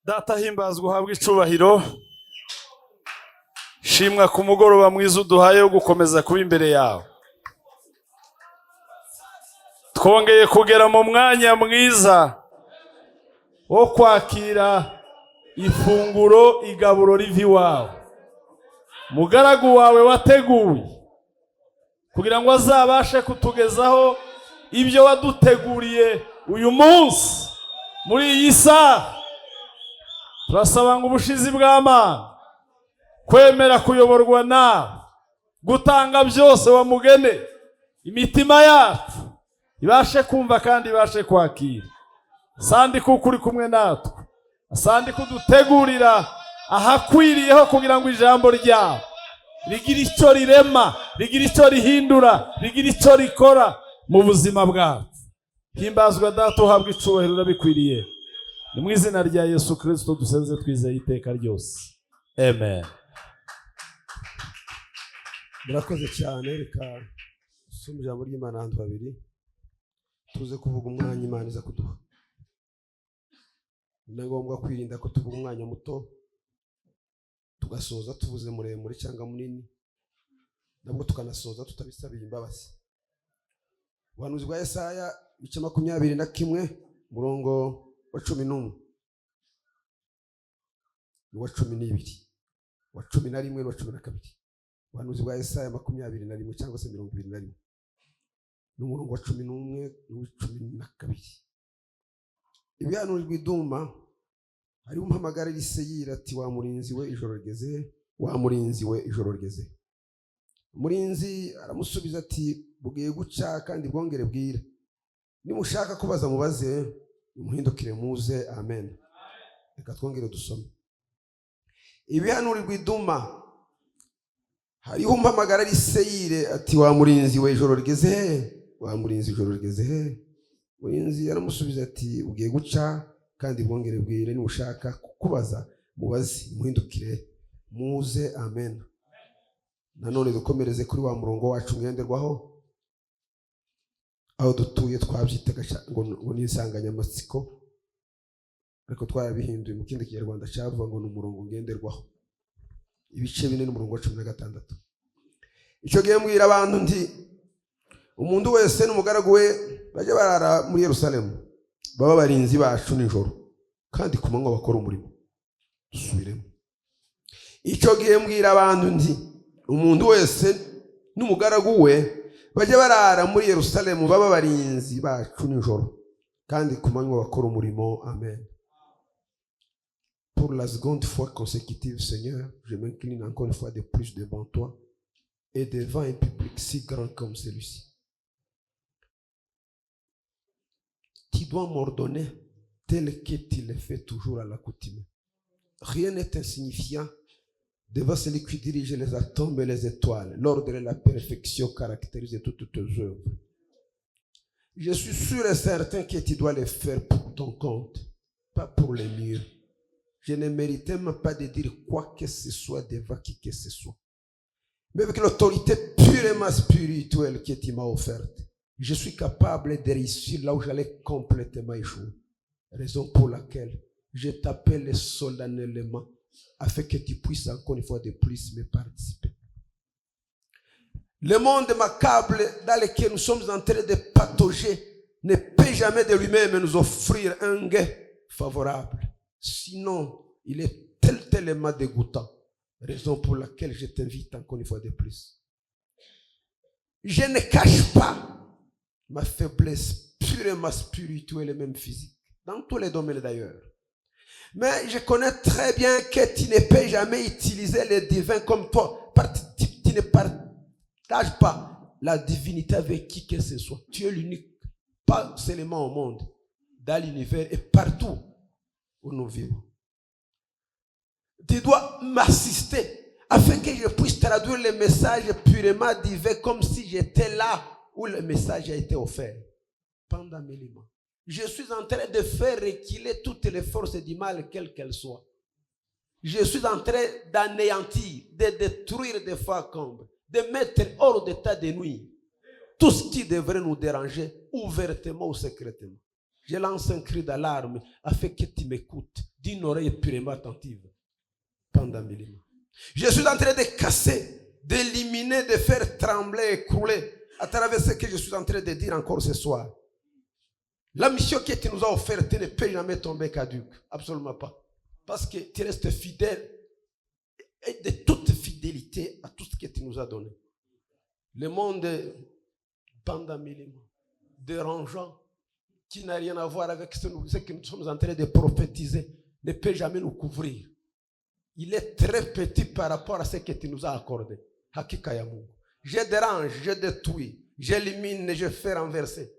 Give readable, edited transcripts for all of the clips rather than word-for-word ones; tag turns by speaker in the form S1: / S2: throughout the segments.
S1: Data, himbazwa, uhabwe icubahiro. Shimwa ku mugoroba mwiza uduhaye wo gukomeza kuba imbere yawe. Twongeye kugera mu mwanya mwiza wo kwakira ifunguro, igaburo riva iwawe. Mugaragu wawe wateguye kugira ngo azabashe kutugezaho ibyo waduteguriye uyu munsi muri iyi saha, turasaba ngo ubushizi bw'amanga, kwemera kuyoborwa nawe, gutanga byose wamugene, imitima yacu ibashe kumva kandi ibashe kwakira. Asante kuko uri kumwe natwe. Asante kudutegurira ahakwiriyeho kugira ngo ijambo ryawe rigire icyo rirema, rigire icyo rihindura, rigire icyo rikora mu buzima bwacu. Himbazwa Data, uhabwa icubahiro, urabikwiriye. Ni mu izina rya Yesu Kirisito dusenze twizeye iteka ryose, amen.
S2: Murakoze cyane. Reka dusome ijambo ry'Imana ahantu habiri, tuze kuvuga umwanya Imana iza kuduha. Ni na ngombwa kwirinda ko tuvuga umwanya muto tugasoza tuvuze muremure cyangwa munini, nabwo tukanasoza tutabisabiye imbabazi. Ubuhanuzi bwa Yesaya, ibice 21, umurongo wa 11 n'uwa 12, wa 11 n'uwa 12. Ubuhanuzi bwa Yesaya 21 cyangwa se 21, n'umurongo wa 11 n'uwa 12. Ibihanurirwa i Duma: hariho umpamagara i Seyiri ati: "Wa murinzi we, ijoro rigeze! Wa murinzi we, ijoro rigeze!" Umurinzi aramusubiza ati: "Bugiye guca kandi bwongere bwire. Nimushaka kubaza, mubaze. Nimuhindukire muze." Amen. Reka twongere dusome. Ibihanurirwa i Duma: hariho umpamagara ari Seyire ati: "Wa murinzi we, ijoro rigeze he? Wa murinzi, ijoro rigeze he?" Murinzi aramusubiza ati: "Ugiye guca kandi bwongere bwire. Nimushaka kukubaza, mubaze. Muhindukire muze." Amen. Nanone dukomereze kuri wa murongo wacu ngenderwaho aho dutuye, twabyitaga ngo ni insanganyamatsiko, ariko twarabihinduye mu kindi Kinyarwanda cyavuga ngo ni umurongo ngenderwaho. Ibice 4 n'umurongo wa 16. Icyo gihe mbwira abantu nti: "Umuntu wese n'umugaragu we bajya barara muri Yerusalemu, baba abarinzi bacu nijoro, kandi ku manywa bakora umurimo." Dusubiremo. Icyo gihe mbwira abantu nti: "Umuntu wese n'umugaragu we bajya barara muri Yerusalemu, baba abarinzi bacu nijoro, kandi ku manywa bakora umurimo." Amen. Pour la seconde fois consécutive, Seigneur, je m'incline encore une fois de plus devant toi et devant un public si grand comme celui-ci. Tu dois m'ordonner tel que tu le fais toujours à l'accoutumée. Rien n'est insignifiant devant celui qui dirige les atomes et les étoiles. L'ordre et la perfection caractérisent toutes tes œuvres. Je suis sûr et certain que tu dois les faire pour ton compte, pas pour les mieux. Je ne méritais même pas de dire quoi que ce soit devant qui que ce soit. Mais avec l'autorité purement spirituelle que tu m'as offerte, je suis capable de réussir là où j'allais complètement échouer. Raison pour laquelle je t'appelle solennellement afin que tu puisses encore une fois de plus me participer. Le monde macabre dans lequel nous sommes en train de patauger ne peut jamais de lui-même nous offrir un gain favorable. Sinon, il est tellement dégoûtant. Raison pour laquelle je t'invite encore une fois de plus. Je ne cache pas ma faiblesse purement spirituelle et même physique. Dans tous les domaines d'ailleurs. Mais je connais très bien que tu ne peux jamais utiliser le divin comme toi. Tu ne partages pas la divinité avec qui que ce soit. Tu es l'unique, pas seulement au monde, dans l'univers et partout où nous vivons. Tu dois m'assister afin que je puisse traduire le message purement divin comme si j'étais là où le message a été offert. Pendant mes. Je suis en train de faire reculer toutes les forces du mal, quelles qu'elles soient. Je suis en train d'anéantir, de détruire des combles, de mettre hors d'état de nuire tout ce qui devrait nous déranger, ouvertement ou secrètement. Je lance un cri d'alarme afin que tu m'écoutes. D'une oreille purement attentive. Pendant milima. Je suis en train de casser, d'éliminer, de faire trembler, écrouler à travers ce que je suis en train de dire encore ce soir. La mission que tu nous as offerte ne peut jamais tomber caduque. Absolument pas. Parce que tu restes fidèle et de toute fidélité à tout ce que tu nous as donné. Le monde pandamilima, dérangeant, qui n'a rien à voir avec ce que nous sommes en train de prophétiser, ne peut jamais nous couvrir. Il est très petit par rapport à ce que tu nous as accordé. Hakika ya Mungu. Je dérange, je détruis, j'élimine et je fais renverser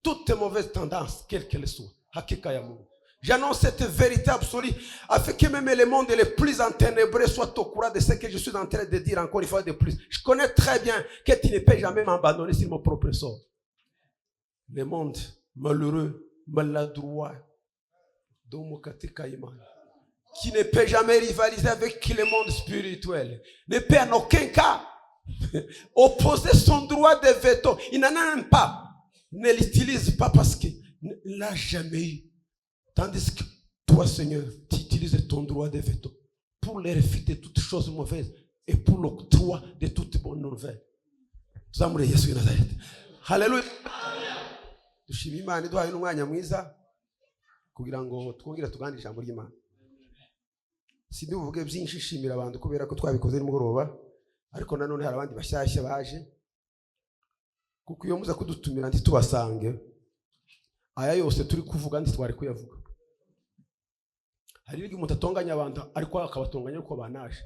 S2: toute mauvaise tendance, quelle qu'elle soit. Hakika ya Mungu. J'annonce cette vérité absolue afin que même les mondes les plus enténébrés soient au courant de ce que je suis en train de dire encore une fois de plus. Je connais très bien que tu ne peux jamais m'abandonner sur mon propre sort. Le monde malheureux, maladroit, domo katika imani, qui ne peut jamais rivaliser avec le monde spirituel, ne peut en aucun cas opposer son droit de veto. Il n'en a même pas. Ne l'utilise pas parce qu'il ne l'a jamais eu. Tandis que toi, Seigneur, tu utilises ton droit de veto pour les réfuter toutes choses mauvaises et pour l'octroi de toutes bonnes nouvelles. Tuzamure Yesu w'i Nazareti. Haleluya. Dushima Imana iduhaye n'umwanya mwiza kugira ngo twongere tuganire ijambo ry'Imana. Sindi buvuge byinshi, nshimira abantu kubera ko twabikoze nimugoroba, ariko nanone hari abandi bashyashya baje, kuko iyo muza kudutumira ntitubasange, aya yose turi kuvuga ntitwari kuyavuga. Hari n'igihe umuntu atonganya abantu, ariko akabatonganya ariko banaje.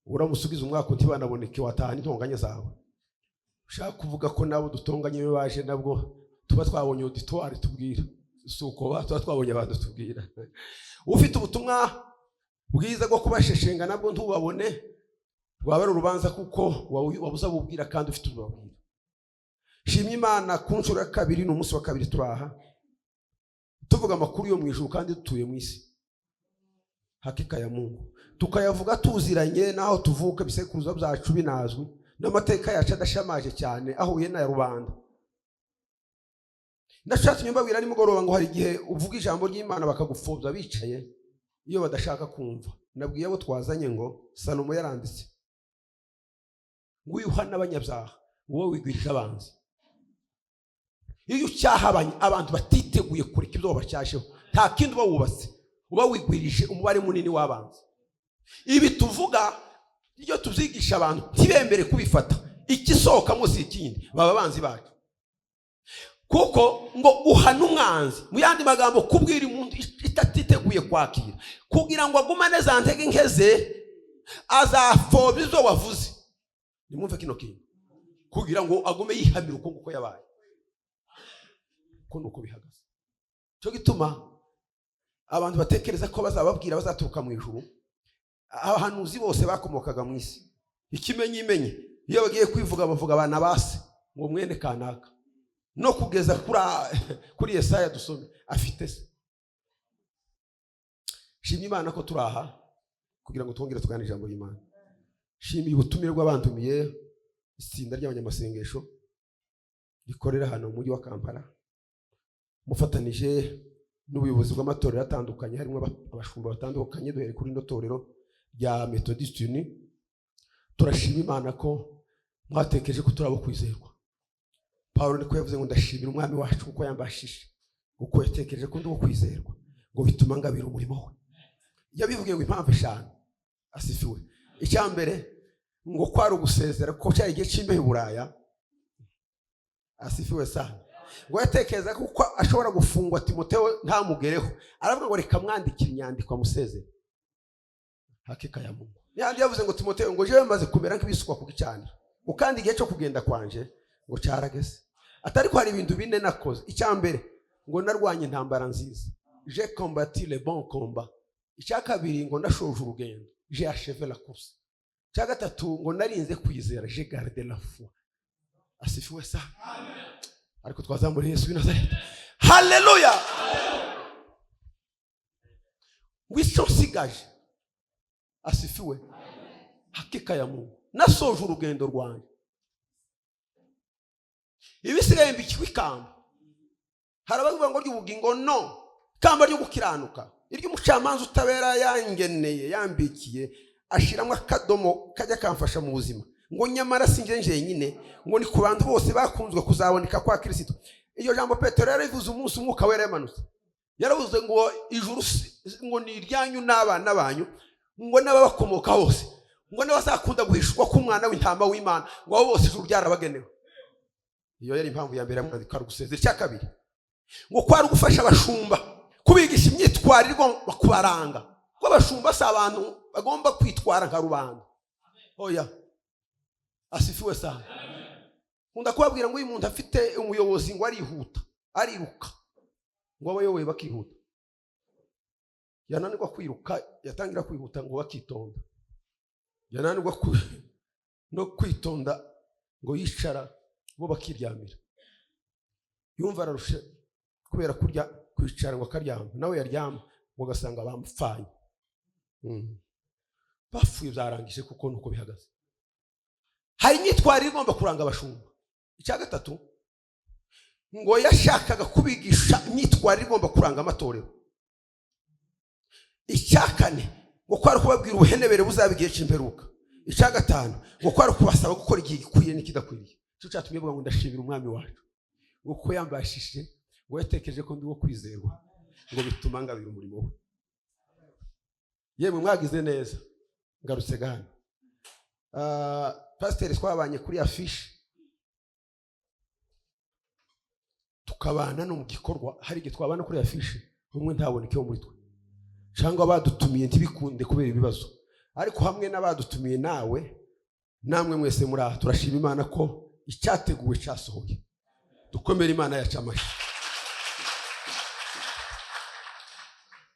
S2: Uramusubiza umwaka ntibanaboneke, wataha n'intonganya zawe. Ushaka kuvuga ko nabo dutonganye iyo baje, nabwo tuba twabonye auditoire tubwira, si uko tuba twabonye abantu tubwira. Ufite ubutumwa bwiza bwo kubasheshenga, nabwo ntubabone, rwaba ari urubanza, kuko wabuze abubwira kandi ufite ubabwira. Shimye Imana ku nshuro ya kabiri, ni umunsi wa kabiri turaha tuvuga amakuru yo mu ijuru kandi dutuye mu isi. Hakika ya Mungu, tukayavuga tuziranye n'aho tuvuka, ibisekuruza byacu binazwi n'amateka yacu adashamaje cyane ahuye na rubanda. Ndashatse mbabwira nimugoroba ngo hari igihe uvuga ijambo ry'Imana bakagupfobya bicaye iyo badashaka kumva. Nabwiye abo twazanye ngo Salomo yaranditse ngo uyu uhana abanyabyaha, wowe wigwirije abanzi. Iyo ucyaha abantu batiteguye kureka ibyo wabacyasheho, nta kindi uba wubatse, uba wigwirije umubare munini w'abanzi. Ibi tuvuga, iyo tubyigisha abantu ntibemere kubifata, igisohokamo si ikindi, baba abanzi bacu. Kuko ngo uhana umwanzi, mu yandi magambo kubwira umuntu itatiteguye kwakira kugira ngo agumane za ntege nke ze, azapfobya izo wavuze. Nimwumve kino kintu, kugira ngo agume yihamira uko nguko yabaye, uko ni uko bihagaze. Cyo gituma abantu batekereza ko bazababwira bazaturuka mu ijuru. Abahanuzi bose bakomokaga mu isi. Ikimenyimenyi, iyo bagiye kwivuga bavuga abana base, ngo mwene kanaka, no kugeza kuri Yesaya dusome afite se. Shima Imana ko turi aha kugira ngo twongere tuganire ijambo ry'Imana. Shimiye ubutumire bw'abantumiye, itsinda ry'abanyamasengesho rikorera hano mu mujyi wa Kampala, mufatanije n'ubuyobozi bw'amatorero atandukanye, harimo abashumba batandukanye, duhereye kuri rino torero rya Methodiste Unie. Turashima Imana ko mwatekereje ko turi abo kwizerwa. Pawulo niko yavuze ngo ndashimira Umwami wacu kuko yambashije, kuko yatekereje ko ndi uwo kwizerwa, ngo bituma ngabira umurimo we. Yabivugiye ngo impamvu eshanu. Asifiwe. Icya mbere ngo kwari ugusezera, kuko cyari igihe cy'imbeho i Buraya. Asifiwe sana. Ngo yatekereza ko ashobora gufungwa Timoteyo ntamugereho, aravuga ngo reka mwandikire inyandiko amusezere. Hakika ya Mungu, yandi yavuze ngo Timoteyo, ngo jewe maze kumera nk'ibisukwa ku gicaniro, ngo kandi igihe cyo kugenda kwanje ngo cyarageze. Atari ko hari ibintu bine nakoze. Icya mbere ngo narwanye intambara nziza, j'ai combattu le bon combat. Icya kabiri ngo ndashoje urugendo, j'ai achevé la course. Icya gatatu ngo narinze kwizera, j'ai gardé la foi. Asifiwe sana. Ariko twazamuriye Yesu w'i Nazareti. Haleluya. Ngo icyo nsigaje, asifiwe, hakika ya Mungu, nasoje urugendo rwanjye, ibisigaye mbikikwa ikamba. Hari abavuga ngo ry'ubugingo, no ikamba ryo gukiranuka. Iryo umucamanza utabera yangeneye, yambikiye, ashiramo akadomo kajya kamfasha mu buzima, ngo nyamara si njye njyenyine, ngo ni ku bantu bose bakunzwe kuzaboneka kwa Kirisito. Iryo jambo Petero yarivuze umunsi Umwuka Wera yamanutse. Yaravuze ngo ijuru ngo ni iryanyu n'abana banyu, ngo n'ababakomoka hose, ngo n'abazakunda guhishwa k'umwana w'intama w'Imana, ngo abo bose ijuru ryarabagenewe. Iyo yari impamvu ya mbere yamwandika, ari ugusezera. Icya kabiri, ngo kwari ugufasha abashumba, kubigisha imyitwarire igomba kubaranga, kuko abashumba si abantu bagomba kwitwara nka rubanda. Oya, asifiwe sana. Nkunda kubabwira ngo uyu muntu afite umuyobozi, ngo arihuta, ariruka, ngo abayoboye bakihuta. Yananirwa kwiruka, yatangira kwihuta, ngo bakitonda. Yananirwa no kwitonda, ngo yicara, bo bakiryamira. Yumva ararushe kubera kurya, kwicara, ngo akaryama. Nawe yaryama, ngo agasanga bamupfanye. Bapfuye byarangije, kuko nuko bihagaze. Hari imyitwarire igomba kuranga abashumba. Icya gatatu, ngo yashakaga kubigisha imyitwarire igomba kuranga amatorero. Icya kane, ngo kwari kubabwira ubuhenebere buzaba igihe cy'imperuka. Icya gatanu, ngo kwari kubasaba gukora igihe gikwiriye n'ikidakwiriye. Icyo cyatumye avuga ngo ndashimira Umwami wacu, ngo kuko yambashishije, ngo yatekereje ko ndi uwo kwizerwa, ngo bituma ngabira umurimo we. Yemwe, mwagize neza. Ngarutse gahano. Pasiteri twabanye kuri affiche, tukabana no mu gikorwa. Hari igihe twabana kuri affiche, umwe ntaboneke wo muri twe, cyangwa badutumiye ntibikunde kubera ibibazo. Ariko hamwe n'abadutumiye, nawe, namwe mwese muri aha, turashima Imana ko icyateguwe cyasohoye. Dukomere Imana yacu amashyi.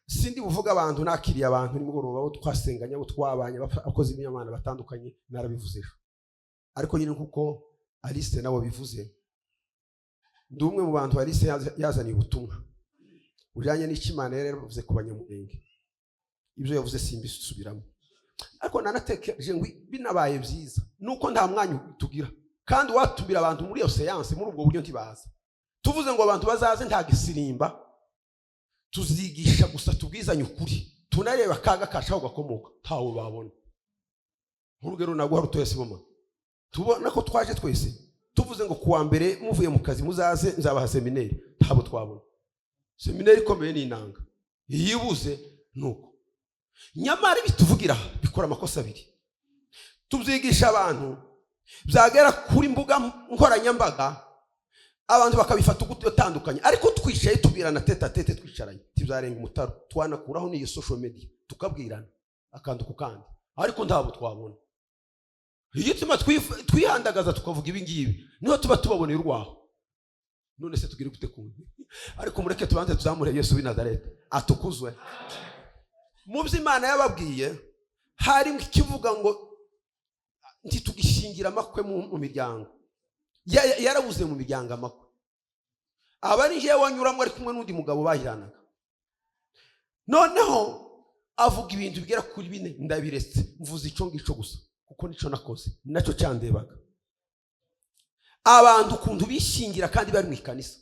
S2: Sindi buvuga abantu nakiriye, abantu nimugoroba, abo twasenganye, abo twabanye, abakozi b'Imana batandukanye, narabivuze ejo. Ariko nyine nkuko Alice nawe bivuze, ndi umwe mu bantu Alice yazaniye ubutumwa bujyanye n'icyo Imana yari yaravuze ku Banyamurenge. Ibyo yavuze simbisubiramo, ariko nanatekereje ngo binabaye byiza nuko nta mwanya tugira, kandi watumira abantu muri iyo séance muri ubwo buryo ntibaza. Tuvuze ngo abantu bazaze, nta gisirimba, tuzigisha gusa, tubwizanye ukuri, tunareba akaga kashaho gakomoka, ntawe babona. Nk'urugero naguha rutoya, siboma, tubona ko twaje twese. Tuvuze ngo kuwa mbere muvuye mu kazi muzaze, nzabaha séminaire, ntabwo twabona. Séminaire ikomeye ni inanga, iyibuze nuko. Nyamara ibi tuvugira aha bikora amakosa abiri: tubyigisha abantu, byagera kuri mbuga nkoranyambaga abantu bakabifata ugutandukanye. Ariko twicaye tubwirana tête à tête, twicaranye, ntibyarenga umutaro. Twanakuraho n'iyo social media, tukabwirana akantu ku kandi, ariko ntabwo twabona. Igituma twihandagaza tukavuga ibi ngibi, niho tuba tubaboneye urwaho. None se tugire gute kundi? Ariko mureke tubanze tuzamure Yesu w'i Nazareti atukuzwe. Mu byo Imana yababwiye harimo ikivuga ngo ntitugishingira amakwe mu miryango. Yarabuze mu miryango amakwe. Aba ari njyewe wanyuramo ari kumwe n'undi mugabo bajyanaga. Noneho avuga ibintu bigera kuri bine, ndabiretse, mvuze icyo ngicyo gusa kuko nicyo nakoze, nacyo cyandebaga. Abantu ukuntu bishingira kandi bari mu ikanisa,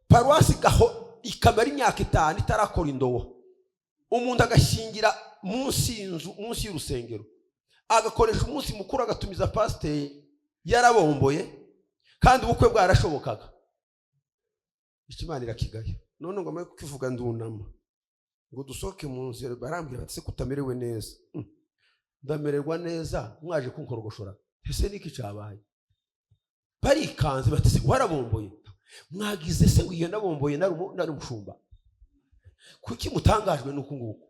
S2: paruwasi gaho ikamara imyaka 5 itarakora indobo, umuntu agashingira munsi y'inzu, munsi y'urusengero, agakoresha umunsi mukuru, agatumiza pasiteri yarabomboye, kandi ubukwe bwarashobokaga. Icyo Imana irakigaye. None ngo amare kukivuga, ndunama ngo dusohoke mu nzira, barambwira bati: "Se kutamerewe neza?" Ndamererwa neza mwaje kunkorogoshora? Ese niki cyabaye? Barikanze bati: "Se warabomboye?" Mwagize se ngo iyo nabomboye nari umushumba? Kuki mutangajwe n'uku nguku?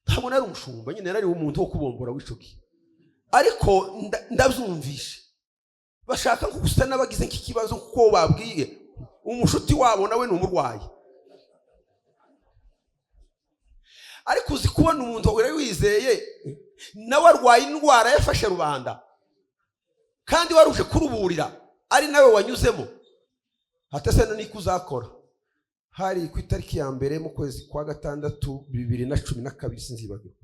S2: Ntabwo nari umushumba nyine, nari umuntu wo kubombora w'ico gihe. Ariko ndabyumvishe bashaka nko gusa n'abagize nk'ikibazo, kuko babwiye umushuti wabo nawe ni umurwayi. Ariko uzi kubona umuntu wari wizeye nawe arwaye indwara yafashe rubanda, kandi waruje kuruburira ari nawe wanyuzemo? Hatese niko uzakora. Hari ku itariki ya 1 mu kwezi kwa gatandatu 2012, sinzibagirwa.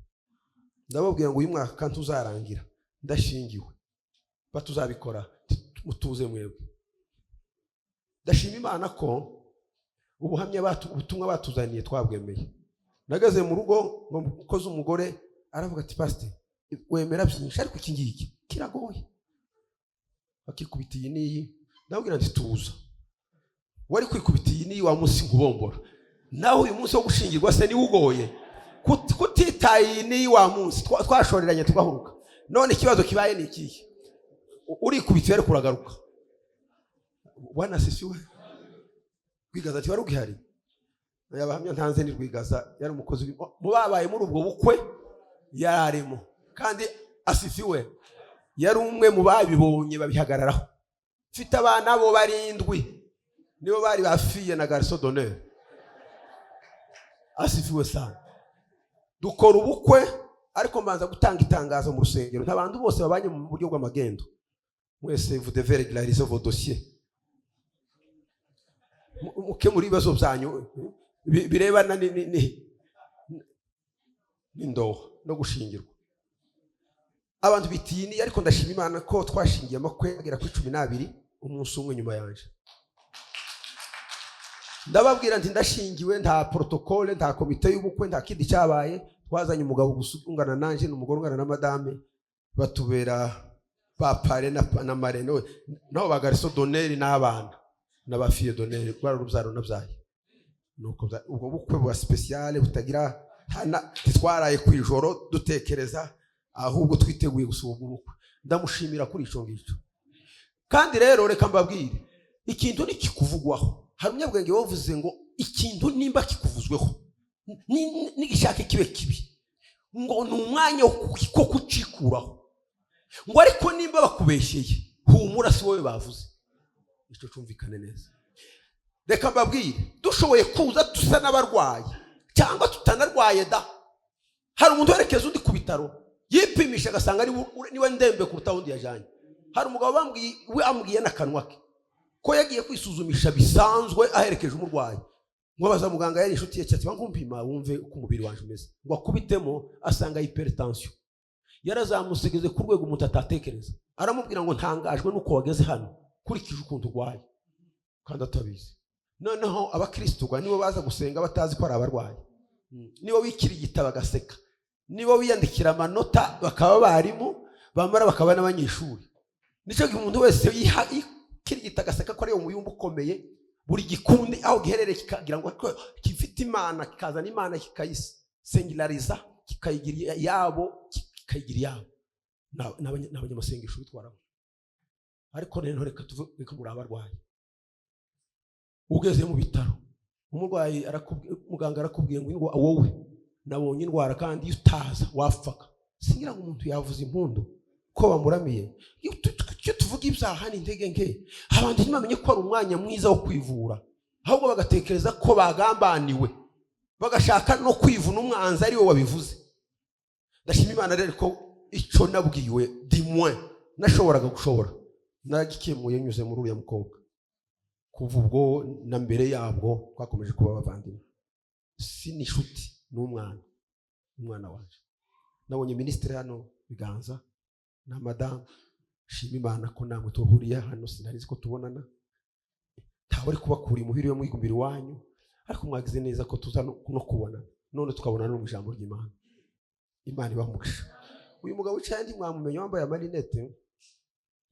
S2: Ndababwira ngo uyu mwaka ntuzarangira ndashingiwe, batuzabikora, mutuze mwebwe. Ndashima Imana ko Ubuhamya ubutumwa batuzaniye twabwemeye. Nageze mu rugo ngo mukozi, umugore aravuga ati: "Pasiteri, wemera byinshi, ariko iki ngiki kiragoye." Akikubita iyi n'iyi. Ndababwira nti: "Tuza, wari kwikubita iyi n'iyi wa munsi nkubombora. Nawe uyu munsi wo gushingirwa se niwe ugoye? Kutitaye iyi n'iyi wa munsi twashoreranye tugahuruka, none ikibazo kibaye ni ikihe? Urikubita ariko uragaruka." Bwana asifiwe. Rwigaza ati: "Wari ugihari?" Abahamya ntanze ni Rwigaza, yari umukozi mu babaye muri ubwo bukwe, yari arimo. Kandi asifiwe, yari umwe mu babibonye babihagararaho. Mfite abana bo barindwi, nibo bari ba fille na garçon d'honneur. Asifiwe sana. Dukora ubukwe, ariko mbanza gutanga itangazo mu rusengero. Nta bantu bose babanye mu buryo bw'amagendo, mwese vous devez régulariser vos dossiers. Mukemura ibibazo byanyu birebana n'indoha no gushingirwa. Abantu bitini, ariko ndashima Imana ko twashingiye amakwe agera kuri 12 umunsi umwe nyuma yanje. Ndababwira nti: "Ndashingiwe." Nta protocole, nta komite y'ubukwe, nta kindi cyabaye. Twazanye umugabo gusa ungana nanje n'umugore ungana na madame, batubera ba parrain na marraine, nabo ba garçon d'honneur n'abana n'aba fille d'honneur, rwari urubyaro nabyaye. Nuko ubwo bukwe buba spécial butagira ntitwaraye ku ijoro dutekereza, ahubwo twiteguye gusuba ubwo bukwe. Ndamushimira kuri ico ngicyo. Kandi rero reka mbabwire, ikintu nikikuvugwaho, hari umunyabwenge wavuze ngo ikintu nimba kikuvuzweho, nigishake kibe kibi, ngo ni umwanya wo kucikuraho. Ngo ariko nimba bakubeshyeye, humura, si wowe bavuze. Icyo cyumvikane neza. Reka mbabwire, dushoboye kuza dusa n'abarwayi cyangwa tutanarwaye da. Hari umuntu werekeza undi ku bitaro, yipimisha agasanga niwe ndembe kuruta undi yajyanye. Hari umugabo bambwiye, we ambwiye n'akanwa ke ko yagiye kwisuzumisha bisanzwe aherekeje umurwayi, ngo abaza muganga, yari inshuti ye cyane, "Ngumpima wumve uko umubiri wanjye umeze." Ngo akubitemo asanga hypertension yarazamutse igeze ku rwego umuntu atatekereza. Aramubwira ngo: "Ntangajwe n'uko wageze hano kurikije ukuntu urwaye," kandi atabizi. Noneho abakristo nibo baza gusenga batazi ko ari abarwayi, nibo bikirigita bagaseka, nibo biyandikira amanota bakaba abarimu, bamara bakaba n'abanyeshuri. Nicyo gihe umuntu wese yikirigita agaseka ko ari umuyumba ukomeye. Buri gikundi aho giherereye kikagira ngo ko gifite Imana, kikazana Imana, kikayisengilariza, kikayigira iyabo, kikayigira iyabo. Ni abanyamasengesho bitwaramo. Ariko rero reka tuve, reka muri abarwayi. Ugeze mu bitaro, umurwayi muganga arakubwiye ngo wowe nabonye indwara, kandi iyo utaza wapfaga. Singira ngo umuntu yavuza impundu ko bamuramiye. Iyo tuvuga ibyaha n'intege nke, abantu ntibamenye ko ari umwanya mwiza wo kwivura, ahubwo bagatekereza ko bagambaniwe, bagashaka no kwivuna umwanzi ari we wabivuze. Ndashima Imana rero ko icyo nabwiwe dimwe nashoboraga gushobora naragikemuye nyuze muri uriya mukobwa. Kuva ubwo na mbere yabwo twakomeje kuba abavandimwe, si n'inshuti, n'umwana, umwana waje. Nabonye minisitiri hano Biganza na madamu. Shima Imana ko namwe tuhuriye hano. Sinari ko tubonana, ntawe ari kubakura imuhira iyo mwigumbira iwanyu, ariko mwagize neza ko tuza no kubonana none, tukabona no mu ijambo ry'Imana. Imana ibaha umugisha. Uyu mugabo wicaye ntimwamumenye, wambaye amarinete,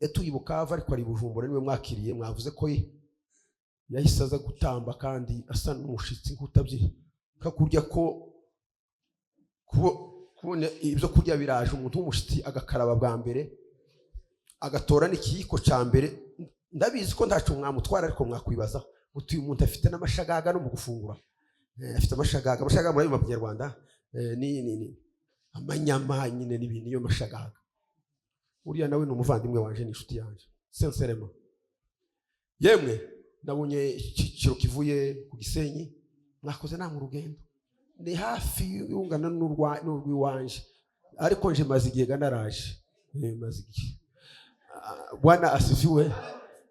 S2: yatuye i Bukavu ariko ari i Bujumbura, niwe mwakiriye. Mwavuze ko ye yahise aza gutamba kandi asa n'umushitsi nk'utabye kakurya ko kubona ibyo kurya biraje. Umuntu w'umushitsi agakaraba bwa mbere, agatora n'ikiyiko cya mbere. Ndabizi ko ntacyo mwamutwara, ariko mwakwibazaho uti: "Uyu muntu afite n'amashagaga no mu gufungura." Afite amashagaga. Amashagaga murayumva mu Kinyarwanda? Ni amanyama nyine n'ibintu, niyo mashagaga. Uriya nawe ni umuvandimwe wanje, ni inshuti yanjye sincèrement. Yemwe, nabonye icyiciro kivuye ku Gisenyi. Mwakoze namwe urugendo, ni hafi yungana n'urw'iwanje, ariko nje maze igihe naraje. Maze igihe. Bwana asifiwe.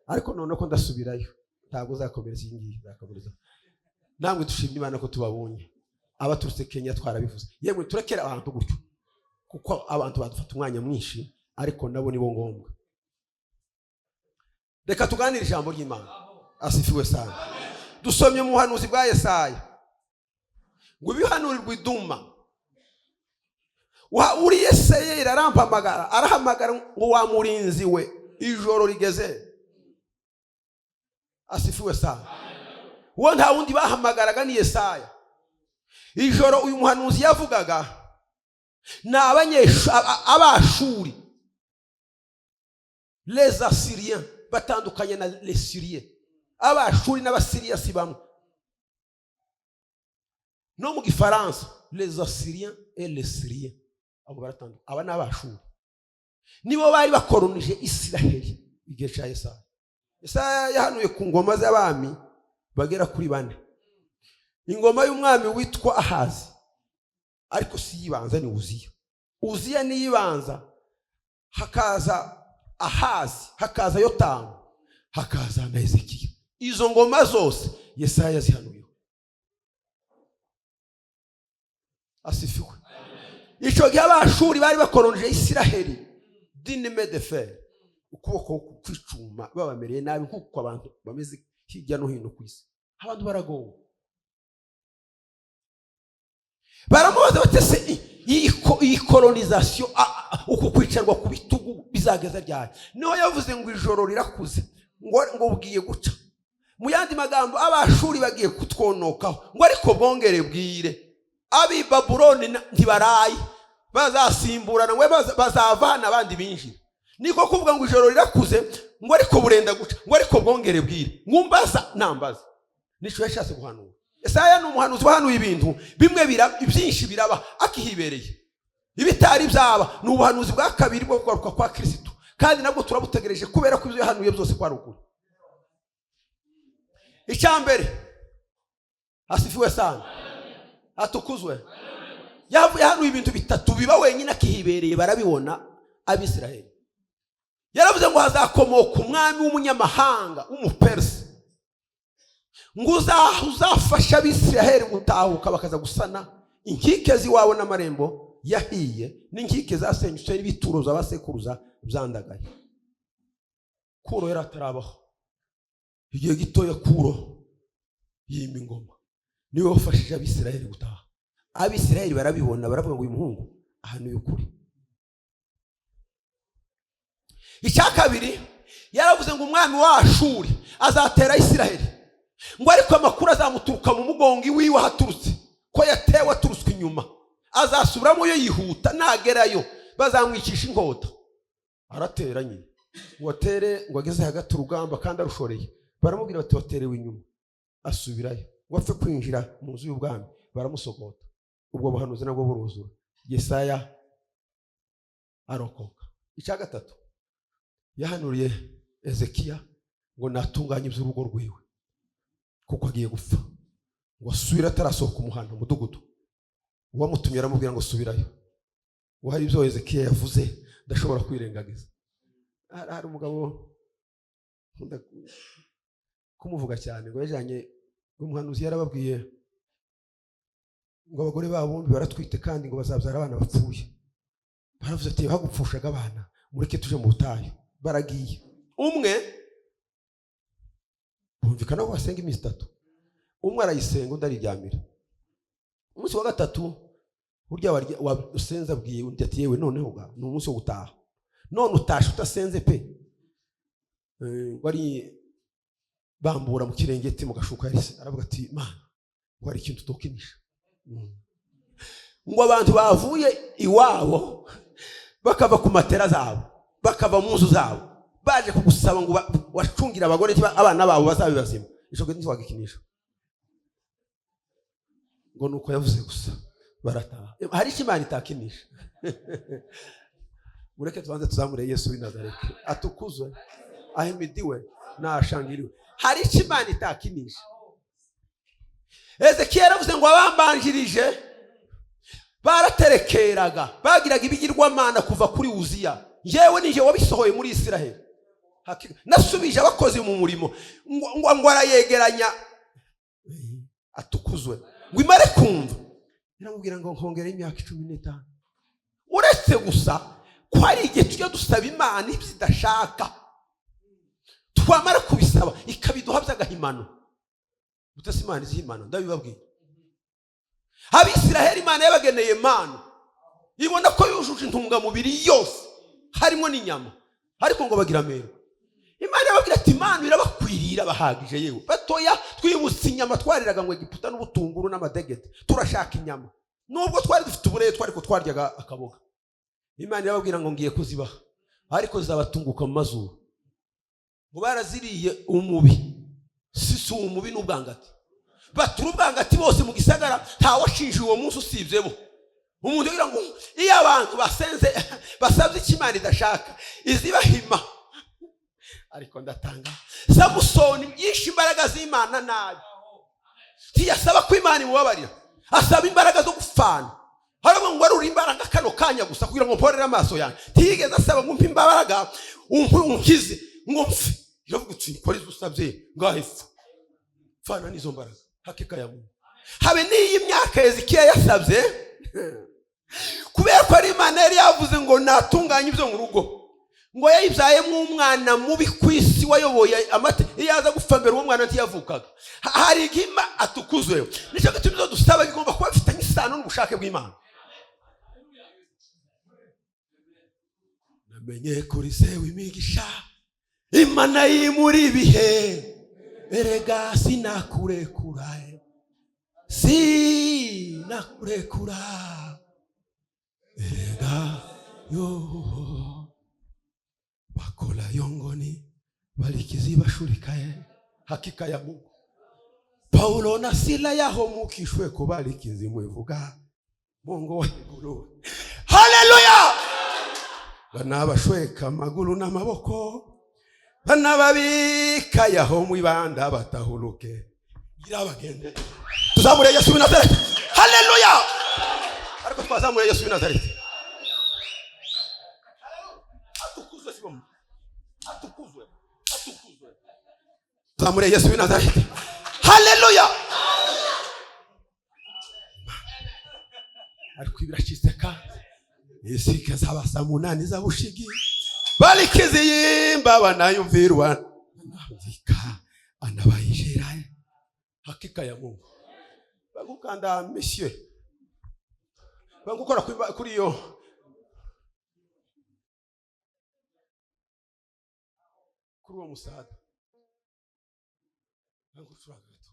S2: Ariko none ko ndasubirayo, ntabwo uzakomereza iyi ngiyi, nzakomereza. Namwe dushimye Imana ko tubabonye. Abaturutse Kenya twarabivuze. Yemwe, turekere abantu gutyo kuko abantu badufata umwanya mwinshi, ariko nabo nibo ngombwa. Reka tuganire ijambo ry'Imana. Asifiwe sana. Dusomye mu buhanuzi bwa Yesaya ngo ibihanurirwa iduma uri Yesayeli arampamagara, arahamagara ngo: "Wa murinzi we, ijoro rigeze." Asifiwe sana. Uwo nta wundi bahamagaraga, ni Yesaya. Ijoro uyu muhanuzi yavugaga ni Abashuri, les Assyriens, batandukanye na les Syriens. Abashuri n'Abasiriya si bamwe. No mu Gifaransa, les Assyriens et les Syriens, abo baratandukanye. Aba ni Abashuri, nibo bari bakoronije Isiraheli igihe cya Yesaya. Yesaya yahanuye ku ngoma z'abami bagera kuri bane. Ingoma y'umwami witwa Ahazi, ariko si yibanza, ni Uziya. Uziya niyibanza, hakaza Ahazi, hakaza Yotamu, hakaza na Hezekiya. Izo ngoma zose Yesaya yazihanuyeho. Asifiwe. Icyo gihe Abashuri bari bakoronije Isiraheli d'une main de fer, ukuboko kw'icuma, babamereye nabi nk'uko abantu bameze hirya no hino ku isi. Abantu baragowe. Baramubaza bati: "Ese iyi colonisation, uku kwicarwa ku bitugu bizageza ryari?" Niho yavuze ngo ijoro rirakuze, ngo bugiye guca. Mu yandi magambo, Abashuri bagiye kutwonokaho, ngo ariko bwongere bwire. Ab'i Babuloni ntibaraye, bazasimburana, ngo bazava hano abandi binjira. Niko kuvuga ngo ijoro rirakuze, ngo ariko burenda guca, ngo ariko bwongere bwire. Ngumbaza nambaza nico yashatse guhanura. Yesaya ni umuhanuzi wahanuye ibintu bimwe, byinshi biraba akihibereye, ibitari byaba. Ni ubuhanuzi bwa kabiri bwo kugaruka kwa Kirisitu, kandi nabwo turabutegereje, kubera ko ibyo yahanuye byose kwari ukuri. Icya mbere, asifiwe sana, atukuzwe, yahanuye ibintu bitatu biba wenyine akihibereye, barabibona Abisiraheli. Yaravuze ngo hazakomoka umwami w'umunyamahanga w'Umuperisi, ngo uzafasha Abisiraheli gutahuka, bakaza gusana inkike z'iwabo n'amarembo yahiye n'inkike zasenyutse n'ibituro za basekuruza byandagaye. Kuro yari atarabaho. Igihe gitoya Kuro yima ingoma, niwe wafashije Abisiraheli gutaha. Abisiraheli barabibona, baravuga ngo uyu muhungu ahanuye ukuri. Icya kabiri, yaravuze ngo umwami wa Ashuri azatera Isiraheli, ngo ariko amakuru azamuturuka mu mugongo iwiwe ahaturutse, ko yatewe aturutswe inyuma, azasubiramo yo yihuta, nagerayo bazamwicisha inkota. Aratera nyine, ngo atere, ngo ageze hagati urugamba kandi arushoreye, baramubwira bati: "Waterewe inyuma." Asubirayo, ngo apfe kwinjira mu nzu y'ubwami baramusogota. Ubwo buhanuzi nabwo buruzura, Yesaya arokoka. Icya gatatu, yahanuriye Ezekiya ngo natunganye iby'urugo rwiwe kuko agiye gupfa, ngo asubire atarasohoka umuhanda, umudugudu. Uwamutumye aramubwira ngo: "Subirayo," ngo hari ibyo Ezekiya yavuze ndashobora kwirengagiza. Hari umugabo nkunda kumuvuga cyane, ngo yajyanye umuhanuzi, yarababwiye ngo abagore babo bombi baratwite kandi ngo bazabyara abana bapfuye. Baravuze ati: "Bagupfushaga abana, mureke tuje mu butayu." Baragiye, umwe bumvikana ko basenga iminsi 3, umwe arayisenga, undi ariryamira. Umunsi wa gatatu, burya usenze abwiye undi ati: "Yewe, noneho ga ni umunsi wo gutaha, none utashe utasenze pe." Wari bambura mu kirengeti mu gashuka yahise aravuga ati: "Mana," ngo hari ikintu utokinisha. Ngo abantu bavuye iwabo, bakava ku matera zabo, bakava mu nzu zabo, baje kugusaba ngo wacungire abagore abana babo bazabe bazima, ico gihe ntiwagikinisha. Ngo nuko yavuze gusa barataha. Hari icyo Imana itakinisha. Mureke tubanze tuzamure Yesu w'i Nazareti, atukuzwe, ahimidiwe, nashangiriwe. Hari icyo Imana itakinisha. Ezekiya yaravuze ngo abambanjirije baraterekeraga, bagiraga ibigirwamana kuva kuri Uziya, njyewe nije wabisohoye muri Isiraheli. Nasubije abakozi mu murimo. Ngo arayegeranya. Atukuzwe. Ngo imare kumva iramubwira ngo nkongere imyaka 15. Uretse gusa ko hari igihe tujya dusaba Imana ibyo idashaka, twamara kubisaba ikabiduha by'agahimano. Mutasi Imana izihimana, ndabibabwiye. Abisiraheli Imana yabageneye manu, ibona ko yujuje intungamubiri yose harimo n'inyama, ariko ngo bagira amerwe. Imana yababwira ati manu irabakwiriye, irabahagije. Yewe batoya, twibutse inyama twariraga ngo Egiputa n'ubutunguru n'amadegede, turashaka inyama. Nubwo twari dufite uburetwa ariko twaryaga akaboga. Imana irababwira ngo ngiye kuzibaha, ariko zizabatunguka mu mazuru. Ngo baraziriye umubi, si umubi n'ubwangati, batura ubwangati bose mu gisagara, ntawashinje uwo munsi usibye bo. Umuntu ugira ngo iyo abantu basenze basabye icyo Imana idashaka izibahima. Ariko ndatanga, Samusoni yishe imbaraga z'Imana nabi, ntiyasaba ko Imana imubabarira, asaba imbaraga zo gupfana. Haravuga ngo warura imbaraga kano kanya gusa kugira ngo mporere amaso yanjye. Ntiyigeze asaba ngo umpe imbaraga unkize ngo mpfe. Iravuga uti kora izo usabye, ngaho ipfa, pfana n'izo mbaraga. Hakika ya Mungu, habe n'iyi myaka Hezekiya yasabye, kubera ko ari Imana yari yavuze ngo natunganye ibyo mu rugo, ngo yayibyayemo umwana mubi ku isi wayoboye amate. Iyo aza gupfa mbere, uwo mwana ntiyavukaga. Hari igihe atukuzwe. Nicyo gituma ibyo dusaba bigomba kuba bifitanye isano n'ubushake bw'Imana. Namenye kuri se w'imigisha, Imana yimura ibihe, erega sinakurekura, sinakurekura, erega yo bakola yongoni balikizi bashurikaye. Hakika ya Mungu, Paulo na Sila yaho mukishwe ko balikizi mwivuga Mungu wa iguru. Haleluya! Banabashweka amaguru n'amaboko, banababika yaho mwibanda batahuluke, gira bagende. Tuzamure Yesu w'i Nazareti. Haleluya! Ariko twazamure Yesu w'i Nazareti. Atukuzwe, sibom, atukuzwe, atukuzwe. Tuzamure Yesu w'i Nazareti. Haleluya! Ariko ibiracitse kandi isike z'abasa munani z'abushigi balikiziyimba banayumvirwa nandika anabayijera. Hakika ya Mungu, bagukanda monsieur, bagukora kuri iyo kuri uwo musada, bagucuranga gato.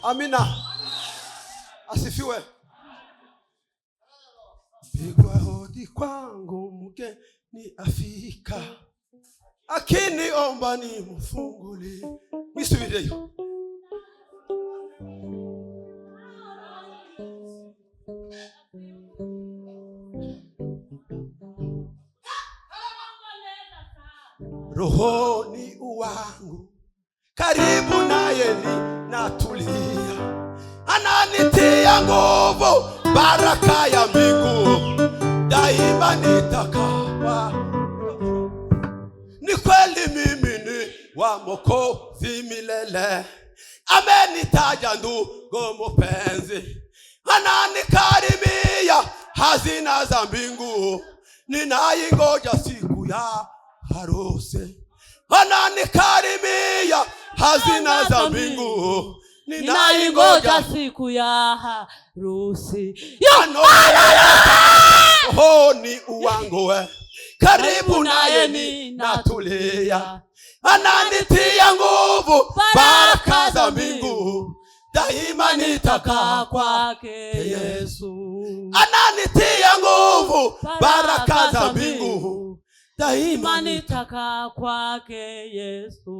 S2: Amina, asifiwe. Pigwa hodi kwangu mgeni afika, akiniomba nimfungulie. Mwisubireyo. Rohoni wangu karibu naye ninatulia, ananitia nguvu, baraka ya mbingu daima nitakaa. Ni kweli mimi ni wa Mwokozi milele, amenitaja ndugu mpenzi, ananikarimia hazina za mbingu, ninaingoja siku ya harusi. Ananikarimia hazina za mbingu,
S3: ninaingoja siku ya harusi.
S2: Rohoni wangu we, karibu naye ninatulia, ananitia nguvu, baraka za mbingu daima nitakaa
S3: kwake Yesu.
S2: Ananitia nguvu, baraka za mbingu daima
S3: nitakaa kwake Yesu.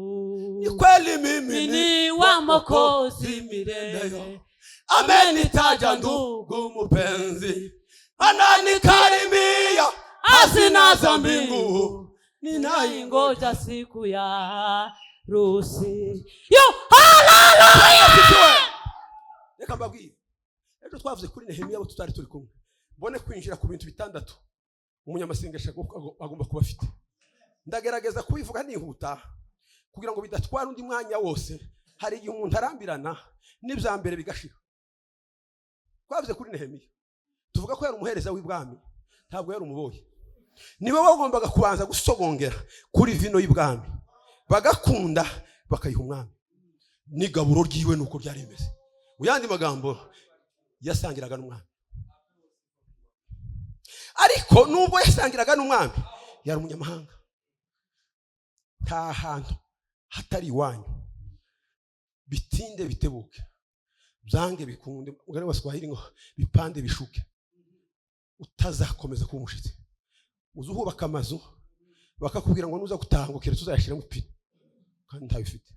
S2: Ni kweli mimi
S3: ni wa Mwokozi milele,
S2: amenitaja ndugu mpenzi, ananikarimia hazina za mbingu,
S3: ninaingoja siku ya harusi. Yo, haleluya!
S2: Reka mbabwire, ejo twavuze kuri Nehemiya abo tutari turi kumwe, mbone kwinjira ku bintu bitandatu umunyamasengesho agomba kuba afite. Ndagerageza kubivuga nihuta kugira ngo bidatwara undi mwanya wose. Hari igihe umuntu arambirana n'ibya mbere bigashira. Twavuze kuri Nehemiya, tuvuga ko yari umuhereza w'ibwami, ntabwo yari umuboyi. Niwe wagombaga kubanza gusogongera kuri vino y'ibwami, bagakunda bakayiha umwami. N'igaburo ryiwe nuko ryari rimeze. Mu yandi magambo, yasangiraga n'umwami. Ariko nubwo yasangiraga n'umwami, yari umunyamahanga. Nta hantu hatari iwanyu, bitinde bitebuke, byange bikunde, umugani wa Swahili ngo bipande bishuke, utazakomeza kuba umushitsi. Uza uhubaka amazu bakakubwira ngo nuza gutaha ngo keretse uzayashyiramo ipine, kandi ntabifite,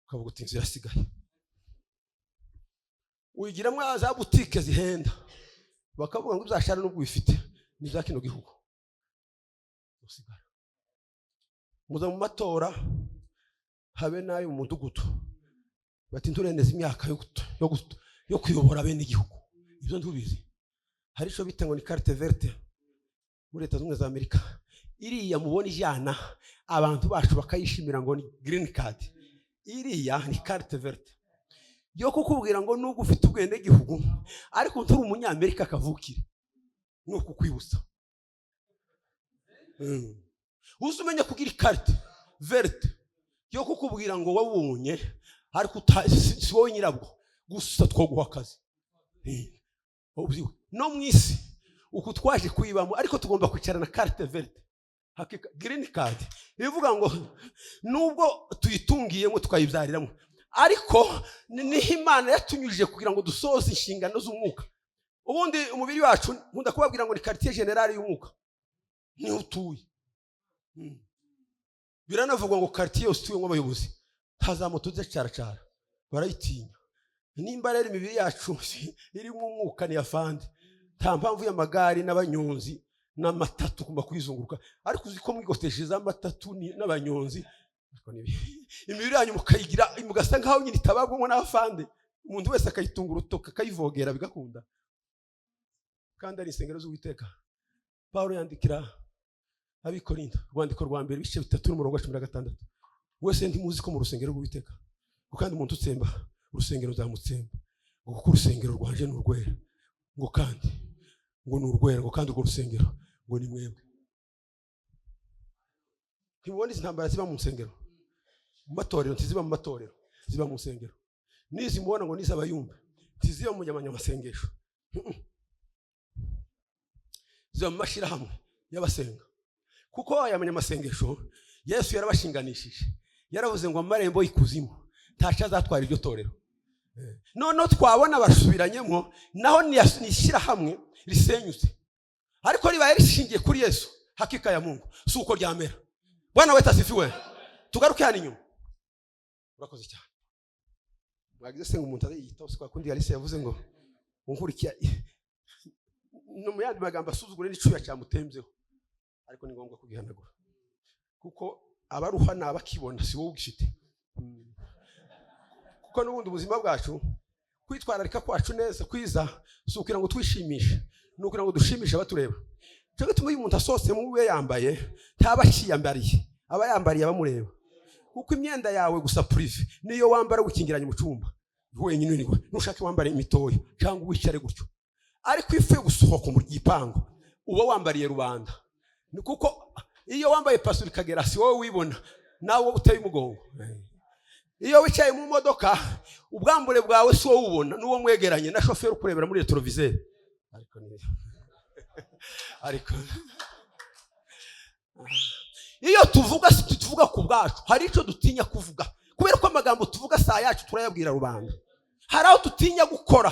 S2: ukavuga uti inzu irasigaye. Wigiramo za butike zihenda, bakavuga ngo uzashara n'ubwo ubifite ni ibya kino gihugu. Usigara muza mu matora, habe n'ayo mu mudugudu, bati ntureneze imyaka yo kuyobora bene igihugu. Ibyo ntubizi. Hari icyo bita ngo ni carte verte muri Leta Zunze Ubumwe za Amerika, iriya mubona ijyana abantu bacu bakayishimira ngo ni green card. Iriya ni carte verte yo kukubwira ngo nubwo ufite ubwenegihugu ariko nturi umunyamerika kavukire, ni ukukwibutsa. Uzi umenya kugira ikarite verte yo kukubwira ngo wabonye ariko si wowe nyirabwo, gusa twoguha akazi. No mu isi uku twaje kuyibamo, ariko tugomba kwicarana na carte verte. Hakika green card ivuga ngo nubwo tuyitungiyemo tukayibyariramo, ariko niho Imana yatunyujije kugira ngo dusoze inshingano z'umwuka. Ubundi umubiri wacu nkunda kubabwira ngo ni quartier général y'umwuka, niho utuye. Biranavugwa ngo quartier yose utuyemo abayobozi nta za moto zicaracara, barayitinya. Nimba rero imibiri yacu irimo umwuka ni afande, nta mpamvu y'amagare n'abanyonzi n'amatatu kumva kuyizunguruka. Ariko uzi ko mwigotesheje amatatu n'abanyonzi, imibiri yanyu mukayigira mugasa nkaho nyine itabagwamo n'abafande, umuntu wese akayitunga urutoki akayivogera bigakunda, kandi ari insengero z'Uwiteka. Pawulo yandikira Abikorinto urwandiko rwa mbere ibice 3 n'umurongo wa 16, wese ntimuzi ko mu rusengero rw'Uwiteka, ngo kandi umuntu utsemba urusengero nzamutsemba, ngo kuko urusengero rwanje ni urwera, ngo kandi ngo ni urwera, ngo kandi urwo rusengero ngo ni mwebwe. Ntibubona izi ntambara ziba mu nsengero, mu matorero? Ntiziba mu matorero, ziba mu nsengero. N'izi mubona ngo niz'abayumbe ntiziba mu nyamanyamasengesho, ziba mu mashyirahamwe y'abasenga. Kuko aya manyamasengesho Yesu yarabashinganishije, yaravuze ngo amarembo y'ikuzimu ntaco azatwara iryo torero. Noneho twabona basubiranyemo, naho ni ishyirahamwe risenyutse, ariko ribaye rishingiye kuri Yesu, hakika ya Mungu si uko ryamera. Bwana wetu asifiwe. Tugaruke hano inyuma. Urakoze cyane. Mwagize se ngo umuntu ariyitaho, si kwa kundi Alice yavuze ngo unkurikiye no mu yandi magambo asuzugure n'icyuya cyamutembyeho, ariko ni ngombwa kugihanagura kuko abaruha ni abakibona, si wowe ugifite. Kuko n'ubundi ubuzima bwacu, kwitwararika kwacu neza kwiza, si ukugira ngo twishimishe, ni ukugira ngo dushimishe abatureba. Cyo gituma iyo umuntu asohotse mu we yambaye, ntaba akiyambariye, aba yambariye abamureba, kuko imyenda yawe gusa privé niyo wambara wikingiranye mu cyumba wenyine uriwe, nushake wambare imitoya cyangwa wicare gutyo, ariko iyo uvuye gusohoka mu gipangu uba wambariye rubanda. Ni kuko iyo wambaye pasuri ikagera, si wowe wibona, nawe uteye umugongo. Iyo wicaye mu modoka, ubwambure bwawe si wowe ubona, n'uwo mwegeranye na shoferi ukurebera muri rétroviseur. Ariko iyo tuvuga, si tuvuga ku bwacu, hari icyo dutinya kuvuga kubera ko amagambo tuvuga saa yacu turayabwira rubanda. Hari aho dutinya gukora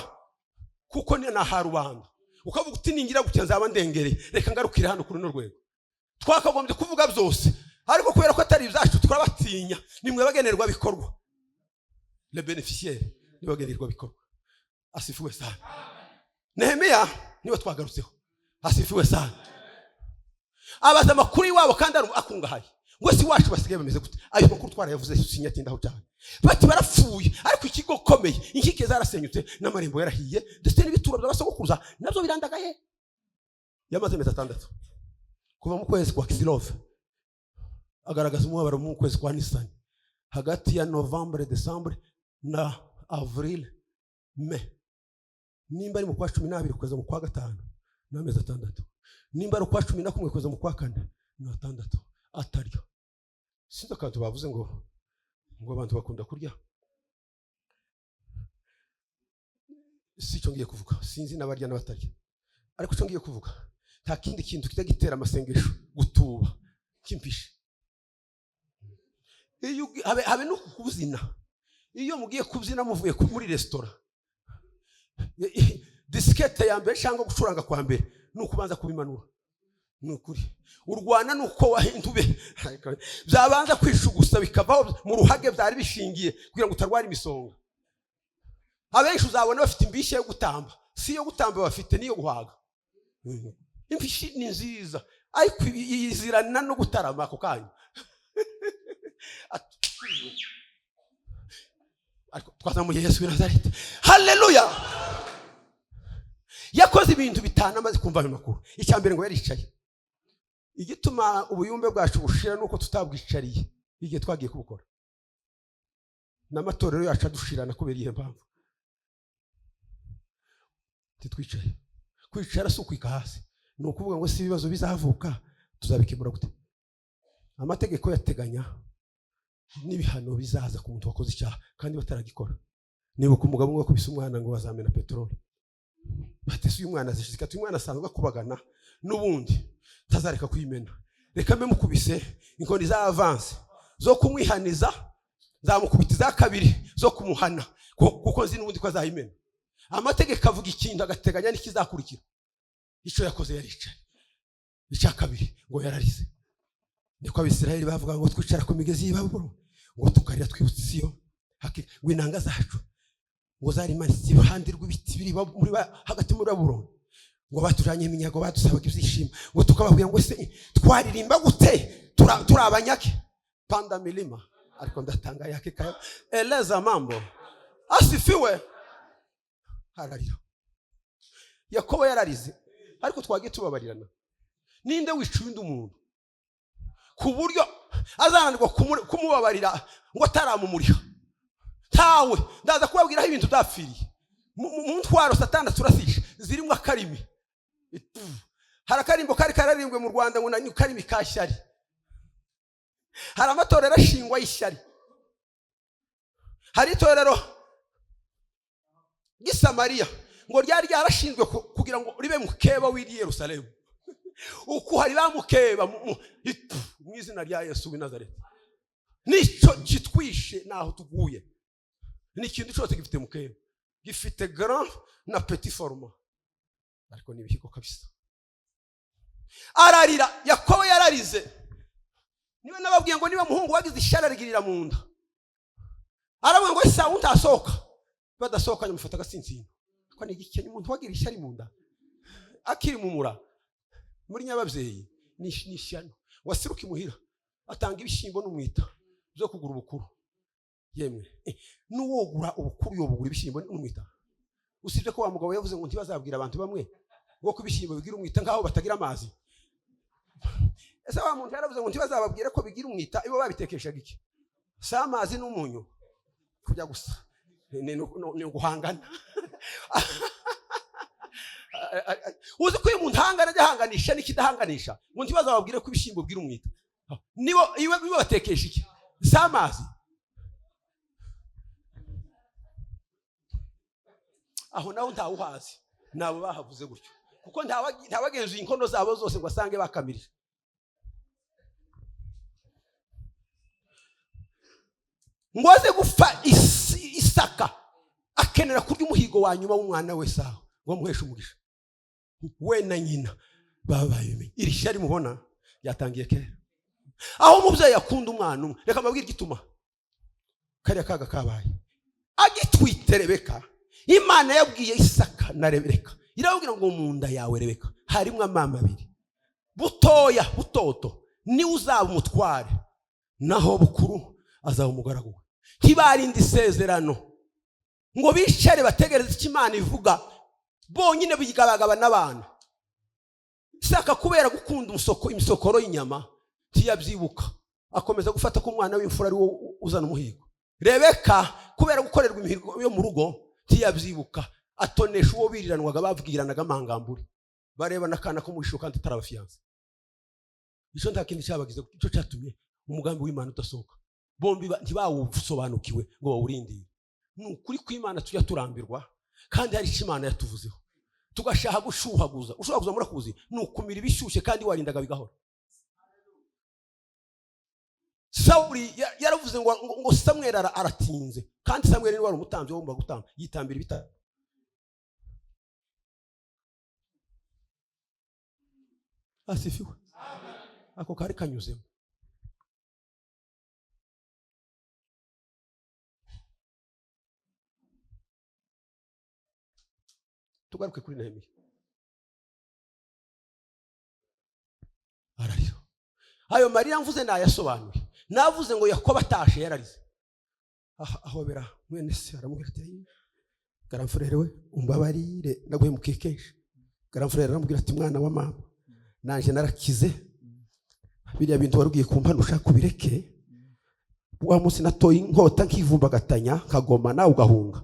S2: kuko ni aha rubanda, ukavuga uti: "Ningira gutya nzaba ndengereye, reka ngarukire hano kuri runo rwego." Twakagombye kuvuga byose, ariko kubera ko atari ibyacu turabatinya. Nimwe bagenerwabikorwa, le bénéficiaire, ni bagenerwabikorwa. Asifiwe sana. Nehemiya niwe twagarutseho. Asifiwe sana. Abaza amakuru iwabo kandi akungahaye, ngo si iwacu basigaye bameze gute? Ayo makuru twarayavuze, sinyatindaho cyane. Bati: "Barapfuye, ariko ikigo komeye, inkike zarasenyutse n'amarembo yarahiye, ndetse n'ibituro by'abasogokuruza nabyo birandagaye." Yamaze amezi 6 kuva mu kwezi kwa Kisilove, agaragaza umubabaro mu kwezi kwa Nisani, hagati ya Novembre, Décembre na Avril, Mai. Nimba ari mu kwa 12 kugeza mu kwa gatanu ni amezi 6, nimba ari ukwa 11 kugeza mu kwa kane ni 6 atarya. Sinzi akantu bavuze ngo abantu bakunda kurya, si icyo ngiye kuvuga. Sinzi n'abarya n'abatarya, ariko icyo ngiye kuvuga, nta kindi kintu kijya gitera amasengesho gutuba nk'impishi. Iyo habe no kubyina, iyo mugiye kubyina muvuye muri resitora, disikete ya mbere cyangwa gucuranga kwa mbere ni ukubanza kubimanura. Ni ukuri, urwana nuko wahindube byabanza kwishugusa bikavaho mu ruhage byari bishingiye, kugira ngo utarwara imisonga. Abenshi uzabona bafite imbishyi yo gutamba, si iyo gutamba bafite, niyo guhaga. Imbishi ni nziza, ariko izirana no gutarama ako kanya. Ariko twazamuye Yesu w'i Nazareti, haleluya! Yakoze ibintu bitanu amaze kumva ayo makuru. Icya mbere, ngo yaricaye. Igituma ubuyumbe bwacu bushira nuko tutabwicariye igihe twagiye kubukora, n'amatorero yacu adushirana kubera iyo mpamvu, titwicaye. Kwicara si ukwika hasi, ni ukuvuga ngo: "Si ibibazo bizavuka tuzabikemura gute?" Amategeko yateganya n'ibihano bizaza ku muntu wakoze icyaha kandi bataragikora. Nibuka umugabo umwe wakubise umwana ngo bazamena peteroli. Batese uyu mwana zishizika, uyu mwana asanzwe akubagana n'ubundi tazareka kuyimena, reka mbe mukubise inkoni za avance zo kumwihaniza, nzamukubita iza kabiri zo kumuhana, kuko nzi n'ubundi ko azayimena. Amategeko avuga ikintu agateganya n'ikizakurikira. Icyo yakoze, yaricaye. Icya kabiri, ngo yararize. Niko Abisirayeli bavuga ngo: "Twicara ku migezi y'i Babuloni ngo tukarira twibutse Isiyo, ngo inanga zacu ngo zarimanitse iruhande rw'ibiti biri hagati muri Babuloni, ngo batujanye iminyago badusabaga ibyishimo, ngo tukababwira ngo: 'Ese twaririmba gute turi abanyake?'" Panda milima, ariko ndatanga yake eleza mambo. Asifiwe. Ararira. Yakobo yararize, ariko twagiye tubabarirana. Ninde wica undi muntu ku buryo azananirwa kumubabarira ngo ataramumuriha? Ntawe. Ndaza kubabwira aho ibintu byapfiriye. Mu ntwaro Satani turasisha zirimo akarimi. Hari akarimbo kari kararimbwe mu Rwanda ngo ni karimi ka shyari. Hari amatorero ashingwa y'ishyari. Hari itorero ry'i Samariya ngo ryari ryarashinzwe kugira ngo ribe mukeba w'iri Yerusalemu. Uku hari ba mukeba mu izina rya Yesu w'i Nazareti, nicyo kitwishe naho tuguye. Ni ikintu cyose gifite mukeba, gifite grand na petit format, ariko ni ibihigo kabisa. Ararira. Yakobo yararize. Niba nababwiye ngo niba muhungu wagize ishyari arigirira mu nda, aravuga ngo Esawu ntasohoka, badasohokanye amufata agatsinsino. Ko ni igikenya umuntu wagira ishyari mu nda akiri mu mura muri nyababyeyi, ni ishyano. Wasiruka imuhira atanga ibishyimbo n'umwita byo kugura ubukuru. Yemwe, n'uwogura ubukuru yobugura ibishyimbo n'umwita? Usibye ko wa mugabo yavuze ngo ntibazabwira abantu bamwe ngo ko ibishyimbo bigira umwita, nk'aho batagira amazi. Ese wa muntu yaravuze ngo ntibazababwire ko bigira umwita, ibo babitekeshaga iki? Si amazi n'umunyu kujya gusa? Ni uguhangana. Uzi ko iyo umuntu ahangana ajya ahanganisha n'ikidahanganisha. Ngo ntibazababwire ko ibishyimbo bigira umwita, nibo iwe ibo batekesha iki? Si amazi? Aho naho ntawuhazi, nabo bahavuze gutyo, kuko ntawagenzuye inkono zabo zose ngo asange bakamirije. Ngo aze gupfa, Isaka akenera kurya umuhigo wa nyuma w'umwana we Esawu ngo amuheshe umugisha. We na nyina babaye. Iri shyari mubona ryatangiye kera, aho umubyeyi akunda umwana umwe. Reka mbabwire igituma kariya kaga kabaye. Agitwite Rebeka, Imana yabwiye Isaka na Rebeka, irababwira ngo mu nda yawe Rebeka harimo amama abiri, butoya butoto niwe uzaba umutware, naho bukuru azaba umugaragu we. Ntibarinde isezerano ngo bicare bategereze icyo Imana ivuga, bonyine bigabagaba n'abana. Isaka kubera gukunda imisokoro y'inyama ntiyabyibuka, akomeza gufata ko umwana w'imfura ari wo uzana umuhigo. Rebeka kubera gukorerwa imihigo yo mu rugo ntiyabyibuka, atonesha uwo biriranwaga, babwiranaga amangambure, barebana akana ko mu ijisho kandi atarabafiyanse. Icyo nta kindi cyabagize, icyo cyatumye umugambi w'Imana udasohoka. Bombi ntibawusobanukiwe ngo bawurindire. Ni ukuri kw'Imana tujya turambirwa, kandi hari icyo Imana yatuvuzeho tugashaka gushuhaguza. Ushuhaguza murakuzi, ni ukumira ibishyushye kandi warindaga bigahora. Sawuli yaravuze ngo Samweli aratinze, kandi Samweli niwe wari umutambyi wagombaga gutamba, yitambira ibitambo. Asifiwe. Ako kari kanyuzemo. Tugaruke kuri Nehemiya. Ararira. Ayo marira mvuze nayasobanuye. Navuze ngo Yakobo atashe yararize. Aha, ahobera mwene se, aramubwira ati garamfurere we umbabarire naguhemukiye kenshi. Garamfurere aramubwira ati mwana wa mama nanje narakize, biriya bintu wari ugiye kumpa ntushaka kubireke. Wa munsi natoye inkota nkivumbagatanya nkagoma nawe ugahunga,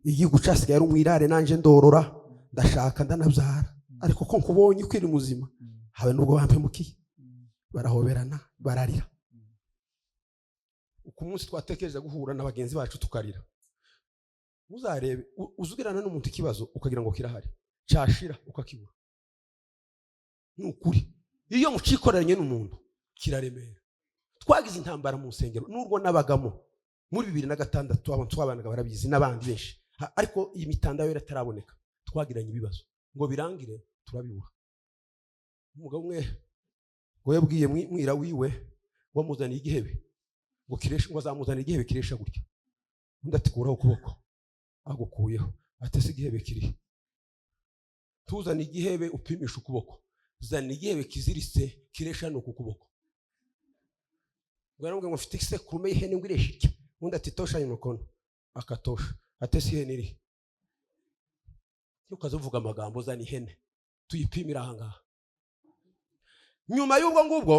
S2: igihugu casigaye ari umwirare, nanje ndorora ndashaka ndanabyara, ariko ko nkubonye ukiri muzima habe nubwo bampemukiye. Barahoberana bararira. Uku munsi twatekereza guhura na bagenzi bacu tukarira. Uzarebe uzugirana n'umuntu ikibazo ukagira ngo kirahari, cyashira ukakibura. Ni ukuri iyo mucikoreranye n'umuntu kiraremera. Twagize intambara mu nsengero n'urwo nabagamo muri 2006, abantu twabanaga barabizi n'abandi benshi, ariko iyi mitandao irataraboneka. Twagiranye ibibazo ngo birangire turabibura. Umugabo umwe ngo yabwiye mwira wiwe wamuzaniye igihebe ngo kiresha, ngo azamuzanira igihebe kiresha gutya. Undi ati kuraho ukuboko, agukuyeho. Ati ese igihebe kiri? Tuzana igihebe upimisha ukuboko, zana igihebe kiziritse kiresha ni uku kuboko. Ngo yaramubwiye ngo mfite isekurume y'ihene ngo ireshe itya. Undi ati tosha ayo mukono, akatosha. Ati ese ihene iri? Ntukaze uvuga amagambo, zana ihene tuyipimire aha ngaha. Nyuma y'ubwo ngubwo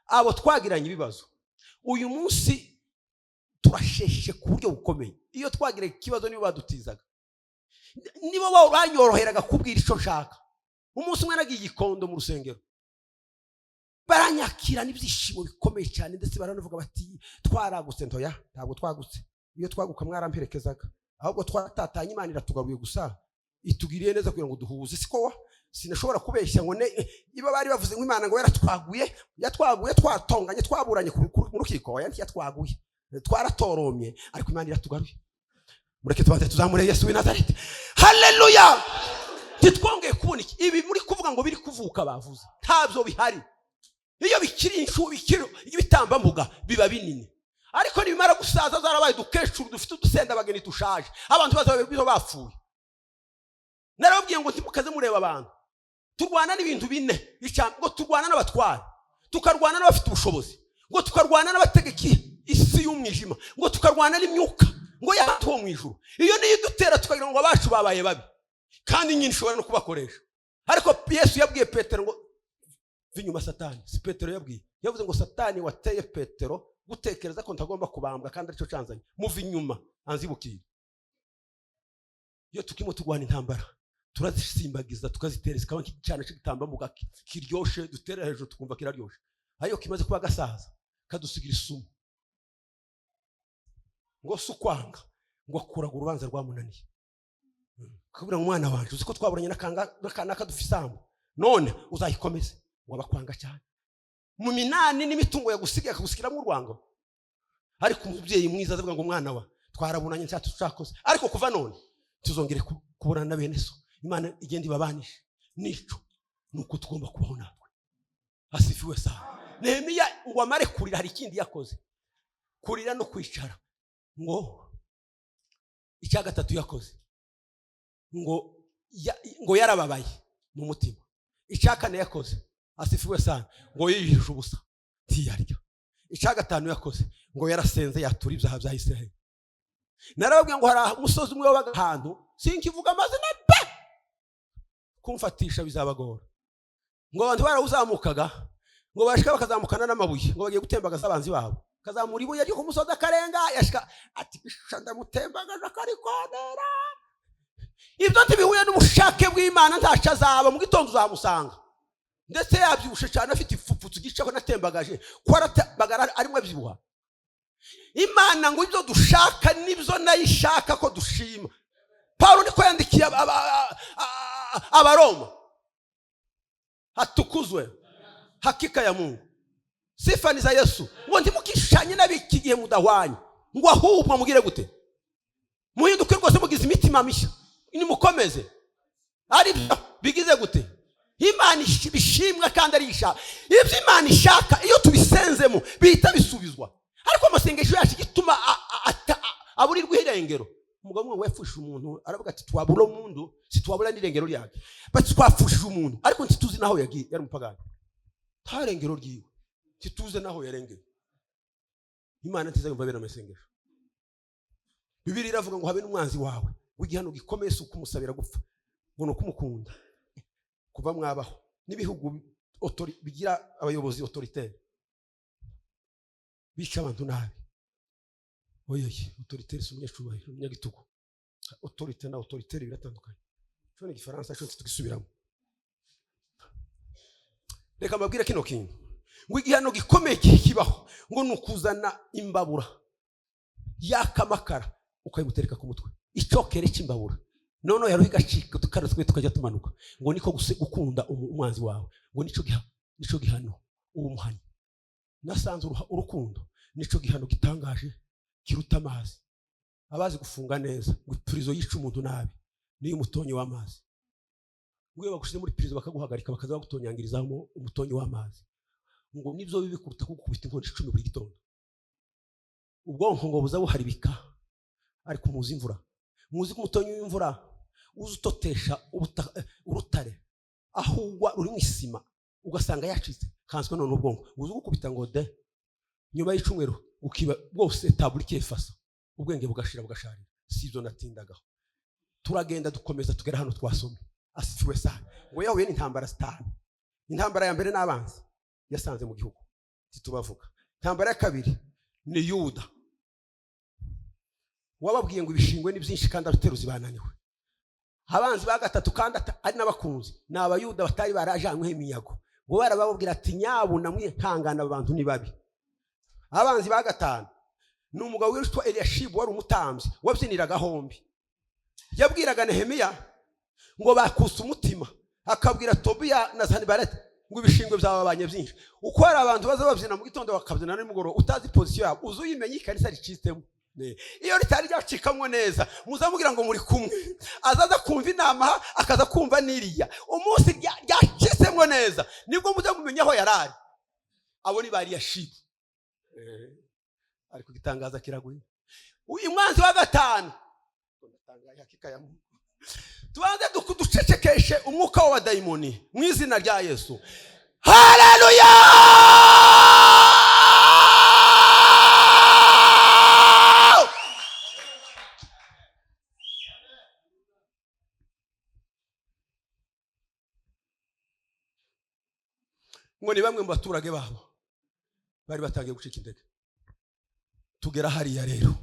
S2: abo twagiranye ibibazo, uyu munsi turasheshe ku buryo bukomeye. Iyo twagiranye ikibazo nibo badutizaga, nibo banyoroheraga kubwira icyo nshaka. Umunsi umwe nagiye Gikondo mu rusengero, baranyakira n'ibyishimo bikomeye cyane, ndetse baranavuga bati twaragutse. Ntoya ntabwo twagutse, iyo twaguka mwaramperekezaga, ahubwo twaratatanye, Imana iratugaruye gusa itugiriye neza kugira ngo duhuze. Siko wa sinashobora kubeshya ngo ne iba bari bavuze ngo Imana ngo yaratwaguye, yatwaguye twatonganye twaburanye mu rukiko, oya ntiyatwaguye, twaratoromye, ariko Imana iratugaruye. Mureke tubanze tuzamure Yesu w'i Nazareti. Haleluya! Ntitwongeye kubona iki. Ibi muri kuvuga ngo biri kuvuka, bavuze, ntabyo bihari. Iyo bikiri inshu, bikiri ibitambambuga, biba binini, ariko nibimara gusaza zarabaye udukecuru dufite udusendabageni dushaje, abantu bazaba bizo bapfuye. Narababwiye ngo ntimukaze mureba abantu. Turwana n'ibintu bine. Ngo turwana n'abatwara, tukarwana n'abafite ubushobozi, ngo tukarwana n'abategeka isi y'umwijima, ngo tukarwana n'imyuka ngo y'ahantu ho mu ijuru. Iyo niyo idutera tukagira ngo abacu babaye babi, kandi nyine ishobora no kubakoresha. Ariko Yesu yabwiye Petero ngo: "Va inyuma, Satani." Si Petero yabwiye, yavuze ngo: "Satani wateye Petero gutekereza ko ntagomba kubambwa kandi aricyo canzanye, muva inyuma anzibukire." Iyo tukimo turwana intambara, turazisimbagiza, tukazitera, zikaba nk'icyana cy'igitambambuga kiryoshe, dutera hejuru tukumva kiraryoshe. Ariko kimaze kuba gasaza, kadusigira isumu. Ngo si ukwanga, ngo akuraga urubanza rwamunaniye, kubwira ngo: "Umwana wanjye, uzi ko twaburanye n'akanaka dufite isambu, none uzayikomeze." Ngo abakwanga cyane mu minani n'imitungo yagusigaye, akagusigiramo urwango. Ariko umubyeyi mwiza azavuga ngo: "Umwana wa, twarabunanye, nshatse tutakoze, ariko kuva none tuzongere kuburana na bene so, Imana igenda ibabanishe." Nico nuko tugomba kubaho natwe. Asifiwe sana. Nehemiya ngo amare kurira, hari ikindi yakoze, kurira no kwicara. Ngo icya gatatu yakoze, ngo yarababaye mu mutima. Icya kane yakoze, asifiwe sana, ngo yiyirije ubusa, ntiyarya. Icya gatanu yakoze, ngo yarasenze, yatura ibyaha bya Isiraheli. Narababwiye ngo hari umusozi umwe wabaga ahantu, sinkivuga amazina pe, kumfatisha bizabagora. Ngo abantu barawuzamukaga, ngo bashika bakazamukana n'amabuye, ngo bagiye gutembagaza abanzi babo. Kazamura ibuye ryo ku musozi, akarenga, yashika ati: "Bisha, ndamutembagaza akarikonera." Ibyo ntibihuye n'ubushake bw'Imana. Ntaco azaba, mu gitondo uzamusanga ndetse yabyibushe cyane, afite ipfupfutsu gicaho natembagaje ko aratembagara, arimo abyibuha. Imana ngo ibyo dushaka nibyo nayo ishaka ko dushima. Pawulo niko yandikiye Abaroma. Hatukuzwe hakika ya Mungu. Sifa ni za Yesu. Ngo ntimukishanye n'ab'iki gihe mudahwanye, ngo ahubwo mugire gute? Muhinduke rwose, mugize imitima mishya. Nimukomeze ari byo bigize gute? Imana bishimwa kandi ari ishaka. Ibyo Imana ishaka, iyo tubisenzemo bihita bisubizwa. Ariko amasengesho yacu, igituma aburirwa irengero, umugabo umwe yapfushije umuntu, aravuga ati: "Twabura umuntu, sitwabura n'irengero ryake." Bati: "Twapfushije umuntu, ariko ntituzi n'aho yagiye." Yari umupagani, nta rengero ryiwe, ntituzi n'aho yarengeye. Imana ntizayumva bene amasengesho. Bibiliya iravuga ngo habe n'umwanzi wawe, w'igihano gikomeye si ukumusabira gupfa, ngo ni ukumukunda. Kuva mwabaho, n'ibihugu bigira abayobozi autoritaire bica abantu nabi. Oyeye, autoritaire si umunyacubahiro, umunyagitugu. Autorité na autoritaire biratandukanye. Cyo ni Igifaransa, cyo tugisubiramo. Reka mbabwire kino kintu, ngo igihano gikomeye kibaho, ngo ni ukuzana imbabura yaka amakara, ukayimutereka ku mutwe, icyokere cy'imbabura, noneho yaruha igacika, tukara twe tukajya tumanuka. Ngo niko gukunda umwanzi wawe, ngo nico gihano uwo muhannyi. Nasanze urukundo nico gihano gitangaje kiruta amazi. Abazi gufunga neza, ngo prison yica umuntu nabi niyo umutonyi w'amazi. Ngo iyo bagushize muri prison, bakaguhagarika, bakaza bagutonyangirizamo umutonyi w'amazi, ngo nibyo bibi kuruta kugukubita inkoni 10 buri gitondo. Ubwonko ngo buza buharibika. Ariko muzi imvura, muzi ko umutonyi w'imvura uza utotesha urutare, aho ugwa ruri mu isima, ugasanga yacitse. Kanswe none ubwonko uza ugukubita ngo de, nyuma y'icyumweru ukiba bwose taburi kefasa, ubwenge bugashira, bugasharira. Si ibyo natindagaho. Turagenda, dukomeza, tugera hano twasomye. Asifiwe sana. Ngo yahuye n'intambara zitanu. Intambara ya mbere n'abanzi yasanze mu gihugu, titubavuga. Intambara ya kabiri ni Yuda wababwiye ngo ibishingwe ni byinshi kandi abateruzi bananiwe. Abanzi ba gatatu, kandi ari n'abakunzi, ni Abayuda batari barajanyweho iminyago. Ngo barababwira ati: "Nyabuna mwihangana, aba bantu ni babi." Abanzi ba gatanu ni umugabo witwa Eliyashibu, wari umutambyi wabyiniraga hombi. Yabwiraga Nehemiya ngo bakuse umutima, akabwira Tobiya na Sanibareti ngo ibishingwe byababanye byinshi. Uko hari abantu baza babyina mu gitondo, bakabyina nimugoroba, utazi position yabo, uzi uyimenye ikanisa ricitsemo. Iyo ritari ryacikamwo neza, muzamubwira ngo muri kumwe, azaza kumva inama, akaza kumva n'iriya. Umunsi ryacitsemwo neza, nibwo muza mumenya aho yari ari. Abo ni ba Eliyashibu. Ariko igitangaza kiraguye. Uyu mwanzi wa gatanu, ndatangaye, hakika ya Mungu. Tubanze ducecekeshe umwuka w'abadayimoni mu izina rya Yesu. Haleluya! Ngo ni bamwe mu baturage babo bari batangiye gucika intege. Tugera hariya rero,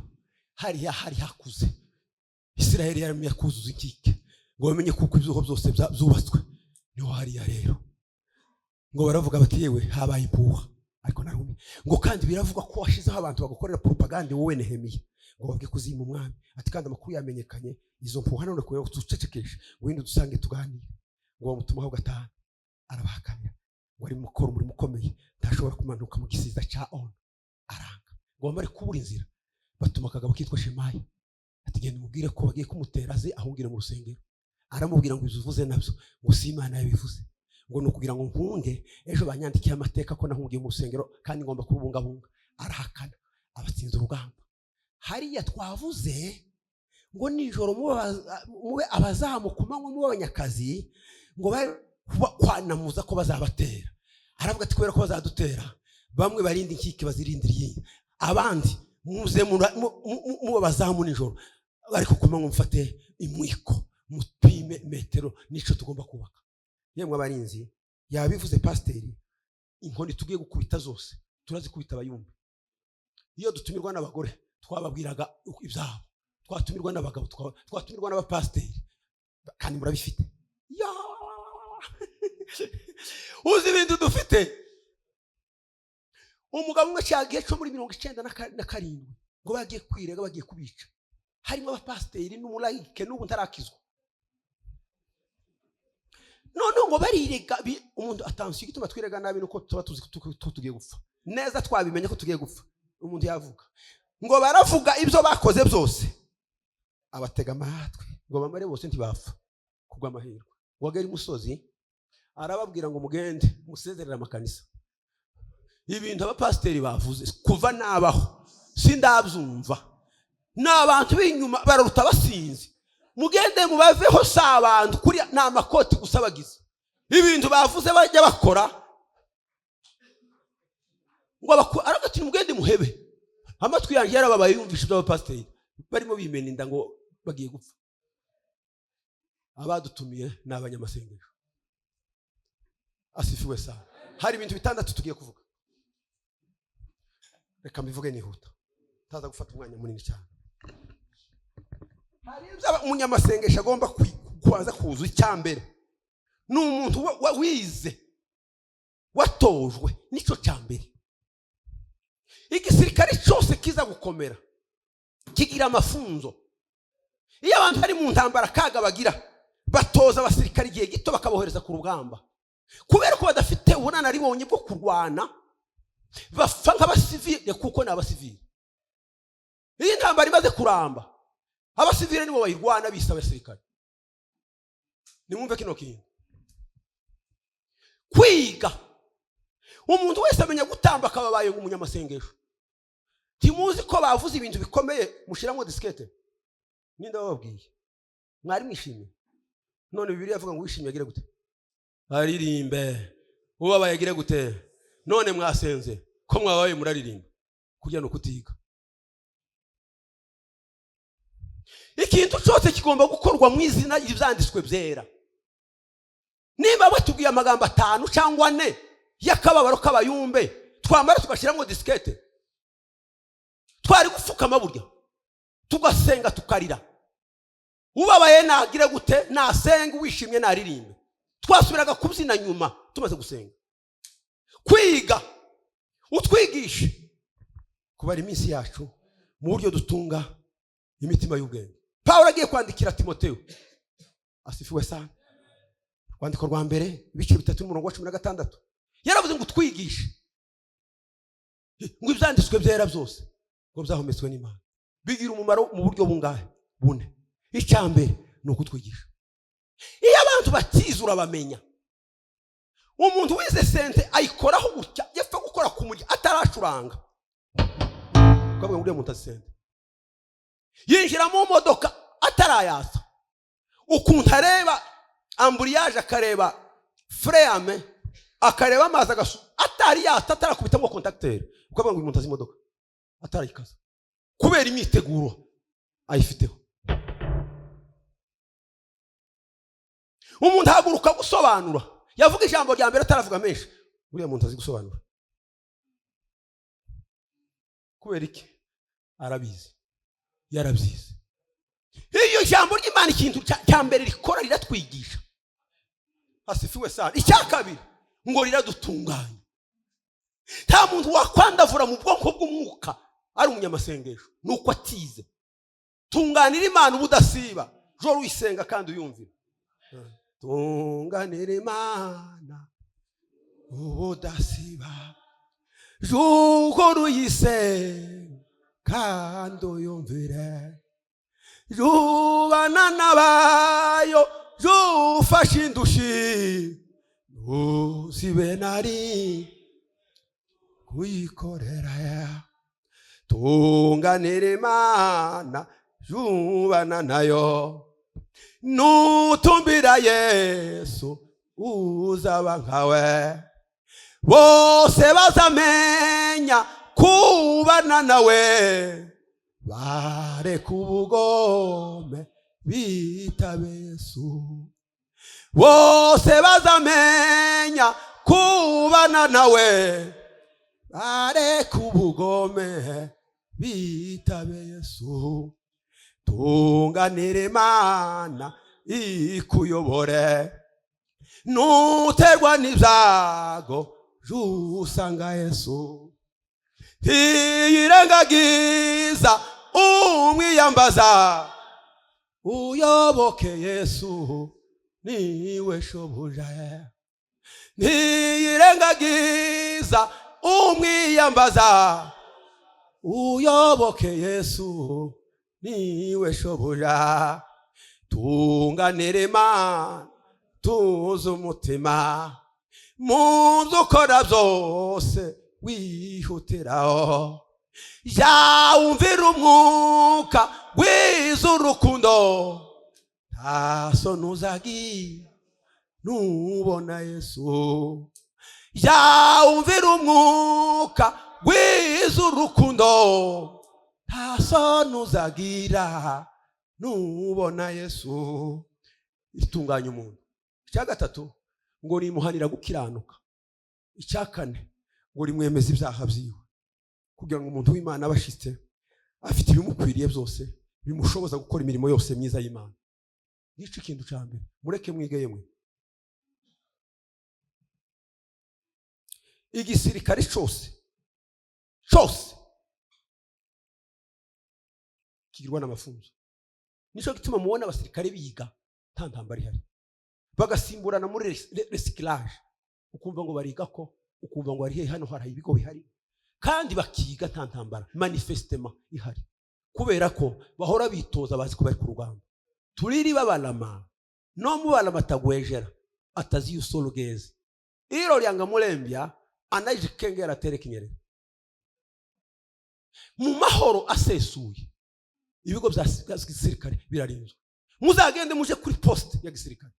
S2: hariya hari hakuze Isiraheli yaremye kuzuza inkike ngo bamenye kuko ibyuho byose byubatswe. Niho hariya rero ngo baravuga bati yewe habaye impuha, ariko narumwe. Ngo kandi biravugwa ko washizeho abantu bagukorera propaganda wowe Nehemiya, ngo babwe kuzima umwami. Ati kandi amakuru yamenyekanye, izo mpuha none kugira ngo tucecekeshe, ngo wenda dusange tuganire. Ngo bamutumaho gatanu, arabahakanira ngo ari mukora umurimo ukomeye, ntashobora kumanuka mu gisiza cya Ono, aranga. Ngo bamare kubura inzira, batuma akagabo kitwa Shemaya, ati genda umubwire ko bagiye kumutera aze ahungire mu rusengero. Aramubwira ngo ibyo uvuze nabyo ngo si Imana yabivuze, ngo ni ukugira ngo mpunge, ejo banyandikiye amateka ko nahungiye mu rusengero kandi ngomba kubungabunga. Arahakana, abatsinze urugamba. Hariya twavuze ngo nijoro mube abazamu, ku manywa mube abanyakazi, ngo bari kwanamuza ko bazabatera. Aravuga ati kubera ko bazadutera, bamwe barinde inkike bazirindira iyindi, abandi muze mube abazamu nijoro, ariko ku manywa mufate imwiko mupime metero n'ico tugomba kubaka. Yemwe abarinzi, yabivuze pasiteri, inkoni tugiye gukubita zose turazikubita abayumbi. Iyo dutumirwa n'abagore twababwiraga ibyabo, twatumirwa n'abagabo, twatumirwa n'abapasiteri, kandi murabifite. Ya! Uzi ibintu dufite? Umugabo umwe cyagiye cyo muri 97 ngo bagiye kwirega, bagiye kubica, harimo abapasiteri n'umulayike n'ubu ntarakizwa. Noneho ngo barirega, umuntu atansiyo. Igituma twirega nabi nuko tuba tuzi ko tugiye gupfa neza, twabimenye ko tugiye gupfa. Umuntu yavuga ngo baravuga ibyo bakoze byose, abatega amatwi ngo bamare bose ntibapfa kubw'amahirwe. Ngo agere imusozi arababwira ngo mugende musezerere amakanisa. Ibintu abapasiteri bavuze kuva nabaho sindabyumva, ni abantu b'inyuma bararuta basinzi. Mugende mubaveho, si abantu kuri ni amakoti gusa bagize. Ibintu bavuze bajya bakora ngo aravuga ati mugende muhebe. Amatwi yanjye yarababaye yumvishe ibyo abapasiteri barimo bimena inda ngo bagiye gupfa. Abadutumiye ni abanyamasengesho. Asifiwe sana. Hari ibintu bitandatu tugiye kuvuga, reka mbivuge nihuta, ntaza gufata umwanya munini cyane. Hari ibyo umunyamasengesho agomba kubanza kuzuza. Icya mbere ni umuntu wize, watojwe, nicyo cya mbere. Igisirikare cyose kiza gukomera kigira amafunzo. Iyo abantu bari mu ntambara kaga bagira, batoza abasirikare igihe gito bakabohereza ku rugamba, kubera ko badafite ubunararibonye bwo kurwana, bapfa nk'abasivile kuko ni abasivile. Iyo intambara imaze kuramba, abasivile nibo bayirwana bise abasirikare. Nimwumve kino kintu. Kwiga, umuntu wese amenya gutamba akababaye umunyamasengesho. Ntimuzi ko bavuze ibintu bikomeye mushyiramo disikete? Ninde wababwiye? Mwari mwishimye? None Bibiliya ivuga ngo wishimye agire gute? Aririmbe. Ubabaye agire gute? None mwasenze ko mwabaye muraririmba? Kurya no kutiga. Ikintu cyose kigomba gukorwa mu izina ry'ibyanditswe byera. Niba batubwiye amagambo 5 cyangwa 4 y'akababaro k'abayumbe, twamara tugashyiramo disikete, twari gupfukama burya tugasenga tukarira. Ubabaye nagire gute? Nasenga. Wishimye naririmbe. Twasubiraga kubyina nyuma tumaze gusenga. Kwiga, utwigishe kubara iminsi yacu mu buryo dutunga imitima y'ubwenge. Pawulo agiye kwandikira Timoteyo, asifiwe sana, rwandiko rwa mbere ibice 3 n'umurongo wa 16, yaravuze ngo utwigishe ngo ibyanditswe byera byose ngo byahumetswe n'Imana. Bigira umumaro mu buryo bungahe? Bune. Icya mbere ni ukutwigisha. Iyo abantu batize, urabamenya. Umuntu wize synthé ayikoraho gutya, yapfa gukora ku murya ataracuranga, ukavuga ngo uriya muntu azi synthé. Yinjira mu modoka atarayasa, ukuntu areba embrayage, akareba frein, akareba amazi, agasu atari yata, atarakubitamo contacteur, ukavuga ngo uyu muntu azi imodoka atarayikaza, kubera imyiteguro ayifiteho. Umuntu ahaguruka gusobanura, yavuga ijambo rya mbere ataravuga menshi, uriya muntu azi gusobanura. Kubera iki? Arabizi, yarabyize. Iyo ijambo ry'Imana, ikintu cya mbere rikora, riratwigisha. Asifiwe sana. Icya kabiri, ngo riradutunganya. Nta muntu wakwandavura mu bwonko bw'umwuka ari umunyamasengesho nuko atize. Tunganira Imana ubudasiba, joro uyisenga kandi uyumvira. Tunganira Imana ubudasiba, joro uyisenga kandi uyumvire, jubana n'abayo, jufashe indushi, ntuzibe nari kuyikorera. Tunganira Imana, jubana nayo, nutumbira Yesu uzaba nkawe. Bose bazamenya kubana nawe, bareka ubugome bitabe Yesu. Bose bazamenya kubana nawe, bareka ubugome bitabe Yesu. Tunganira Imana ikuyobore, nuterwa n'ibyago usanga Yesu. Ntiyirengagiza umwiyambaza, uyoboke Yesu niwe shobuja. Ntiyirengagiza umwiyambaza, uyoboke Yesu niwe shobuja. Tunganira Imana, tuzi umutima mu byo ukora byose, wihutiraho yawumvira umwuka wiza urukundo. Nta soni uzagira nubona Yesu. Yawumvira umwuka wiza urukundo, nta soni uzagira nubona Yesu. Itunganya umuntu. Icya gatatu, ngo rimuhanira gukiranuka. Icya kane, ngo rimwemeze ibyaha byiwe, kugira ngo umuntu w'Imana abe ashitse, afite ibimukwiriye byose bimushoboza gukora imirimo yose myiza y'Imana. Nicyo ikintu cya mbere. Mureke mwige yemwe. Igisirikare cyose cyose kigirwa n'amafunzo. Nicyo gituma mubona abasirikare biga nta ntambara ihari, bagasimburana muri recyclage, ukumva ngo bariga ko, ukumva ngo hari hano hari ibigo bihari, kandi bakiga nta ntambara manifestement ihari, kubera ko bahora bitoza, bazi ko bari ku rugamba. Turiri babalama no mubalama atagwejera atazi yusolugezi iro lyanga mulembya anajikengera atere kinyerera mu mahoro asesuye. Ibigo bya gisirikare birarinzwe. Muzagende muje kuri poste ya gisirikare,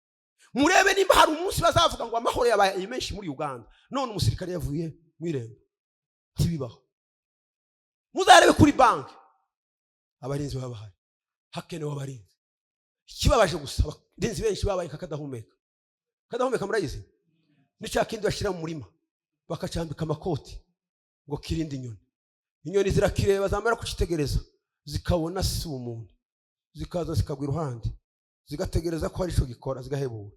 S2: murebe nimba hari umunsi bazavuga ngo amahoro yabaye menshi muri Uganda, none umusirikare yavuye mu irembo. Ntibibaho. Muzarebe kuri banki, abarinzi baba bahari. Hakenewe abarinzi. Ikibabaje gusa, abarinzi benshi babaye kakadahumeka. Kadahumeka murayizi? Ni cya kindi bashyira mu murima, bakacambika amakoti ngo kirinde inyoni. Inyoni zirakireba, zamara kukitegereza zikabona si umuntu, zikaza zikagwa iruhande, zigategereza ko hari icyo gikora, zigahebura.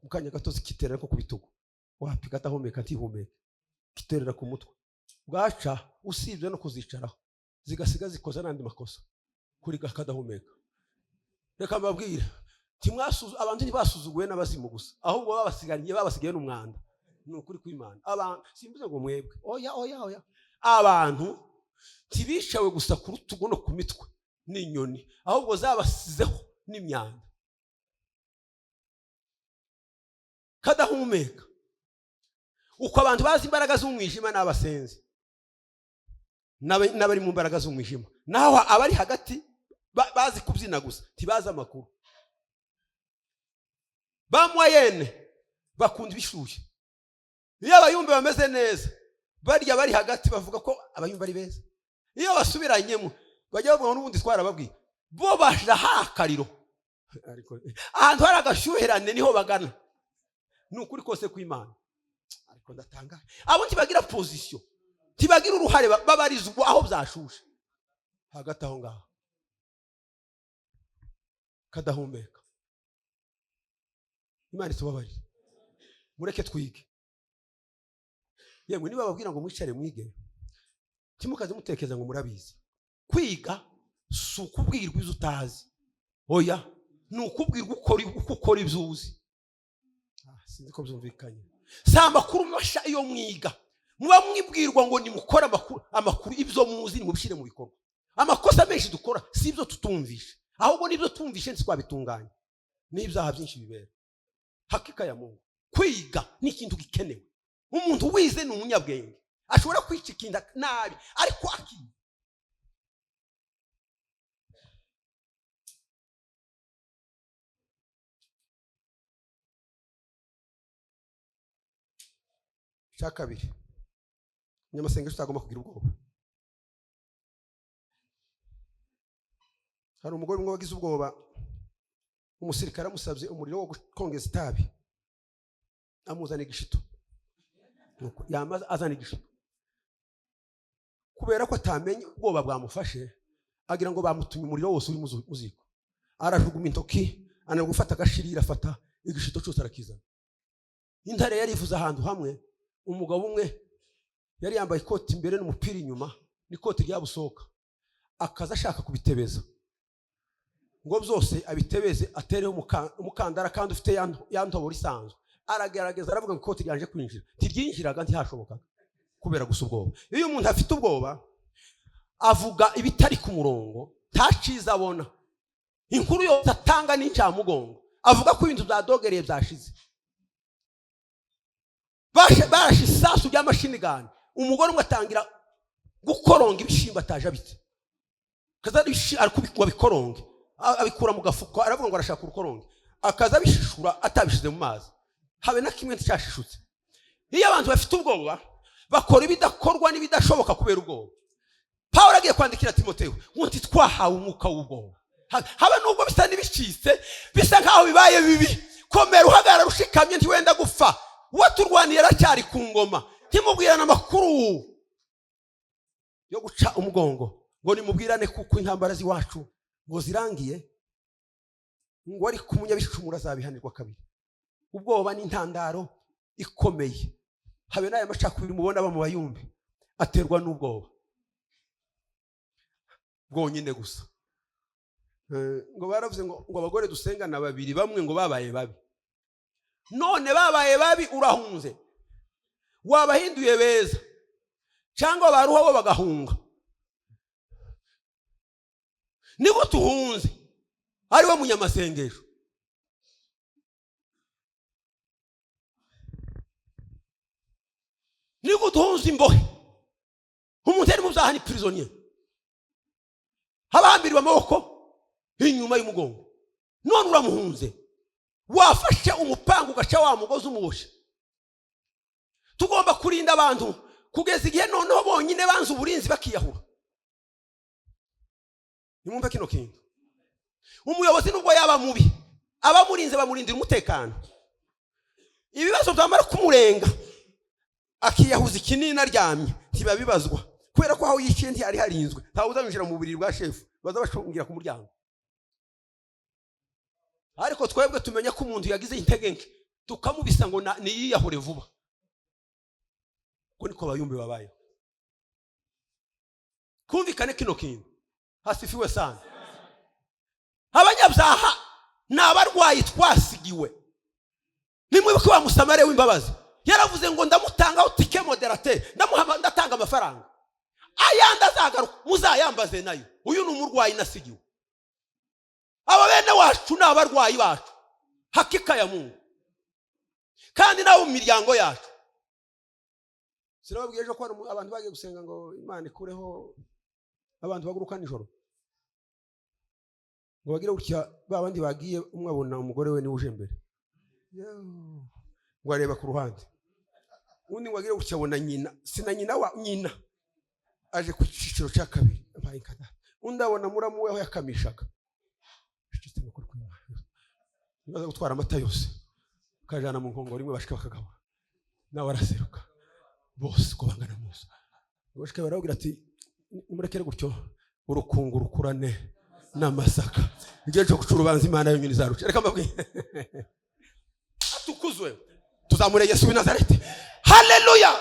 S2: Mu kanya gato zikiterera ko ku bitugu. Wapi, kadahumeka ntihumeke, kiterera ku mutwe bwaca. Usibye no kuzicaraho, zigasiga zikoza n'andi makosa kuri kadahumeka. Reka mbabwire, abantu ntibasuzuguwe n'abazimu gusa, ahubwo babasigariye, babasigaye n'umwanda. Ni ukuri kw'Imana. Abantu, simvuze ngo mwebwe, oya, oya, oya, abantu. Ntibicawe gusa ku rutugu no ku mitwe n'inyoni, ahubwo zabasizeho n'imyanda. Kadahumeka. Uko abantu bazi imbaraga z'umwijima n'abasenzi n'abari mu mbaraga z'umwijima, naho abari hagati bazi kubyina gusa, ntibazi amakuru. Ba moyenne bakunda ibishyushye. Iyo abayumbe bameze neza, barya bari hagati bavuga ko abayumbe ari beza. Iyo basubiranyemo bajya bavuga ngo n'ubundi twarababwiye. Bo baja hakariro, ahantu hari agashyuherane niho bagana. Ni ukuri kose kw'Imana. Ariko ndatangaye, abo ntibagira position, ntibagira uruhare, babarizwa aho byashushe hagati aho ngaho. Kadahumeka. Imana itubabarire, mureke twige. Yemwe niba bababwira ngo mwicare mwige, ntimukaze mutekereza ngo murabizi. Kwiga si ukubwirwa ibyo utazi, oya, ni ukubwirwa uko ukora ibyo uzi. Sinzi ko byumvikanye. Si amakuru mashya iyo mwiga, muba mwibwirwa ngo nimukore amakuru ibyo muzi nimubishyire mu bikorwa. Amakosa menshi dukora si ibyo tutumvishe, ahubwo n'ibyo tumvishe ntitwabitunganya, n'ibyaha byinshi bibera. Hakika ya Mungu, kwiga ni ikintu gikenewe. Umuntu wize ni umunyabwenge, ashobora kwica ikintu nabi ariko akiga. Cya kabiri, umunyamasengesho utagomba kugira ubwoba. Hari umugore umwe wagize ubwoba, umusirikare amusabye umuriro wo gukongeza itabi, amuzana igishito. Nuko yamaze azana igishito, kubera ko atamenye ubwoba bwamufashe, agira ngo bamutumye umuriro wose uri mu ziko. Arajuguma intoki, ananirwa gufata agashirira, afata igishito cyose arakizana. Intare yari ivuze ahantu hamwe, umugabo umwe yari yambaye ikoti imbere n'umupira inyuma, n'ikoti ryabusohoka, akaza ashaka kubitebeza ngo byose abitebeze, atereho umukandara kandi ufite ya ntoboro isanzwe. Aragerageza aravuga ngo ikoti ryanje kwinjira, ntiryinjiraga, ntihashobokaga kubera gusa ubwoba. Iyo umuntu afite ubwoba avuga ibitari ku murongo, ntaciza abona. Inkuru yose atanga n'incamugongo, avuga ko ibintu byadogereye byashize. Barashe isasu ry'amashinigani, umugore umwe atangira gukoronga ibishimbo ataje abitse, kaza arikubikwa bikoronge, abikura mu gafuko, aravuga ngo arashaka urukoronge, akaza abishishura atabishize mu mazi, habe na kimwe nticyashishutse. Iyo abantu bafite ubwoba bakora ibidakorwa n'ibidashoboka kubera ubwoba. Pawulo agiye kwandikira Timoteyo ngo twahawe umwuka w'ubwoba, habe nubwo bisa n'ibicitse, bisa nkaho bibaye bibi, komera uhagarara ushikamye, ntiwenda gupfa. Uwaturwaniye aracyari ku ngoma, ntimubwirane amakuru yo guca umugongo, ngo nimubwirane kuko intambara z'iwacu ngo zirangiye, ngo ariko umunyabicumuro azabihanirwa kabiri. Ubwoba ni intandaro ikomeye. Habe n'aya macakubiri mubona aba mu bayumbe aterwa n'ubwoba bwonyine gusa. Ngo baravuze ngo abagore dusengana babiri, bamwe ngo babaye babi. None babaye babi urahunze, wabahinduye beza cyangwa baruha bo bagahunga. Niko tuhunze ari we munyamasengesho. Niko tuhunze imbohe. Umuntu ari mu byaha ni prisonnier, habambiriwe amaboko inyuma y'umugongo, none uramuhunze. Wafashe umupanga ugaca wa mugozi umuboshye. Tugomba kurinda abantu kugeza igihe noneho bonyine banze uburinzi bakiyahura. Nimwumve kino kintu, umuyobozi nubwo yaba mubi, abamurinze bamurindira umutekano. Ibibazo byamara kumurenga akiyahuza ikinini aryamye, ntibabibazwa kubera ko aho yiciye ntiyari harinzwe. Ntawe uzamwinjira mu buriri bwa shefu, baza bashungira ku muryango. Ariko twebwe tumenya ko umuntu yagize intege nke tukamubisa ngo niyiyahure vuba. Ko niko abayumbe babaye. Kumvikane kino kintu. Hasifiwe sana. Abanyabyaha ni abarwayi twasigiwe. Nimwibuke wa Musamariya w'imbabazi, yaravuze ngo ndamutangaho tike moderateur, ndamuha, ndatanga amafaranga. Ayandi azagaruka muzayambaze nayo. Uyu ni umurwayi nasigiwe. Aba bene wacu ni abarwayi bacu, hakika ya Mungu, kandi nabo mu miryango yacu. Sinababwiye ejo ko hari abantu bagiye gusenga ngo Imana ikureho abantu baguruka nijoro, ngo bagire gutya, ba bandi bagiye, umwe abona umugore we niwe uje mbere. Yoo. Ngo areba ku ruhande, undi ngo agire gutya abona nyina, sina nyina wa nyina aje ku cyiciro cya kabiri. Abaye nka data. Undi abona muramu we aho yakamishaga. Cecetse n'ukuri kw'Imana. Nibaza gutwara amata yose ukajana mu nkongoro imwe, bashika bakagabura, nawe araseruka, bose uko bangana musa. Bashika barababwira ati: "Nimurekere gutyo, urukungu rukurane n'amasaka, igihe cyo guca urubanza Imana yonyine izaruca." Reka mbabwire, atukuzwe. Tuzamure Yesu w'i Nazareti. Haleluya!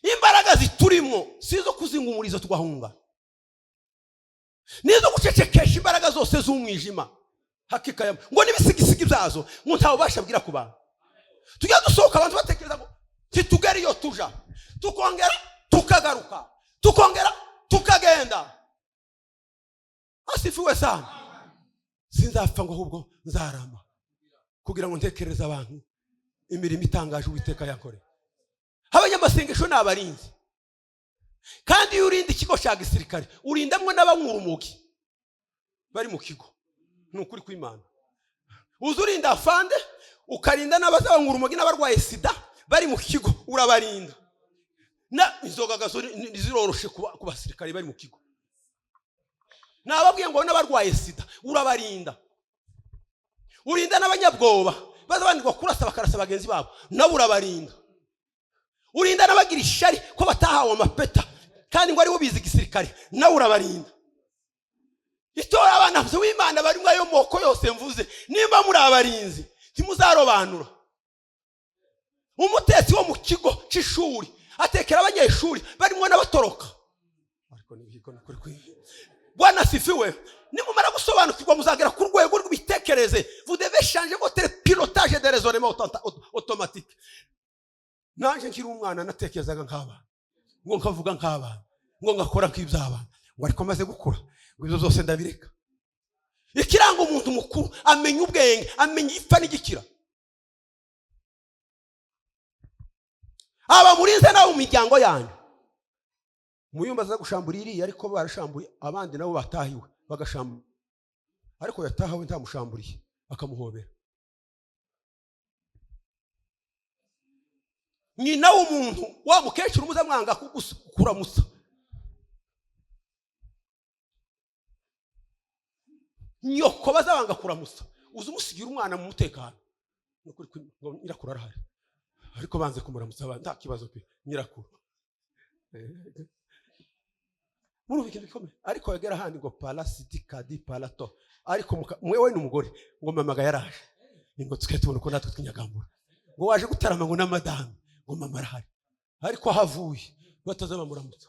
S2: Imbaraga ziturimo si izo kuzinga umurizo tugahunga, nizo gucecekesha imbaraga zose z'umwijima. Hakika ya ngo n'ibisigisigi byazo ngo ntawe ubasha abwira ku bantu. Tujya dusohoka, abantu batekereza ngo ntitugere iyo tuja, tukongera tukagaruka, tukongera tukagenda. Asifiwe sana. Sinzapfa ngo ahubwo nzarama kugira ngo ntekereze abantu imirimo itangaje Uwiteka yankoreye. Abanyamasengesho ni abarinzi, kandi iyo urinda ikigo cya gisirikare urindamwo n'abanywa urumogi bari mu kigo. Ni ukuri kw'Imana, uza urinda afande, ukarinda n'abazabanywa urumogi n'abarwaye sida bari mu kigo, urabarinda. Na inzoga gazo ziroroshe ku basirikare bari mu kigo. Nababwiye ngo n'abarwaye sida urabarinda, urinda n'abanyabwoba baza banirwa kurasa bakarasa bagenzi babo, nabo urabarinda. Urinda n'abagira ishari ko batahawe amapeta kandi ngo aribo bize igisirikare, nawe urabarinda. Itora abana w'Imana barimo ayo moko yose mvuze. Nimba muri abarinzi, ntimuzarobanura. Umutetsi wo mu kigo cy'ishuri atekera abanyeshuri barimo n'abatoroka. Ariko nibihigo ni ukuri. Bwana asifiwe. Nimumara gusobanukirwa muzagera ku rwego rw'imitekerereze. Vous devez changer votre pilotage de raisonnement automatique. Nanjye nkiri umwana natekerezaga nk'abana, ngo nkavuga nk'abana, ngo ngakora nk'iby'abana, ngo ariko maze gukura ngo ibyo byose ndabireka. Ikiranga umuntu mukuru, amenya ubwenge, amenya ipfa n'igikira. Aba murinze nawe mu miryango yanyu. Muyumba aza gushambura iriya, ariko barashambuye abandi nabo batahiwe bagashambura, ariko yatahawe ntamushamburiye akamuhobera. Nyina w'umuntu wa mukecuru muza mwanga kuramutsa, nyoko bazabanga kuramutsa, uza umusigira umwana mu mutekano. Nukuri ngo nyirakuru arahari, ariko banze kumuramutsa, nta kibazo pe nyirakuru. Murumva ikintu gikomeye, ariko yagera ahandi ngo parasiti kadi parato, ariko mwe we n'umugore ngo mamaga yaraje, ni ngo twe tubona uko natwe twinyagambura, ngo waje gutarama ngo na madame, ngo mama arahari, ariko aho avuye batazabamuramutsa.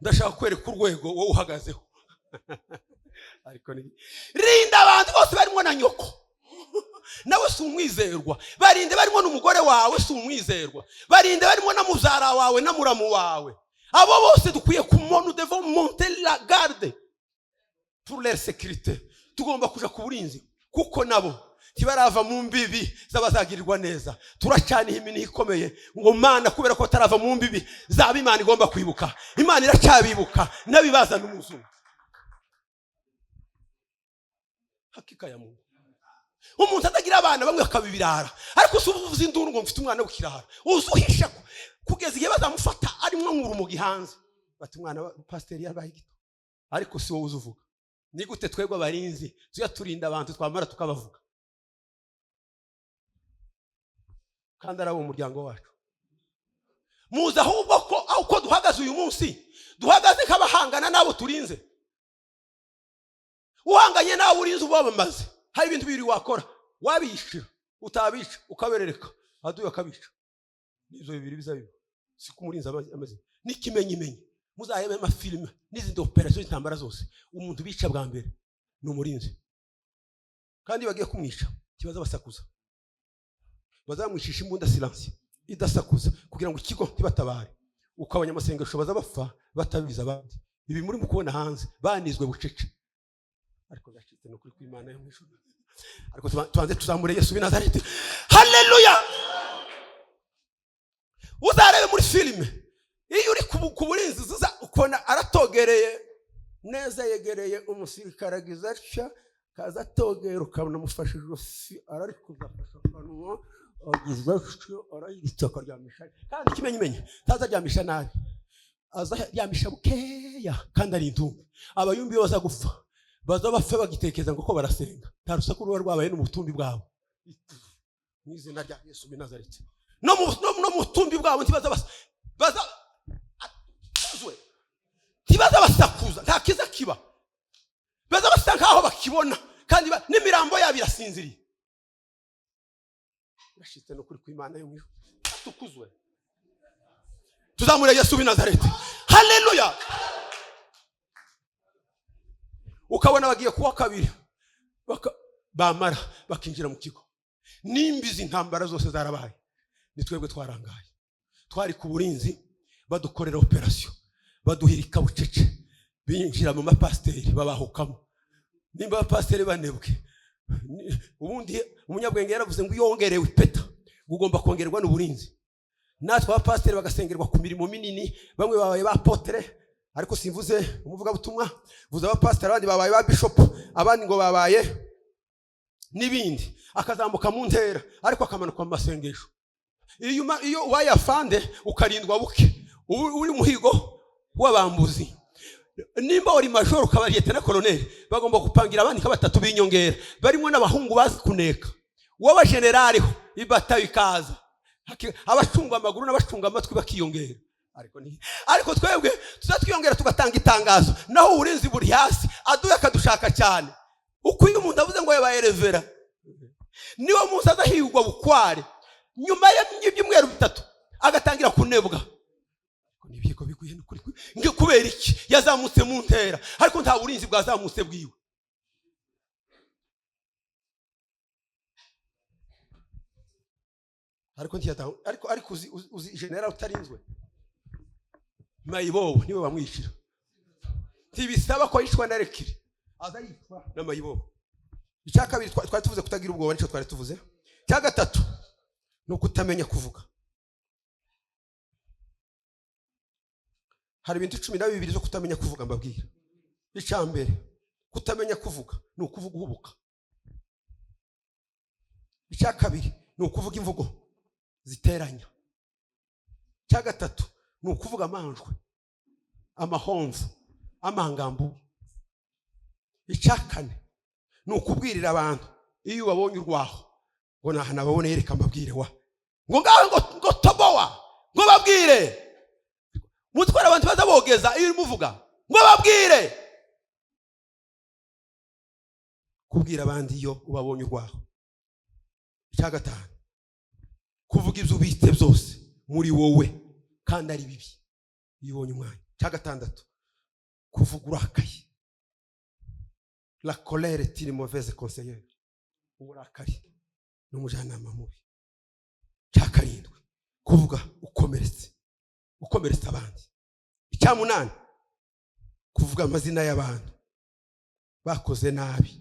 S2: Ndashaka kwereka urwego wowe uhagazeho. Ariko ni rinda abantu bose barimo na nyoko, nawe si umwizerwa. Barinde barimo n'umugore wawe, si umwizerwa. Barinde barimo na mubyara wawe na muramu wawe. Abo bose dukwiye kumona. Nous devons monter la garde pour leur sécurité. Tugomba kuja ku burinzi kuko nabo ntibarava mu mbibi z'abazagirirwa neza. Turacaniha iminiha ikomeye ngo Mana, kubera ko batarava mu mbibi zaba Imana igomba kwibuka, Imana iracyabibuka n'abibazana umuzungu. Hakika ya Mungu, umuntu atagira abana bamwe bakaba ibirara, ariko si uvuze induru ngo mfite umwana w'ikirara, uzi uhisha kugeza igihe bazamufata arimo nk'urumogi hanze, bati umwana wa pasiteri yabaye gito. Ariko si wowe uzi uvuga. Ni gute twebwe abarinzi tujya turinda abantu twamara tukabavuga kandi ari abo mu muryango wacu? Muzi ahubwo ko aho uko duhagaze uyu munsi, duhagaze nk'abahangana n'abo turinze. Uhanganye n'abo urinze uba wabamaze. Hari ibintu bibiri wakora: wabishira, utabica ukaberereka, aduye akabica. N'ibyo bibiri biza biba si ko umurinzi ameze. N'ikimenyimenyi, muzarebe amafilime n'izindi operasiyo z'intambara zose, umuntu bica bwa mbere ni umurinzi. Kandi iyo bagiye kumwica kibaza basakuza, bazamwicisha imbunda silansi idasakuza kugira ngo ikigo ntibatabare. Uko abanyamasengesho baza bapfa batabizi abandi, ibi muri mu kubona hanze, banizwe bucece. Ariko gacitse ni ukuri kw'Imana yo mu ijuru. Ariko tubanze tuzamure Yesu w'i Nazareti. Haleluya! Uzarebe muri filime, iyo uri ku burinzi, uza ukabona aratogereye neza, yegereye umusirikare, agize atya, kaza atogera, ukabona amufashe ijosi, ararikuza, afashe akanwa, agize atya, arayiritse, akaryamisha. Kandi ikimenyimenyi, ntazaryamisha nabi, azaryamisha bukeya kandi ari intumbi. Abayumbi iyo baza gupfa, baza bapfa bagitekereza ngo ko barasenga, nta rusaku ruba rwabaye n'umutumbi bwabo. Mu izina rya Yesu w'i Nazareti, no mu butumbi bwabo ntibaza baza atuzwe, ntibaza basakuza, nta kiza kiba, baza basa nkaho bakibona, kandi n'imirambo yabo irasinziriye. Birashitse no kuri kw'Imana yo mu ijuru. Atukuzwe! Tuzamure Yesu w'i Nazareti. Haleluya! Ukabona bagiye kuwa kabiri, bamara bakinjira mu kigo. Nimba izi ntambara zose zarabaye, ni twebwe twarangaye, twari ku burinzi, badukorera operasiyo, baduhirika bucece, binjira mu mapasiteri, babahukamo. Nimba abapasiteri banebwe, ubundi umunyabwenge yaravuze ngo iyo wongerewe ipeta, ugomba kongerwa n'uburinzi. Natwe abapasiteri bagasengerwa ku mirimo minini, bamwe babaye ba apôtre, ariko simvuze umuvugabutumwa, vuze abapasiteri, abandi babaye ba bishopu, abandi ngo babaye n'ibindi, akazamuka mu ntera ariko akamanuka mu masengesho. Iyo ubaye afande ukarindwa buke, uba uri muhigo w'abambuzi. Nimba uri majoro, ukaba lieutenant colonel, bagomba gupangira abandi nka batatu b'inyongera, barimo n'abahungu bazi kuneka. Waba generaliho, ibatayo ikaza, abacunga amaguru n'abacunga amatwi bakiyongera. Ariko twebwe tuza twiyongera, tugatanga itangazo, naho uburinzi buri hasi, aduye akadushaka cyane. Uko iyo umuntu avuze ngo yabaye révérend, niwo munsi aza ahigwa bukware, nyuma y'ibyumweru 3 agatangira kunebwa. N'ibigo biguye n'ukuri kubera iki? Yazamutse mu ntera, ariko nta burinzi bwazamutse bwiwe. Ariko ntiyataho, ariko uzi general utarinzwe, mayibobo niwe bamwicira. Ntibisaba ko yicwa na rekiri, aza yicwa na mayibobo. Icya kabiri twari tuvuze kutagira ubwoba, nicyo twari tuvuze. Icya gatatu ni ukutamenya kuvuga. Hari ibintu 12 zo kutamenya kuvuga mbabwira. Icya mbere, kutamenya kuvuga ni ukuvuga uhubuka. Icya kabiri ni ukuvuga imvugo ziteranya. Icya gatatu ni ukuvuga amanjwe, amahomvu, amangambu. Icya kane ni ukubwirira abantu iyo ubabonye urwaho, ngo naha nababone, yereka mbabwire wa, ngo ngawe, ngo tobowa, ngo babwire. Mutwara abantu baza bogeza iyo urimo uvuga ngo babwire. Kubwira abandi iyo ubabonye urwaho. Icya gatanu, kuvuga ibyo ubitse byose muri wowe kandi ari bibi iyo ubonye umwanya. Icya gatandatu, kuvuga urakaye. La colère est une mauvaise conseillère. Uburakari ni umujyanama mubi. Icya karindwi, kuvuga ukomeretse, ukomeretsa abandi. Icya munani, kuvuga amazina y'abantu bakoze nabi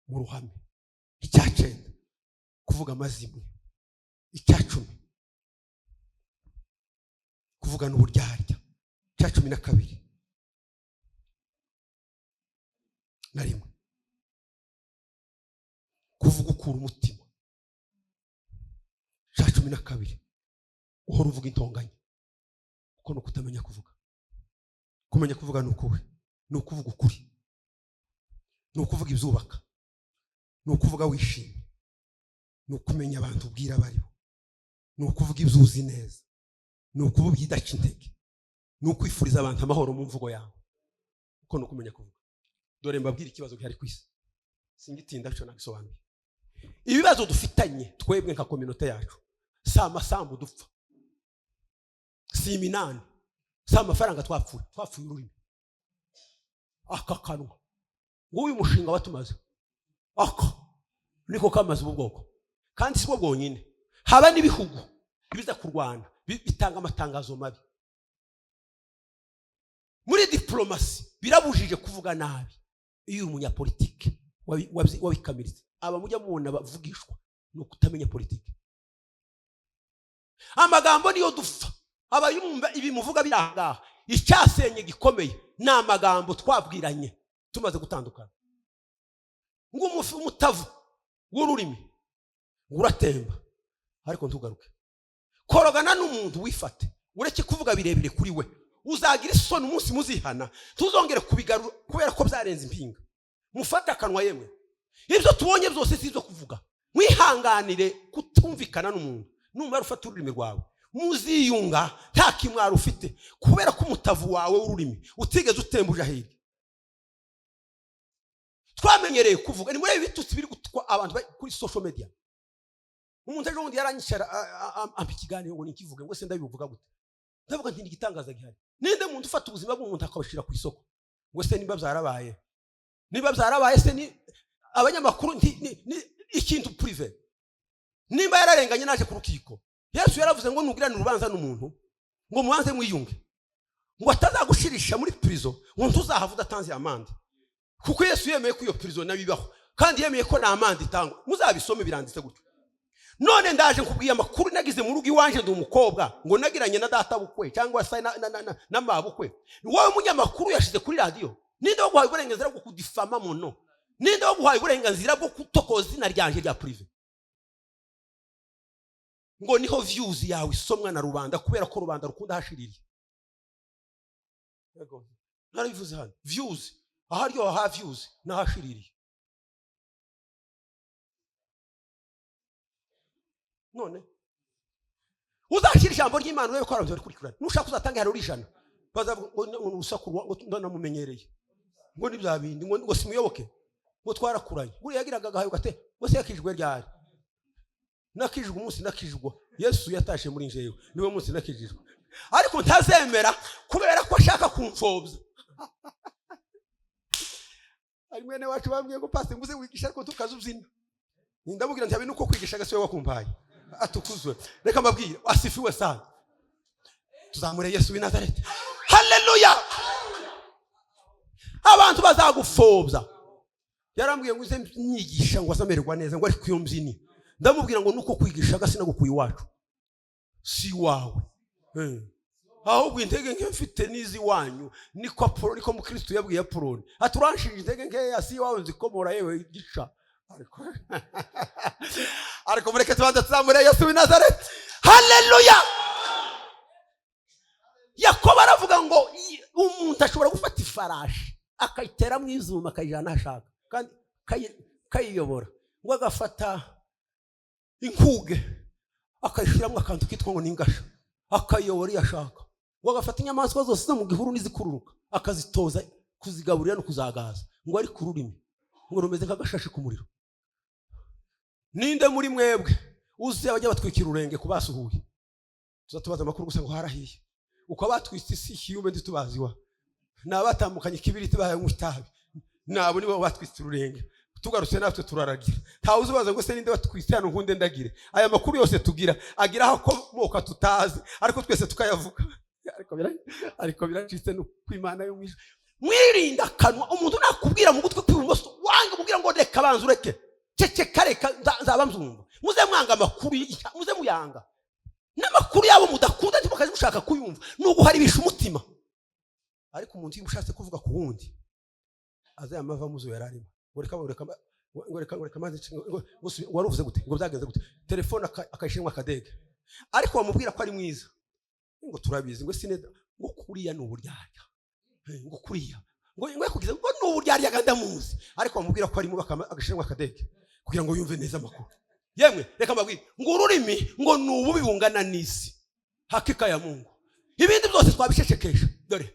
S2: mu ruhame. Icya cyenda, kuvuga amazimwe. Icya 10, kuvuga n'uburyarya. Icya 12 na rimwe, kuvuga ukura umutima. Icya 12, uhora uvuga intonganya. Uko ni ukutamenya kuvuga. Kumenya kuvuga ni ukuwe, ni ukuvuga ukuri, ni ukuvuga ibyubaka, ni ukuvuga wishimye, ni ukumenya abantu ubwira abaribo, ni ukuvuga ibyo uzi neza, ni ukuvuga idaca intege, ni ukwifuriza abantu amahoro mu mvugo yawe. Uko ni ukumenya kuvuga. Dore mbabwire ikibazo gihari ku isi, singitinda, bityo nabisobanuye. Ibibazo dufitanye twebwe nka kominote yacu si amasambu dupfa, si iminani, si amafaranga twapfuye, twapfuye ururimi, aka kanwa. Nguyu mushinga watumaze, aka niko kamaze ubu bwoko, kandi si bwo bwonyine, haba n'ibihugu. Ibiza kurwana bitanga amatangazo mabi. Muri diplomasi birabujije kuvuga nabi. Iyo uri umunyapolitike wabikamiritse, aba mujya mubona bavugishwa ni ukutamenya politike. Amagambo niyo dupfa. Abayumva ibi muvuga biri aha ngaha, icyasenye gikomeye ni amagambo twabwiranye tumaze gutandukana. Ngo umutavu w'ururimi ngo uratemba ariko ntugaruke. Korogana n'umuntu, wifate, ureke kuvuga birebire kuri we. Uzagira isoni umunsi muzihana, tuzongere kubigarura kubera ko byarenze impinga. Mufate akanwa yemwe. Ibyo tubonye byose si ibyo kuvuga. Mwihanganire kutumvikana n'umuntu. Numara ufata ururimi rwawe, muziyunga nta kimwaro ufite, kubera ko umutavu wawe w'ururimi utigeze utemba uja hirya. Twamenyereye kuvuga. Ni muri ibi bitutsi biri gutwa abantu kuri social media. Umuntu ejo bundi yaranyicara ampa ikiganiro ngo nikivuge, ngo se ndabivuga gute? Ndavuga nti: "Ni igitangaza gihari. Ninde muntu ufata ubuzima bw'umuntu akabushyira ku isoko?" Ngo se niba byarabaye se ni abanyamakuru ni ikintu privé? Nimba yararenganye, naje ku rukiko. Yesu yaravuze ngo nugirane urubanza n'umuntu, ngo mubanze mwiyunge, ngo atazagushirisha muri prison, ngo ntuzahava udatanze amande. Kuko Yesu yemeye ko iyo prison nayo ibaho, kandi yemeye ko nta amande itangwa. Muzabisome, biranditse gutyo. None ndaje nkubwiye amakuru nagize mu rugo iwanje, ndi umukobwa, ngo nagiranye na data bukwe cyangwa se na mabukwe. Wowe munyamakuru yashize kuri radiyo, ninde waguhaye uburenganzira bwo kudifama muno? Ninde waguhaye uburenganzira bwo kutokoza izina ryanje rya privé, ngo niho views yawe isomwa na rubanda, kubera ko rubanda rukunda hashiririye? Yego, narabivuze hano. Views, aharyoha ha views n'ahashiririye. None uzashyira ijambo ry'Imana, urebe ko abantu barikurikirana. Nushaka uzatanga iharo 100, bazavuga ngo ni urusaku ngo ndanamumenyereye, ngo ni bya bindi, ngo simuyoboke, ngo twarakuranye. Buriya yagiraga agahayo gate, ngo se yakijwe ryari? Nakijwe umunsi nakijwa. Yesu yatashe muri njyewe, niwe munsi nakijijwe. Ariko ntazemera kubera ko ashaka kumfobya. Hari mwene wacu bambwiye ngo: "Pasi, nguze wigisha ariko tukaza ubyina." Ndamubwira nti: "Habe nuko kwigisha gasiwe wakumpaye." Atukuzwe. Reka mbabwire, asifiwe sana. Tuzamure Yesu w'i Nazareti. Haleluya! Abantu bazagupfobya. Yarambwiye ngo uze nyigisha, ngo azamererwa neza, ngo ariko iyo mbyini. Ndamubwira ngo nuko kwigisha gasi nagukuye iwacu, si iwawe. Ahubwo intege nke mfite n'iziwanyu. Niko Apolo, niko mukristo yabwiye Apoloni ati: "Uranshije intege nkeya, si iwawe nzikomora." Yewe gica, ariko mureke tubanza tuzamure Yesu w'i Nazareti. Haleluya! Yakobo aravuga ngo umuntu ashobora gufata ifarashi akayiteramo izuma, akayijyana aho ashaka kandi kayiyobora, ngo agafata inkuge akayishyiramo akantu kitwa ngo ni ingasha, akayiyobora iyo ashaka, ngo agafata inyamaswa zose zo mu gihuru n'izikururuka, akazitoza kuzigaburira no kuzagaza, ngo ariko ururimi ngo rumeze nk'agashashi k'umuriro. Ninde muri mwebwe uzi abajya batwikira ururenge ku basuhuye? Tuza tubaza amakuru gusa ngo harahiye. Uko batwitse isi ikiyumbe ntitubaziwa, ni abatambukanye ikibiriti bayanywa itabi, nabo nibo batwitse ururenge. Tugarutse natwe turaragira, ntawe uzubaza ngo se ninde batwitse hano nkunde ndagire. Aya makuru yose tugira agira aho akomoka tutazi, ariko twese tukayavuga. Ariko biracitse no ku Imana yo mu ijuru. Mwirinde akanwa. Umuntu nakubwira mu gutwi kw'ibumoso, wange umubwira ngo reka, banza ureke, ceceka, reka nzaba mzumva. Muze mwanga amakuru muze muyanga n'amakuru yabo mudakunda, ntimukaze mushaka kuyumva, ni uguharibisha umutima. Ariko umuntu iyo ushatse kuvuga ku wundi, aza yamava muzo yari arimo, ngo reka, ngo reka, ngo reka, ngo reka, maze ngo wari uvuze gute? Ngo byagenze gute? Telefone akayishyiramo akadege. Ariko wamubwira ko ari mwiza, ngo turabizi, ngo sineda, ngo kuriya ni uburyarya. Ngo kuriya ngo yakugize, ngo ni uburyarya kandi ndamuzi. Ariko wamubwira ko arimo, agashyiramo akadege kugira ngo yumve neza amakuru. Yemwe, reka mbabwire ngo ururimi ngo ni ububi bungana n'isi. Hakika ya Mungu, ibindi byose twabisheshekesha. Dore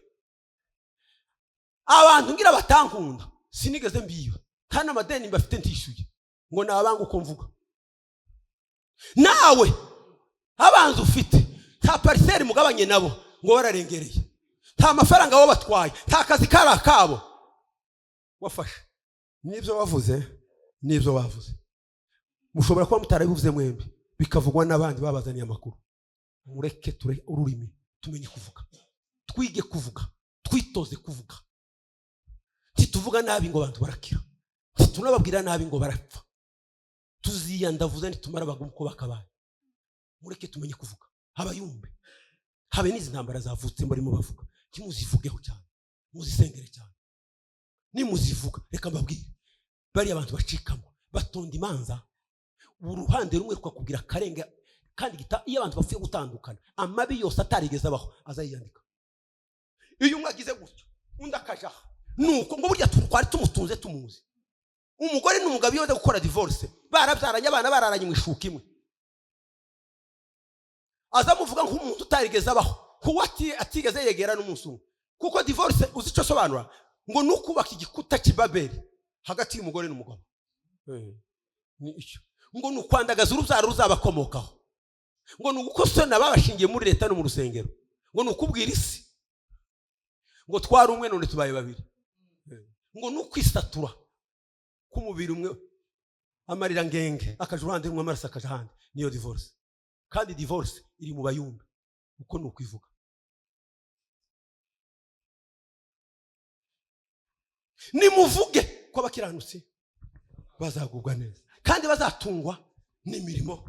S2: abantu ngira batankunda, sinigeze mbiba, nta n'amadeni mbafite ntishyuye, ngo nabanga uko mvuga. Nawe abanza ufite, nta parcelle mugabanye nabo ngo wararengereye, nta mafaranga wabatwaye, nta kazi kari akabo wafashe. N'ibyo wavuze, n'ibyo wavuze, mushobora kuba mutarabivuze mwembi, bikavugwa n'abandi babazaniye amakuru. Mureke ture ururimi, tumenye kuvuga, twige kuvuga, twitoze kuvuga. Ntituvuga nabi ngo abantu barakira, ntitunababwira nabi ngo barapfa. Tuziyandavuza nitumara baguma uko bakabaye. Mureke tumenye kuvuga. Abayumbe habe n'izi ntambara zavutse barimo bavuga, ntimuzivugeho cyane, muzisengere cyane. Nimuzivuga, reka mbabwire, bariya abantu bacikamo batonda imanza, uruhande rumwe rukakubwira akarenga kandi iyo abantu bapfuye gutandukana, amabi yose atarigeze abaho azayiyandika. Iyo umwe agize gutyo undi akaja aha, nuko ngo burya twari tumutunze tumuzi. Umugore n'umugabo iyo bajya gukora divorce, barabyaranye abana, bararanye mu ishuka imwe, azamuvuga nk'umuntu utarigeze abaho, kuko atigeze yegera n'umunsi umwe. Kuko divorce, uzi icyo asobanura? Ngo ni ukubaka igikuta cy'Ibabeli hagati y'umugore n'umugabo. Ni icyo. Ngo ni ukwandagaza urubyaro ruzabakomokaho, ngo ni ugukosora babashingiye muri leta no mu rusengero, ngo ni ukubwira isi ngo twari umwe none tubaye babiri, ngo ni ukwisatura k'umubiri umwe, amarira ngenge akaja uruhande rumwe, amaraso akaja ahandi. Niyo divorce. Kandi divorce iri mu bayumbe. Uko ni ukwivuga. Nimuvuge ko abakiranutsi bazagubwa neza kandi bazatungwa n'imirimo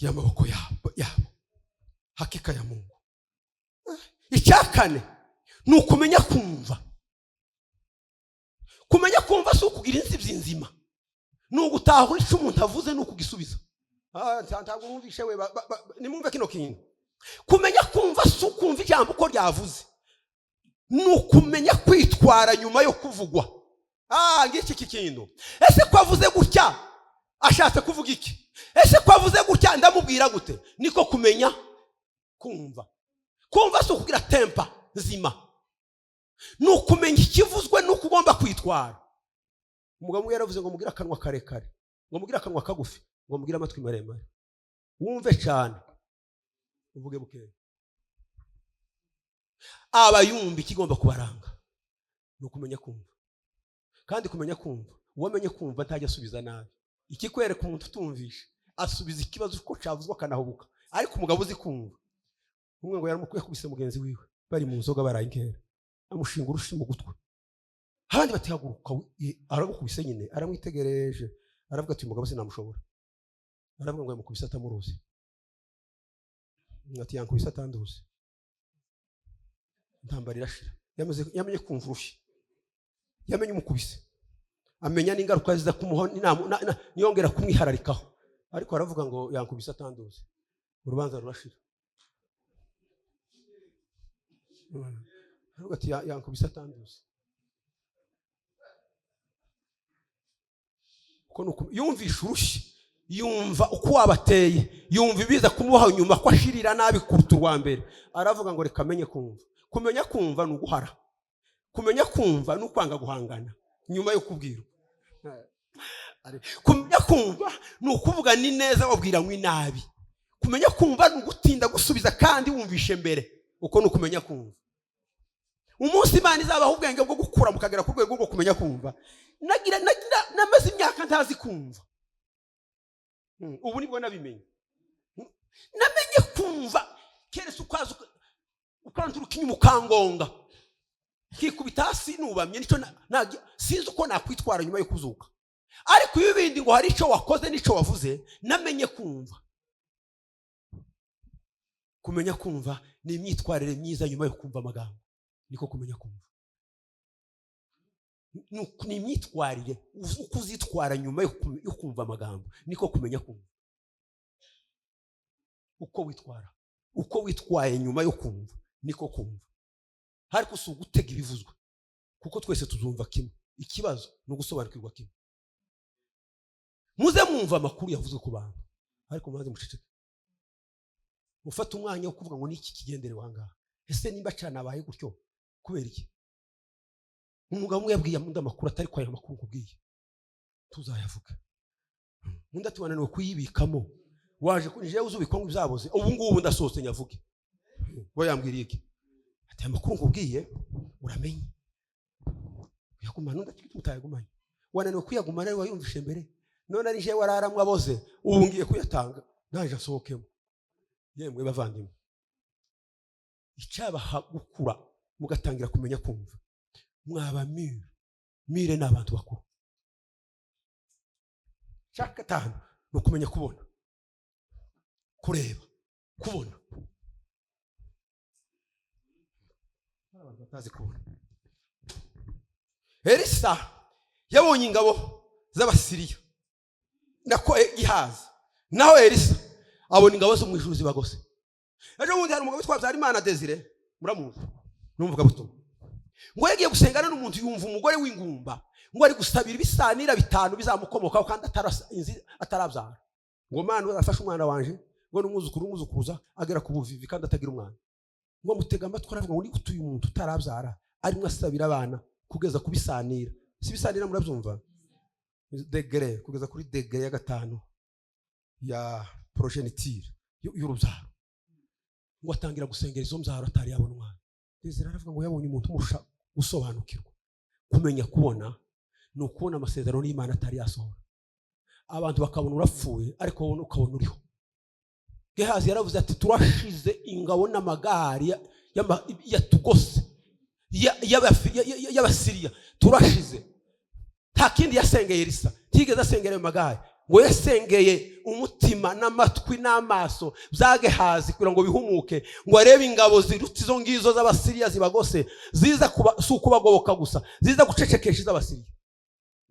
S2: y'amaboko yabo. Hakika ya Mungu. Icya kane ni ukumenya kumva. Kumenya kumva si ukugira inzibyi nzima, ni ugutahura icyo umuntu avuze, ni ukugisubiza. Ntabwo mwumvishe we, nimwumve kino kintu. Kumenya kumva si ukumva ijambo uko ryavuze, ni ukumenya kwitwara nyuma yo kuvugwa. Ngiki iki kintu, ese ko avuze gutya ashatse kuvuga iki? Ese ko avuze gutya ndamubwira gute? Niko kumenya kumva. Kumva si ukugira tempa nzima, ni ukumenya ikivuzwe n'uko ugomba kwitwara. Umugabo umwe yaravuze ngo mugire akanwa karekare, ngo mugire akanwa kagufi, ngo mugire amatwi maremare, wumve cyane uvuge bukeya. Abayumva ikigomba kubaranga ni ukumenya kumva. Kandi kumenya kumva, uwamenye kumva ntajya asubiza nabi. Ikikwereka umuntu utumvishe asubiza ikibazo uko cyavuzwe akanahubuka, ariko umugabo uzi kumva, umwe ngo yaramukwiye yakubise mugenzi wiwe bari mu nzoga baraye inkera, amushinga urushi mu gutwi. Abandi bati haguruka, aragukubise nyine. Aramwitegereje aravuga ati uyu mugabo sinamushobora. Aravuga ngo yamukubise atamuruzi, ati yankubise atanduzi. Intambara irashira. Yamenye kumva urushyi, yamenye umukubise, amenya n'ingaruka ziza kumuha niyongera kumwihararikaho. Ariko aravuga ngo yankubise atanduzi, urubanza rurashira. Aravuga ati yankubise atanduzi. Kuko nuko yumvisha urushyi, yumva uko wabateye, yumva ibiza kumuha nyuma ko ashirira nabi kuruta urwa mbere. Aravuga ngo reka amenye kumva. Kumenya kumva ni uguhara, kumenya kumva ni ukwanga guhangana nyuma yo kubwirwa. Kumenya kumva ni ukuvuga ni neza wabwiranywe inabi. Kumenya kumva ni ugutinda gusubiza kandi wumvishe mbere. Uko ni ukumenya kumva. Umunsi Imana izabaha ubwenge bwo gukura mukagera ku rwego rwo kumenya kumva. Namaze imyaka ntazi kumva. Ubu nibwo nabimenye. Namenye kumva keretse ukwaza ukanturuka inyuma ukangonga, nkikubita hasi nubamye, nicyo sinzi uko nakwitwara nyuma yo kuzuka. Ariko iyo ibindi ngo hari icyo wakoze n'icyo wavuze, namenye kumva. Kumenya kumva ni imyitwarire myiza nyuma yo kumva amagambo. Niko kumenya kumva. Ni imyitwarire uko uzitwara nyuma yo kumva amagambo, niko kumenya kumva. Uko witwara, uko witwaye nyuma yo kumva, niko kumva. Ariko si ugutega ibivuzwe, kuko twese tuzumva kimwe. Ikibazo ni ugusobanukirwa kimwe. Muze mwumva amakuru yavuzwe ku bantu, ariko mubanze muceceke, mufate umwanya wo kuvuga ngo niki kigenderewe aha ngaha. Ese nimba canabaye gutyo kubera iki? Umugabo umwe yabwiye undi amakuru atari kwa ayo makuru nkubwiye tuzayavuga. Undi ati wananiwe kuyibikamo, waje ko jewe uzubikwa ngo ibyaboze, ubu ngubu ndasohotse nyavuge. We yambwiriye iki? Ati amakuru nkubwiye uramenye uyagumana. Undi ati utayagumanye, wananiwe kuyagumana ari wayumvishe mbere, none ari jewe wararamwe aboze, ubu ngiye kuyatanga naje asohokemo. Yemwe bavandimwe, icyabaha gukura mugatangira kumenya kumva, mwaba mûrs. Mûrs ni abantu bakuru. Cya gatanu ni ukumenya kubona, kureba, kubona. Hari abantu batazi kubona. Elisa yabonye ingabo z'Abasiriya, nako Gihazi, naho Elisa abona ingabo zo mu ijuru zibagose. Ejo bundi hari umugabo witwa Habyarimana Desire, muramuzi, n'umuvugabutumwa, ngo yagiye gusengana n'umuntu, yumva umugore w'ingumba ngo ari gusabira ibisanira bitanu bizamukomokaho kandi atarabyara, ngo Mana uzafashe umwana wanje, ngo n'umwuzukuru umwuzukuruza agera ku buvivi kandi atagira umwana. Ngo amutega amatwi, aravuga ngo ni utuye umuntu utarabyara arimo asabira abana kugeza ku bisanira. Si ibisanira murabyumva? Degré, kugeza kuri degré ya gatanu ya progéniture, y'urubyaro. Ngo atangira gusengera izo mbyaro atari yabona umwana. Desire aravuga ngo yabonye umuntu umurusha gusobanukirwa. Kumenya kubona ni ukubona amasezerano y'Imana atari yasohora. Abantu bakabona urapfuye, ariko wowe ukabona uriho. Gehazi yaravuze ati: "Turashize, ingabo n'amagare yatugose y'Abasiriya, turashize." Nta kindi yasengeye Elisa, ntiyigeze asengera ayo magare, ngo yasengeye umutima n'amatwi n'amaso bya Gehazi kugira ngo bihumuke, ngo arebe ingabo ziruta izo ngizo z'Abasiriya zibagose, ziza kuba si ukubagoboka gusa, ziza gucecekesha iz'Abasiriya.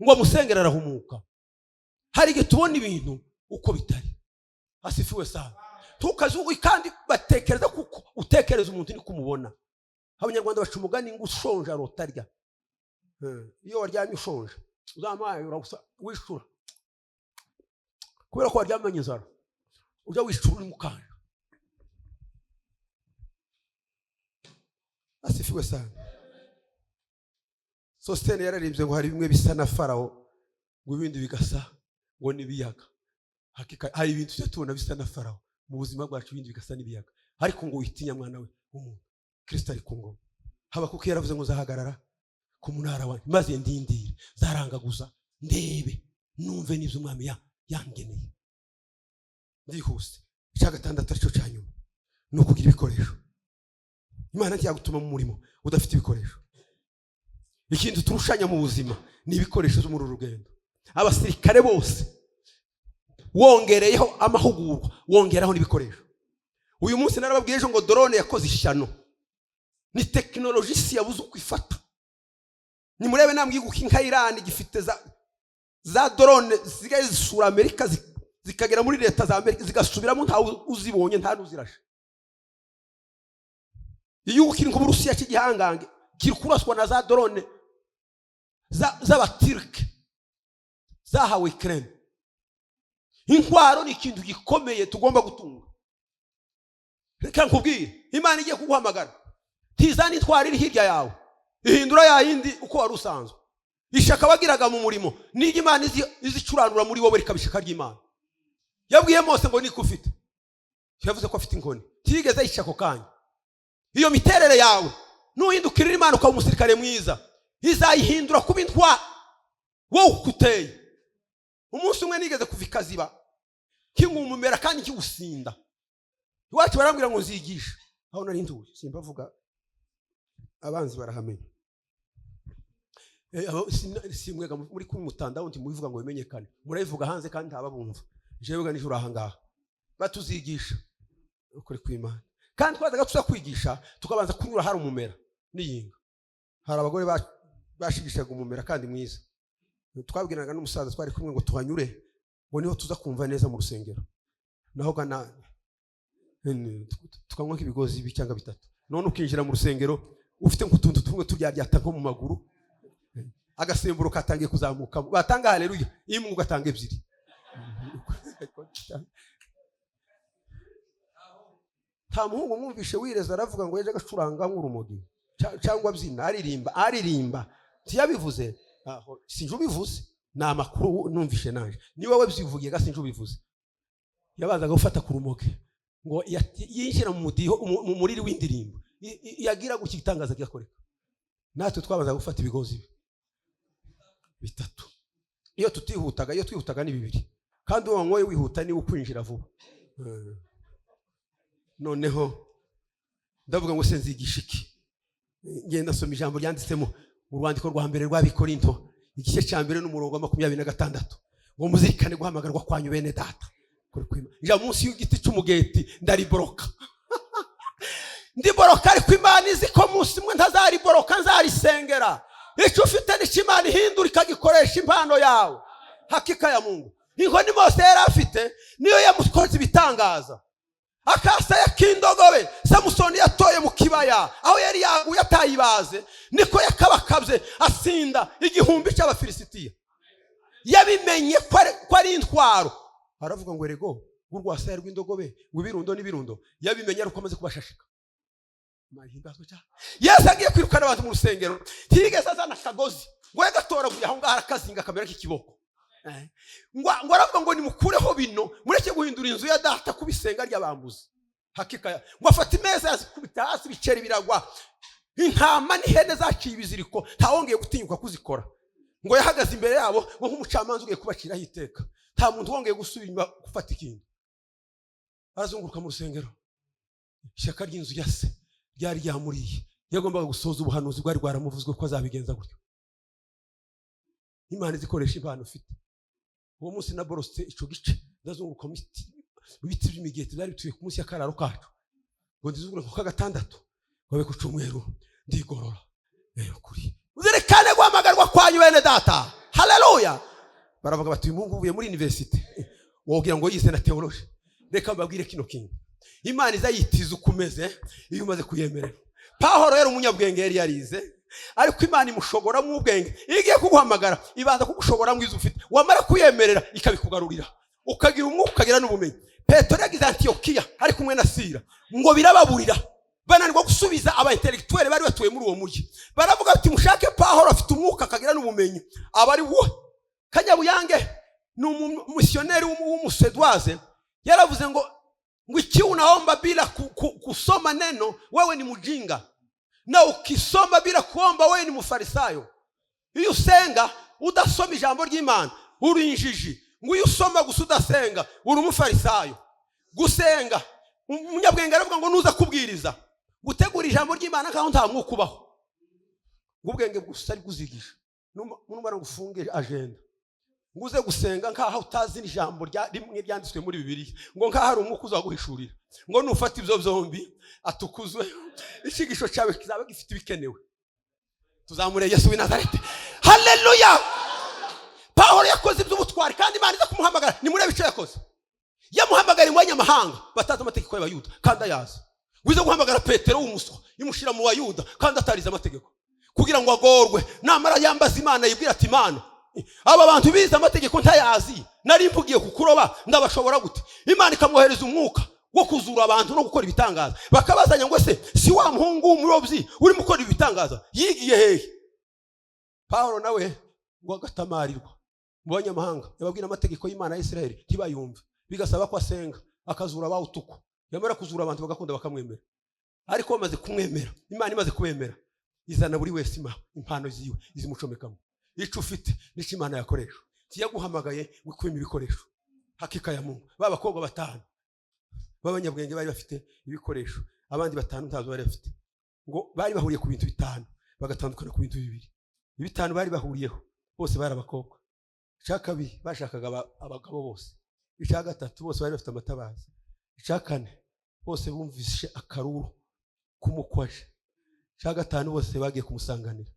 S2: Ngo amusengere, arahumuka. Hari igihe tubona ibintu uko bitari. Asifiwe sana. Tukazi kandi batekereza kuko utekereza umuntu niko umubona. Abanyarwanda baca umugani ngo ushonje arota arya. Iyo waryamye ushonje, uzamaye uragusa wishura, kubera ko waryamanye inzara, ujya wishura uri mukanya. Asifiwe sana. Sositene yararimbye ngo hari bimwe bisa na Farawo, ngo ibindi bigasa ngo n'ibiyaga. Hakika hari ibintu tujya tubona bisa na Farawo mu buzima bwacu, ibindi bigasa n'ibiyaga, ariko ngo witinya, mwana we w'umuntu, Kristo ari ku ngoma. Habakuki yaravuze ngo nzahagarara ku munara wanjye maze ndindire, zarangaguza, ndebe, numve n'ibyo Umwami yangeneye. Ndihuse. Icya gatandatu, aricyo cya nyuma, ni ukugira ibikoresho. Imana ntiyagutuma mu murimo udafite ibikoresho. Ikintu turushanya mu buzima ni ibikoresho byo muri uru rugendo. Abasirikare bose, wongereyeho amahugurwa, wongeraho n'ibikoresho. Uyu munsi narababwiye ejo ngo drone yakoze ishyano, ni tekinoloji isi yabuze uko ifata. Nimurebe namwe igihugu nka Irani gifite za drone zisigaye zisura Amerika, zikagera muri leta za Amerika, zigasubiramo ntawe uzibonye, nta n'uzirashe. Igihugu kiri nk'Uburusiya cy'igihangange kiri kuraswa na za drone z'Abatirike zahawe Ukraine. Intwaro ni ikintu gikomeye tugomba gutunga. Reka nkubwire, Imana igiye kuguhamagara, ntizana intwaro iri hirya yawe, ihindura ya yindi uko wari usanzwe. Ishaka wagiraga mu murimo niyo Imana izicuranura muri wowe, rikaba ishaka ry'Imana. Yabwiye Mose ngo niko ufite, yavuze ko afite inkoni, ntiyigeze ayisha ako kanya. Iyo miterere yawe, nuhindukirira Imana ukaba umusirikare mwiza, izayihindura kuba intwaro wowe uko uteye. Umunsi umwe nigeze kuva ikaziba nkingumumera kandi nkigusinda, iwacu barambwira ngo nzigisha aho nari ntuye, simbavuga, abanzi barahamenya. Simwega muri kumwe mutandaho, ntimubivuga ngo bimenyekane, murabivuga hanze kandi ntababumva. Jewe nijoro aha ngaha batuzigisha ukuri kw'Imana, kandi twazaga tuza kwigisha tukabanza kunyura hari umumera n'iyinga. Hari abagore bashigishaga umumera kandi mwiza. Twabwiranaga n'umusaza twari kumwe ngo tuhanyure, ngo niho tuza kumva neza mu rusengero. Naho gana tukanywa nk'ibigozi bibiri cyangwa bitatu, none ukinjira mu rusengero ufite nk'utuntu tumwe turyaryata nko mu maguru, agasemburo katangiye kuzamuka, batanga haleluya imwe ugatanga ebyiri. Nta muhungu mwumvishe wireza aravuga ngo yaje agacuranga nk'urumogi cyangwa abyina, aririmba, aririmba, ntiyabivuze aho, sinje ubivuze, ni amakuru numvishe naje, ni wowe byivugiye ga, sinje ubivuze. Yabanzaga gufata ku rumogi ngo yinjira mu mudiho, mu muriri w'indirimbo, yagira gutya igitangaza kigakoreka. Natwe twabanzaga gufata ibigozi bitatu iyo tutihutaga, iyo twihutaga ni bibiri, kandi uwo wanyoye wihuta niwe ukwinjira vuba. Noneho ndavuga ngo se nzigisha iki? Ngenda nsoma ijambo ryanditsemo mu rwandiko rwa mbere rw'Abikorinto, igice cya mbere n'umurongo wa 26, ngo muzirikane guhamagarwa kwanyu, bene data. Kuri kwima ijambo munsi y'igiti cy'umugeti, ndariboroka, ndiboroka, ariko Imana izi ko munsi umwe ntazariboroka, nzarisengera. Icyo ufite nicyo Imana ihindura ikagikoresha impano yawe. Hakika ya Mungu, inkoni Mose yari afite niyo yamukoze ibitangaza. Akasaya k'indogobe Samusoni yatoye mu kibaya aho yari yaguye atayibaze, niko yakabakabye asinda 1000 cy'Abafilisitiya. Yabimenye ko ari intwaro, aravuga ngo rego urwasaya rw'indogobe, ngo ibirundo n'ibirundo. Yabimenye ari uko amaze kubashashika. Imana ihimbazwe cyane. Yesu agiye kwirukana abantu mu rusengero, ntiyigeze azana akagozi ngo yagatoraguye aho ngaho, arakazinga kamera k'ikiboko. Ngo aravuga ngo nimukureho bino, mureke guhindura inzu ya data kubisenga ry'abambuzi. Hakika ngo afata imeza, yazikubita hasi, ibiceri biragwa, intama n'ihene zaciye ibiziriko, ntawongeye gutinyuka kuzikora. Ngo yahagaze imbere yabo ngo nk'umucamanza ugiye kubaciraho iteka, nta muntu wongeye gusubira inyuma gufata ikintu. Arazunguruka mu rusengero. Ishyaka ry'inzu ya se ryari ryamuriye, yagombaga gusohoza ubuhanuzi bwari bwaramuvuzwe ko azabigenza gutyo. Imana izikoresha impano ufite. Uwo munsi na borose ico gice, ndazunguruka mu biti by'imigeti byari bituye ku munsi y'akararo kacu, ngo ndizungure ku gatandatu, ngo abe ku cyumweru ndigorora. Kuri uzirikane guhamagarwa kwanyu, bene data. Haleluya! Baravuga bati uyu muhungu uvuye muri université, wogira ngo yize na théologie. Reka mbabwire kino kintu: Imana iza yitiza uko umeze iyo umaze kuyemerera. Pahoro yari umunyabwenge, yari yarize, ariko Imana imushogoramo ubwenge. Iyo igiye kuguhamagara, ibanza kugushogoramo izo ufite, wamara kuyemerera ikabikugarurira, ukagira umwuka, ukagira n'ubumenyi. Petero yagize Antiyokiya ari kumwe na Sira, ngo birababurira, bananirwa gusubiza aba intellectuel bari batuye muri uwo mujyi. Baravuga bati mushake Pahoro, afite umwuka akagira n'ubumenyi, aba ari wo. Kanyabuyange ni umumisiyoneri w'Umusedwaze, yaravuze ngo ikiwa unaomba bila kusoma neno, wewe ni mjinga, na ukisoma bila kuomba, wewe ni mufarisayo. Iyo usenga udasoma ijambo ry'Imana, uri injiji. Ngo iyo usoma gusa udasenga, uri umufarisayo. Gusenga, umunyabwenge aravuga ngo nuza kubwiriza, gutegura ijambo ry'Imana nkaho nta mwuka ubaho, ngo ubwenge gusa ari kuzigisha, numara ngo ufunge agenda, ngo uze gusenga nkaho utazi n'ijambo rimwe ryanditswe muri Bibiliya, ngo nkaho hari umwuka uzaguhishurira, ngo nufata ibyo byombi, atukuzwe, icyigisho cyawe kizaba gifite ibikenewe. Tuzamure Yesu w'i Nazareti. Haleluya! Pawulo yakoze iby'ubutwari, kandi Imana iza kumuhamagara, nimurebe icyo yakoze. Yamuhamagara mu banyamahanga batazi amategeko y'Abayuda kandi ayazi. Wize guhamagara Petero w'umuswa, imushyira mu Bayuda kandi atarize amategeko, kugira ngo agorwe. Namara yambaza Imana, yibwira ati Imana, aba bantu bize amategeko ntayazi, nari mvugiye ku kuroba, ndabashobora gute? Imana ikamwohereza umwuka wo kuzura abantu no gukora ibitangaza. Bakabazanya ngo se si wa muhungu w'umurobyi urimo gukora ibitangaza, yigiye hehe? Pawulo nawe ngo agatamarirwa mu banyamahanga, yababwira amategeko y'Imana ya Isiraheli ntibayumve, bigasaba ko asenga akazura abawutukwa. Yamara kuzura abantu, bagakunda, bakamwemera. Ariko bamaze kumwemera, Imana imaze kubemera, izana buri wese impano ziwe izimucomekamo. Icyo ufite nicyo Imana yakoresha. Tiyaguhamagaye ngo ikwime ibikoresho. Hakika ya Mungu, ba bakobwa batanu b'abanyabwenge bari bafite ibikoresho, abandi batanu ntabwo bari bafite. Ngo bari bahuriye ku bintu bitanu, bagatandukana ku bintu bibiri. Ibitanu bari bahuriyeho, bose bari abakobwa. Icya kabiri, bashakaga abagabo bose. Icya gatatu, bose bari bafite amatabaza. Icya kane, bose bumvise akaruru k'umukwaje. Icya gatanu, bose bagiye kumusanganira.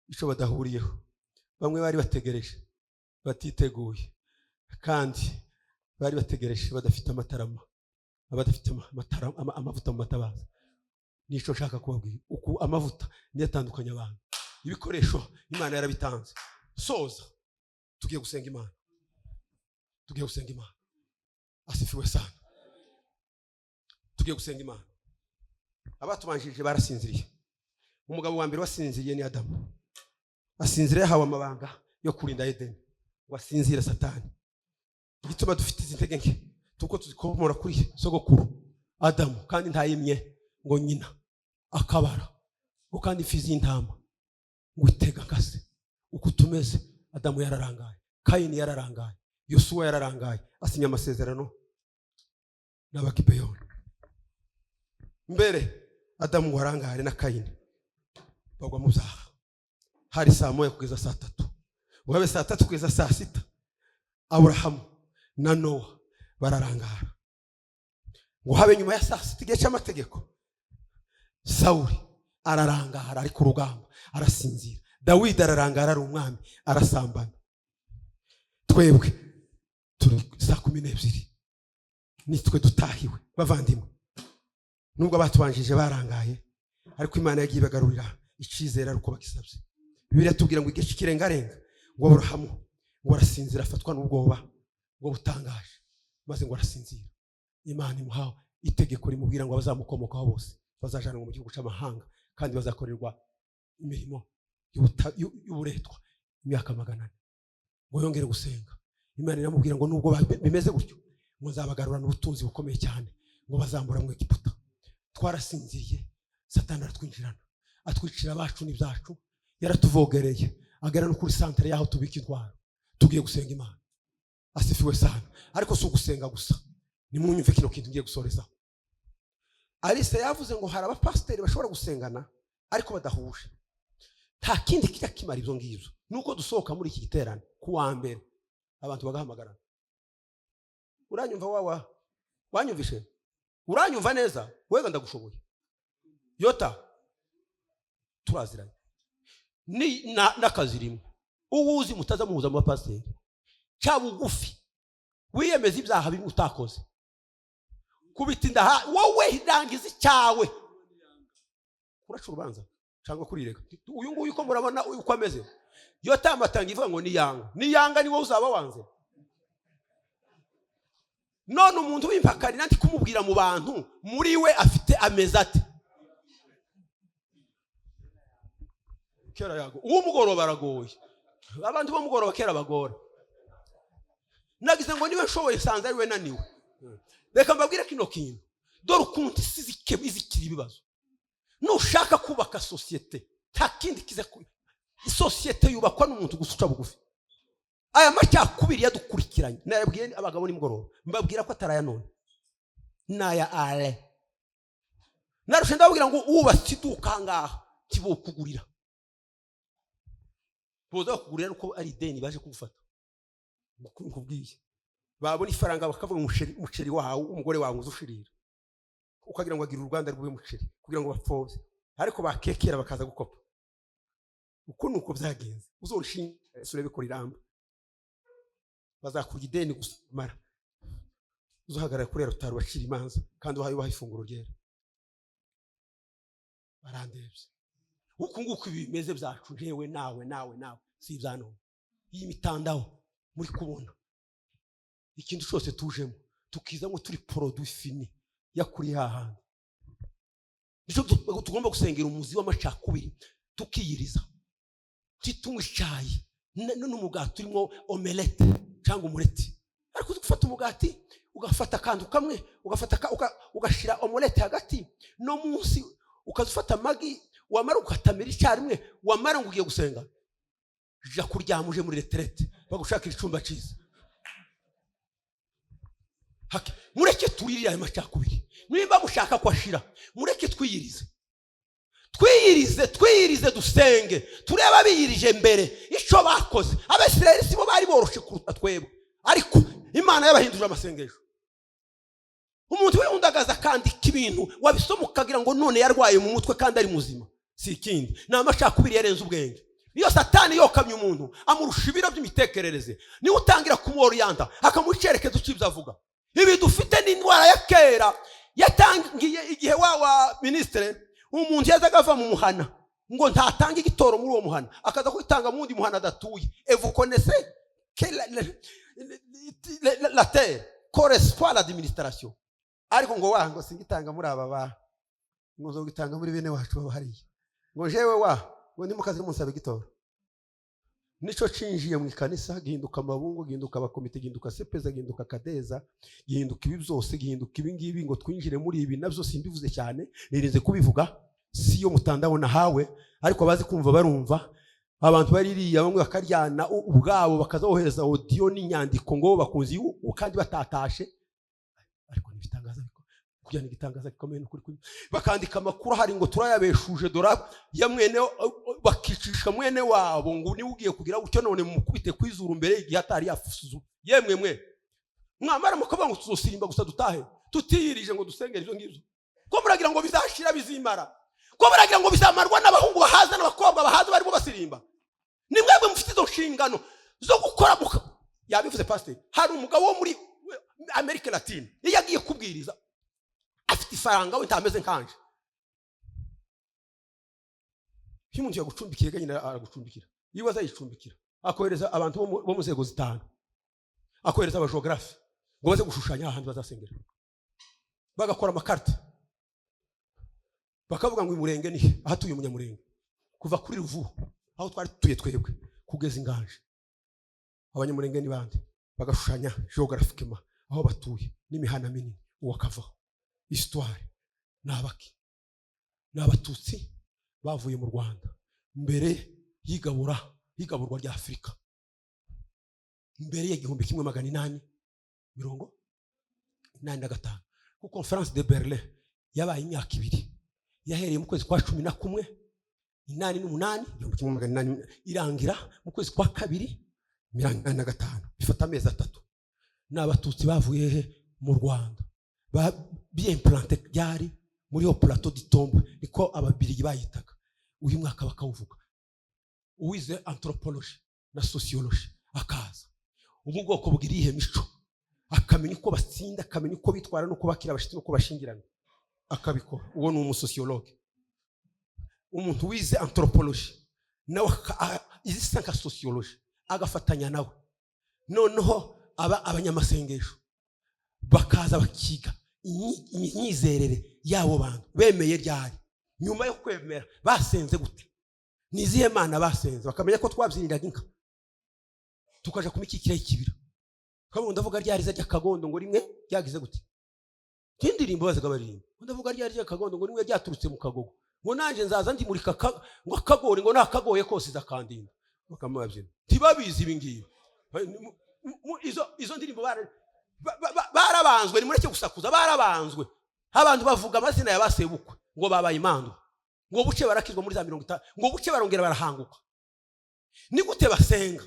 S2: Icyo badahuriyeho, bamwe bari bategereje batiteguye, kandi bari bategereje badafite amatarama, abadafite amavuta mu matabaza. Nicyo nshaka kubabwira, uku amavuta niyo atandukanya abantu. Ibikoresho Imana yarabitanze. Soza, tugiye gusenga Imana, tugiye gusenga Imana. Asifiwe sana! Tugiye gusenga Imana. Abatubanjirije barasinziriye. Umugabo wa mbere wasinziriye ni Adamu. Asinzira yahawe amabanga yo kurinda Edeni, ngo asinzire Satani. Igituma dufite izi ntege nke, tuko tuzikomora kuri sogokuru Adamu, kandi ntayimye ngo nyina akabara, ngo kandi ifi z'intama ngo itega nkase uko tumeze. Adamu yararangaye, Kayini yararangaye, Yosuwa yararangaye, asinya amasezerano n'Abagibeyoni. Mbere Adamu ngo arangare na Kayini bagwa mu byaha. Hari saa 1 kugeza saa 3, ngo habe saa 3 kugeza saa 6, Aburahamu na Nowa bararangara. Ngo habe nyuma ya saa 6, igihe cy'amategeko, Sawuli ararangara ari ku rugamba, arasinzira. Dawidi ararangara ari umwami, arasambana. Twebwe turi saa 12, nitwe dutahiwe. Bavandimwe, nubwo abatubanjije barangaye, ariko Imana yagiye ibagarurira icyizere ari uko bagisabye. Bibiliya tubwira ngo igihe cy'ikirengarenga, ngo Aburahamu ngo arasinzira, afatwa n'ubwoba ngo butangaje, maze ngo arasinzira. Imana imuhawe itegeko rimubwira ngo abazamukomokaho bose bazajanwa mu gihugu cy'amahanga kandi bazakorerwa imirimo y'uburetwa imyaka 400. Ngo yongere gusenga, Imana iramubwira ngo nubwo bimeze gutyo, ngo nzabagarurana ubutunzi bukomeye cyane, ngo bazambura mu Egiputa. Twarasinziriye, Satani aratwinjirana, atwicira abacu n'ibyacu, yaratuvogereye agera no kuri santere y'aho tubika intwaro. Tugiye gusenga Imana. Asifiwe sana. Ariko si ugusenga gusa, nimwunyumve kino kintu ngiye gusorezaho. Alice yavuze ngo hari abapasiteri bashobora gusengana ariko badahuje. Nta kindi kijya kimara ibyo ngibyo, nuko dusohoka muri iki giterane ku wa mbere, abantu bagahamagarana. Uranyumva? Wawa, wanyumvishe? Uranyumva neza? Wega ndagushoboye yota, turaziranye ni n'akazi rimwe. Uwuzi mutaza muhuza mu bapasiteri, ca bugufi, wiyemeza ibyaha bimwe utakoze, kubita inda wowe, rangiza icyawe, kuraca urubanza cyangwa kurireka. Uyu nguyu uko murabona uko ameze, yotamatanga ivuga ngo niyanga niyanga, ni wowe uzaba wanze. None umuntu w'impakarira ndi kumubwira mu bantu, muri we afite ameze ate? Kera yago uw'umugoroba aragoye, abantu b'umugoroba kera bagora. Nagize ngo niwe nshoboye, sanze ari we naniwe. Reka mbabwire kino kintu. Dore ukuntu isi izikira ibibazo. Nushaka kubaka sosiyete, nta kindi kiza, isosiyete yubakwa n'umuntu gusa uca bugufi. Aya macakubiri yadukurikiranye, nayabwiye abagabo nimugoroba, mbabwira ko atari aya none, n'aya ale narushe. Ndababwira ngo wubatse iduka ahangaha, ntibokugurira, boza bakugurira nuko ari ideni baje kugufata. Nkubwiye, babona ifaranga bakavuga umuceri wawe, umugore wawe uza ushirira, ukagira ngo agira uruganda rw'umuceri kugira ngo bapfoze, ariko bakekera bakaza gukopa. Uko ni uko byagenze. Uzorushinga urebe ko riramba, bazakurya ideni gusa mara uzahagarara kuri rutaro bacira imanza kandi uhaye ubaha ifunguro ryera. Barandebye uku nguku ibi bimeze byacu, njyewe nawe nawe nawe, si ibya none. Iyi mitandaho muri kubona, ikintu cyose tujemo tukizamo turi produit fini yakuriye hahandi. Nicyo tugomba gusengera umuzi w'amacakubiri, tukiyiriza, titunywa icyayi n'umugati urimo omelette cyangwa umureti. Ariko uzi gufata umugati, ugafata akantu kamwe, ugafata ugashyira omelette hagati no munsi, ukaza ufata amagi, wamara ugatamira icyarimwe, wamara ngo ugiye gusenga. Jya kuryama, uje muri retraite, bagushakira icyumba cyiza. Hake, mureke turirire ayo macakubiri. Nimba mushaka ko ashira, mureke twiyirize, twiyirize, twiyirize, dusenge, turebe abiyirije mbere icyo bakoze. Abisirayeli sibo bari boroshe kuruta twebwe, ariko Imana yabahinduje amasengesho. Umuntu wihundagaza akandika ibintu, wabisoma ukagira ngo none yarwaye mu mutwe kandi ari muzima. Si ikindi, ni amacakubiri yarenze ubwenge. Iyo Satani yokamye umuntu, amurusha ibiro by'imitekerereze, niwe utangira kumworiyanta, akamuha icyerekezo cy'ibyo avuga. Ibi dufite ni indwara ya kera yatangiye igihe wa minisitiri, umuntu yazaga ava mu muhana ngo ntatanga igitoro muri uwo muhana, akaza kwitanga mu wundi muhana adatuye. Et vous connaissez que la terre correspond à l'administration. Ariko ngo wa ngo singitanga muri aba ba, ngo nzogitanga muri bene wacu baba hariya, ngo jewe wa ngo ndi mu kazi munsaba igitoro. Nico cinjiye mu ikanisa, gihinduka amabungo, gihinduka abakomite, gihinduka sepeza, gihinduka kadeza, gihinduka ibi byose, gihinduka ibi ngibi, ngo twinjire muri ibi. Nabyo simbivuze cyane, nirinze kubivuga, si yo mutandabona hawe, ariko abazi kumva barumva. Abantu baririya bamwe bakaryana ubwabo, bakaza bohereza audio n'inyandiko ngo bakunze kandi batatashe. Ariko ntibitangaza, ariko Kugira ngo igitangaza gikomeye n'ukuri kuri, bakandika amakuru ahari ngo turayabeshuje, dore ya mwene, bakicisha mwene wabo ngo niwe ugiye kugira gutyo, none mumukubite kwizuru mbere y'igihe atari yafusuzu. Yemwe mwe, mwamara mukavuga ngo tuzosimba gusa dutahe tutiyirije ngo dusengere ibyo ngibyo, ko muragira ngo bizashira, bizimara, ko muragira ngo bizamarwa n'abahungu bahaza n'abakobwa bahaza barimo basirimba? Ni mwebwe mufite izo nshingano zo gukora. Yabivuze pasiteri, hari umugabo wo muri Amerika Latine, iyo agiye kubwiriza afite ifaranga, we ntameze nkanje. Iyo umuntu yagucumbikiye nyine aragucumbikira, iyo azayicumbikira akohereza abantu bo mu nzego zitanu, akohereza abajogarafe ngo baze gushushanya ahandi bazasengera, bagakora amakarita, bakavuga ngo Umurenge ni ahatuye umunyamurenge, kuva kuri Ruvu aho twari tutuye twebwe kugeza Inganje, abanyamurenge ni bande? Bagashushanya géographiquement aho batuye n'imihana minini. Uwo akavaho histoire ni abaki? Ni Abatutsi bavuye mu Rwanda mbere y'igaburwa rya Afurika, mbere ya 1885, kuko Conférence de Berlin yabaye imyaka 2, yahereye mu kwezi kwa 11 88, 1800, irangira mu kwezi kwa kabiri 85, bifata amezi 3. Ni Abatutsi bavuye he? Mu Rwanda. Biyimplante ryari? Muri yo Plateau d'Itombwe, niko Ababirigi bayitaga. Uyu mwaka bakawuvuga. Uwize anthropologie na sociologie akaza, ubu bwoko bugira iyihe mico, akamenya uko batsinda, akamenya uko bitwara n'uko bakira abashyitsi n'uko bashingirana, akabikora. Uwo ni umusociologue. Umuntu wize anthropologie nawe izisa nka sociologie agafatanya nawe, noneho aba abanyamasengesho bakaza bakiga imyizerere y'abo bantu, bemeye ryari, nyuma yo kwemera basenze gute, ni izihe mana basenze, bakamenya ko twabyiniraga inka tukaja ku mikikire y'ikibira. Kabundi ndavuga ryariza ry'akagondo ngo rimwe ryagize gute, tindirimbo bazaga baririmba ngo ndavuga ryari ry'akagondo ngo rimwe ryaturutse mu kagogo, ngo nanjye nzaza ndimurika ngo akagori ngo nakagoye kose izakandinda, bakamubabyina. Ntibabizi ibi ngibi. Izo ndirimbo barabanzwe. Nimureke gusakuza, barabanzwe. Abantu bavuga amazina ya basebukwe ngo babaye imandwa, ngo buce barakizwa muri za 50, ngo buce barongera barahanguka. Ni gute basenga?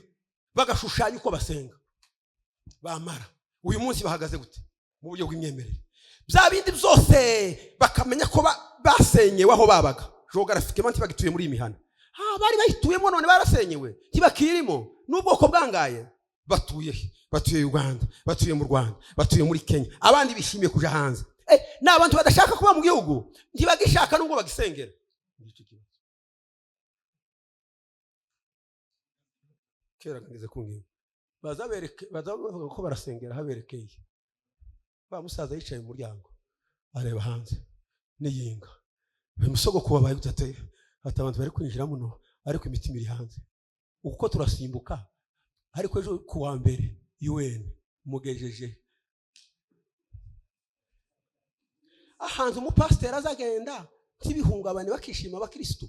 S2: Bagashushanya uko basenga, bamara uyu munsi bahagaze gute mu buryo bw'imyemerere, bya bindi byose, bakamenya ko basenyewe aho babaga géographiquement, ntibagituye muri iyi mihana. Bari bayituyemo none barasenyewe, ntibakirimo, n'ubwoko bwangaye. Batuye he? Batuye Uganda, batuye mu Rwanda, batuye muri Kenya, abandi bishimiye kuja hanze. Ni abantu badashaka kuba mu gihugu, ntibagishaka nubwo bagisengera. Ngicyo ikibazo. Kera ngeze ku ngingo, baza bereke, baza bavuga ko barasengera haberekeye. Wa musaza yicaye mu muryango areba hanze n'iyinga, uyu musogoko wabaye gute? Ati abantu bari kwinjira muno ariko imitima iri hanze, uko turasimbuka. Ariko ejo ku wa mbere UN mugejeje ahantu umupasiteri azagenda ntibihungabane, bakishima abakristo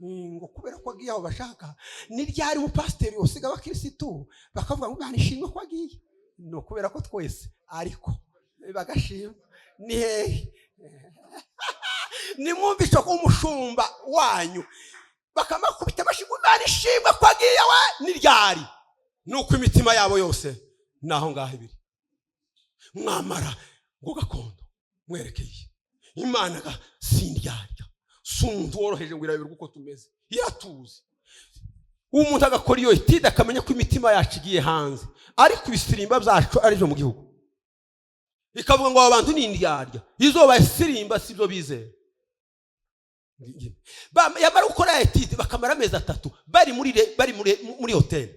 S2: ngo kubera ko agiye aho bashaka. Ni ryari umupasiteri usiga abakirisitu bakavuga ngo Imana ishimwe ko agiye? Ni ukubera ko twese ariko bagashima. Ni hehe? Nimwumvishe ko umushumba wanyu bakamakubita amashyi ngo Imana ishimwe ko agiye we? Ni ryari? Ni uko imitima yabo yose ni aho ngaho ibiri. Mwamara ngo gakondo mwerekeye Imana ga sindyarya, si umuntu woroheje ngo irayoberwa uko tumeze, iratuzi. Umuntu agakora iyo étude akamenya ko imitima yacu igiye hanze ariko ibisirimba byacu ari byo mu gihugu, ikavuga ngo aba bantu ni indyarya, izo basirimba si byo bizera. Yamara gukora étude, bakamara amezi 3 bari muri hoteli,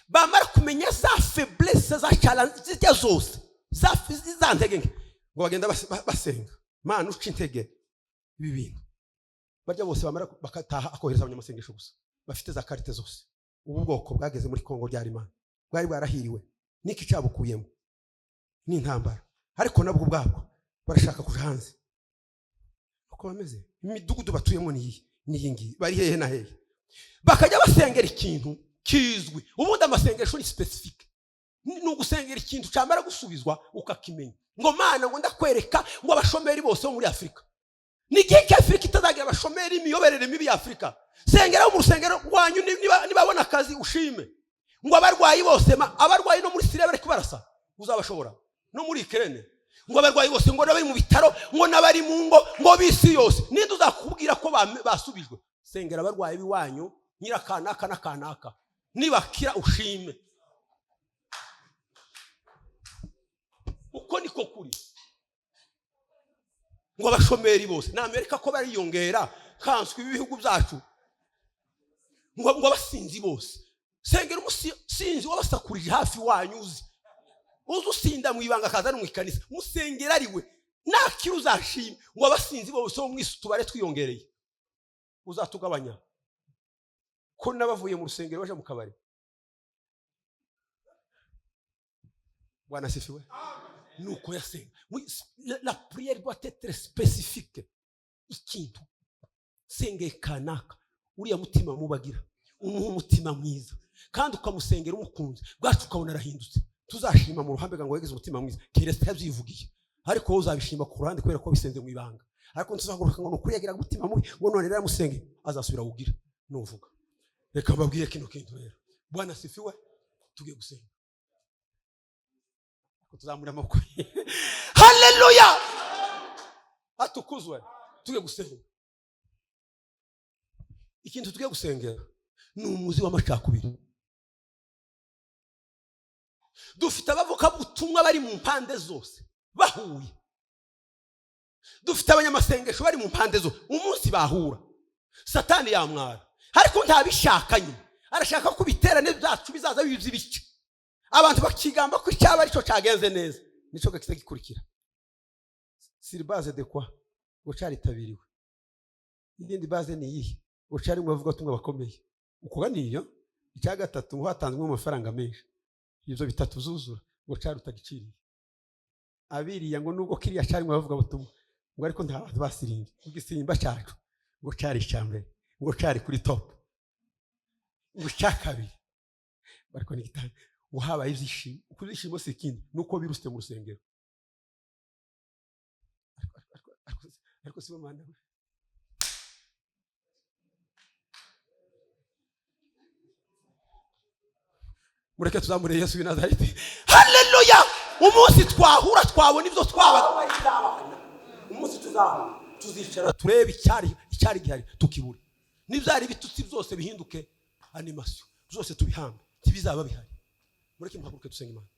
S2: bamara kumenya za faiblesse, za challenge zijya zose, za ntege nke, ngo bagenda basenga Mana uca intege ibi bintu barya bose, bamara bakataha, akohereza abanyamasengesho gusa bafite za carte zose. Ubu bwoko bwageze muri Kongo ryari? Imana bwari bwarahiriwe niki cyabukuyemo? Ni intambara, ariko nabwo ubwabwo barashaka kuja hanze. Uko bameze, imidugudu batuyemo ni iyi n'iyi ngiyi, bari hehe na hehe, bakajya basengera ikintu kizwi. Ubundi amasengesho ni spécifique. Ni ugusengera ikintu cyamara gusubizwa ukakimenya. Ngo Mana, ngo ndakwereka ngo abashomeri bose bo muri Afurika. Ni igihe cy'Afurika itazagira abashomeri, imiyoborere mibi ya Afurika. Sengera mu rusengero rwanyu, nibabona akazi ushime. Ngo abarwayi bose, abarwayi no muri Siriya bari kubarasa, uzabashobora no muri Ukraine. Ngo abarwayi bose, ngo n'abari mu bitaro, ngo n'abari mu ngo, ngo bisi yose, ninde uzakubwira ko basubijwe? Sengera abarwayi b'iwanyu, nyirakanaka n'akanaka, nibakira ushime. Uko niko kuri. Ngo abashomeri bose ni Amerika ko bariyongera, kanswe ibihugu byacu. Ngo abasinzi bose, sengera umusinzi wabasakurije hafi wanyu, uzi usinda mu ibanga akaza no mu ikanisa, musengera ari we, nakira uzashima. Ngo abasinzi bose bo mwisi tubare twiyongereye, uzatugabanya ko n'abavuye mu rusengero baje mu kabari. Bwana asifiwe. Nuko yasenga. La prière doit être spécifique. Ikintu sengeye kanaka, uriya mutima mubagira, umuha umutima mwiza, kandi ukamusengera umukunze, bwacu ukabona arahindutse. Tuzashima mu ruhame ngo yagize umutima mwiza, keretse yabyivugiye, ariko wowe uzabishima ku ruhande kubera ko bisenze mu ibanga. Ariko ntuzaguruka ngo nukuri yagira umutima mubi, ngo none rero amusenge azasubira awugira. Nuvuga reka mbabwire kino kintu rero. Bwana asifiwe. Tugiye gusenga, tuzamura amaboko. Haleluya, atukuzwe. Tugiye gusenga. Ikintu tugiye gusengera ni umuzi w'amacakubiri. Dufite abavugabutumwa bari mu mpande zose bahuye, dufite abanyamasengesho bari mu mpande zose. Umunsi bahura Satani yamwara, ariko ntabishakanye, arashaka ko ibiterane byacu bizaza biba ibice, abantu bakigamba ko icyaba aricyo cyagenze neza, nicyo gakiza gikurikira. Sur base de quoi? Ngo cyaritabiriwe. Iyindi base ni iyihe? Ngo cyari mu bavugabutumwa bakomeye. Uko niyo icya gatatu, ngo hatanzwe amafaranga menshi. Ibyo bitatu zuzura ngo cyari utagiciriye abiriya, ngo nubwo kiriya cyari mu bavugabutumwa, ngo ariko nta bantu basirinze igisimba cyacu, ngo cyari icya mbere, ngo cyari kuri top, ngo icya kabiri bariko ni gitanu, ngo habaye ibyishimo. Uko ibyishimo si ikindi, nuko birutse mu rusengero. Ariko si bo Mana we. Mureke tuzamure Yesu w'i Nazareti. Haleluya. Umunsi twahura twabona ibyo twabaga, umunsi tuzahura tuzicara turebe icyari gihari tukibure, n'ibyari ibitutsi byose bihinduke animation, byose tubihambe, ntibizaba bihari. Mureke muhaguruke dusenge Imana.